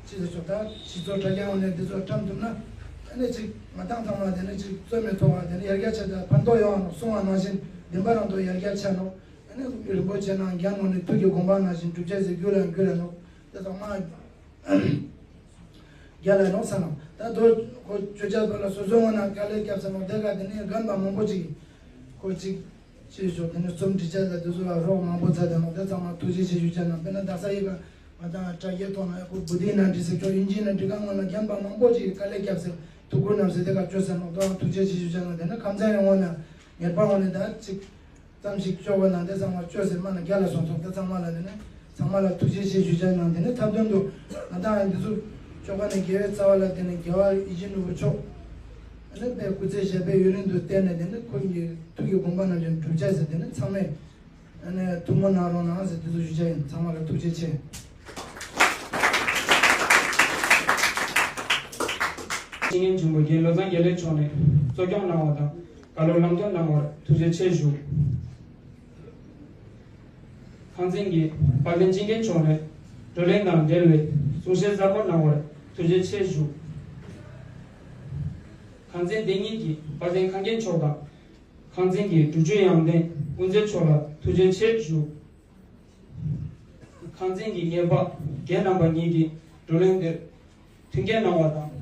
ཅི་ཟེར་ཆོག་ད་ཞི་ཚོགས་དྲ་རྒྱ་འོང་ནས་འདི་ཚོ་བཀྲམ་ཐུབ་ན། ཨ་ནི་ཅིག་ང་དང་ཚང་མ་དེ་ནི་ཅིག་རྩོམ་མི་ཐོག་བ་དེ་ནི་ཡར་རྒྱས་ཆེ་ད་ཕན་ཐོགས་ཡོང་བ་ནོག་གསུང་བ་ནང་བཞིན་བདེན་པ་རང་དུ་ཡར་རྒྱས་ཆེ་ནོག་ཨ་ནི་རིན་པོ་ཆེ་ནང་རྒྱ་ངོ་ནས་ཐུགས་ཀྱི་དགོངས་པ་ནང་བཞིན་སྒྲུབ་བྱ་ཟེར་རྒྱུ་ལ་རྒྱུ་ལ་ནོག་དེ་ཚང་མ། རྒྱ་ལ་ནོག་ས་ནོག་ད་དོ་ཁོ་ཅོ་ཅ་པ་ལ་སོ་སོ་ངོ་ན་དཀའ་ལས་བརྒྱབ་ས་ནོག་དེ་ག་དེ་ནས་རྒན་པ་མང་པོ་ཅིག་ཁོ་ཅིག་ཅི་ཞོག་དེ་ནས་རྩོམ་འབྲི་ཆ་ལ་དེ་ཚོ་ལ་རོགས་མང་པོ་ཚ་དེ་ནོག་དེ་ཚང་མ་ཐུགས་རྗེ་ཆེ་ཞུ་ཆ་ནོག་དཔེར་ན་དག་ས་ཡི་ག་ང་དང་དྲ་རྒྱའི་ཐོག་ན་ཁོ་བུ་དེ་ན་འབྲི་ས་ཁྱོ་ཡིན་གཅིག་ན་འབྲི་ག་ངོ་ན་རྒན་པ་མང་པོ་ཅིག་དཀའ་ལས་བརྒྱབ་ས་ཐུགས་ཁུར་གནང་ས་དེ་ག་བཅོས་ས་ནོག་དོ་ཐུགས་རྗེ་ཆེ་ཞུ་ཆ་ནོག་དེ་ནས་ཁམས་ཚན་ཡོང་ངོ་ན་ངེས་པ་ངོ་ནས་ད་ཅིག་ཙམ་ཞིག་སྐྱོ་བ་ནང་དེ་ཚང་མ་སྐྱོ་ཟེར་མ་ན་རྒྱ་ལ་སོང་སོང་དེ་ཚང་མ་ལ་དེ་ནས་ཚང་མ་ལ་ཐུགས་རྗེ་ཆེ་ཞུ་ཆ་ནང་དེ་ནས་ཐབས་དོན་དུ་ང་དང་ཡང་འདི་ཚོ་ཆོ་ག་ནས་རྒྱལ་བའི་རྩ་བ་ལ་དེ་ནས་རྒྱལ་བ་ཡིད་བཞིན་ནོར་བུ་མཆོག་ཨ་ནི་དཔེ་སྐུ་ཚེ་ཞབས་པད་ཡུན་རིང་དུ་བརྟན་ནས་དེ་ནས་ཁོ་གཉིས་ཐུགས་ཀྱི་དགོངས་པ་རྣམས་ཀྱང་འགྲུབ་ཆ་ཟེར་དེ་ནས་ཚང་མས་ཨ་ནི་ཐུགས་སྨོན་གནང་རོགས་གནང་ཟེར་འདི་ཚོ་ཞུ་ཆ་ཡིན། ཚང་མ་ལ་ཐུགས་རྗེ་ཆེ། ཤེས་ཡོན་ཆེན་པོ་རྒན་བློ་བཟང་དགེ་ལེགས་མཆོག་ནས་གཙོ་སྐྱོང་གནང་བ་དང་བཀའ་སློབ་ལམ་སྟོན་གནང་བར་ཐུགས་རྗེ་ཆེ་ཞུ། ཁང་ཚན་གྱི་དཔལ་ལྡན་ཅིན་ཀེན་མཆོག་ནས་བགྲོ་གླེང་དང་འབྲེལ་བའི་གསུང་བཤད་གསར་པ་གནང་བར་ཐུགས་རྗེ་ཆེ་ཞུ། ཁང་ཚན་དེ་ཉིད་ཀྱི་དཔལ་ལྡན་ཁང་རྒན་མཆོག་དང་། ཁང་ཚན་གྱི་དྲུང་ཆེ་ཡང་ལྡན་དབུ་མཛད་མཆོག་ལ་ཐུགས་རྗེ་ཆེ་ཞུ། ཁང་ཚན་གྱི་ངེས་པ་རྒན་རྣམ་པ་ཉིད་ཀྱིས་བགྲོ་གླེང་འདིར་མཐུན་རྐྱེན་གནང་བ་དང་།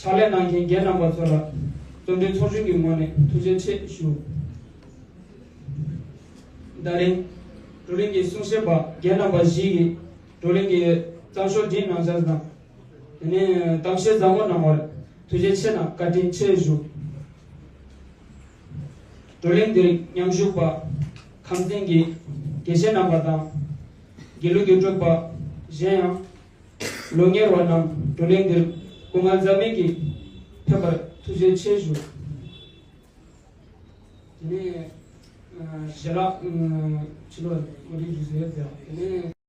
ཕྱག་ལས་གནང་མཁན་རྒན་རྣམ་པ་ཚོ་ལ་རྩོམ་འབྲི་ཚོགས་ཆུང་གི་ངོས་ནས་ཐུགས་རྗེ་ཆེ་ཞུ། ད་རིང་བགྲོ་གླེང་གི་གསུང་བཤད་པ་རྒན་རྣམ་པ་བཞི་ཡིས་བགྲོ་གླེང་གི་གཙང་ཤོག་བྲིས་གནང་བཞག་དང་། དེ་ནས་གཏམ་བཤད་བཟང་པོ་གནང་བར་ཐུགས་རྗེ་ཆེ་དང་བཀའ་དྲིན་ཆེ་ཞུ། བགྲོ་གླེང་འདིར་མཉམ་ཞུགས་པ་ཁམས་ཚན་གྱི་དགེ་བཤེས་རྣམ་པ་དང་། དགེ་ལུགས་ཀྱི་སྤྲུལ་པ་གཞན་ཡང་སློབ་གཉེར་བ་རྣམས་བགྲོ་གླེང་འདིར་སྐུ་ངལ་འཛེམས་མེད་ཀྱིས་ཕེབས་པར་ཐུགས་རྗེ་ཆེ་ཞུ། དེ་ནས་ཞལ་ལག་ཕྱི་ལོགས་ངོ་སྤྲོད་ཞུ་ཟེར་ཡོད་ཙང་དེ་ནས།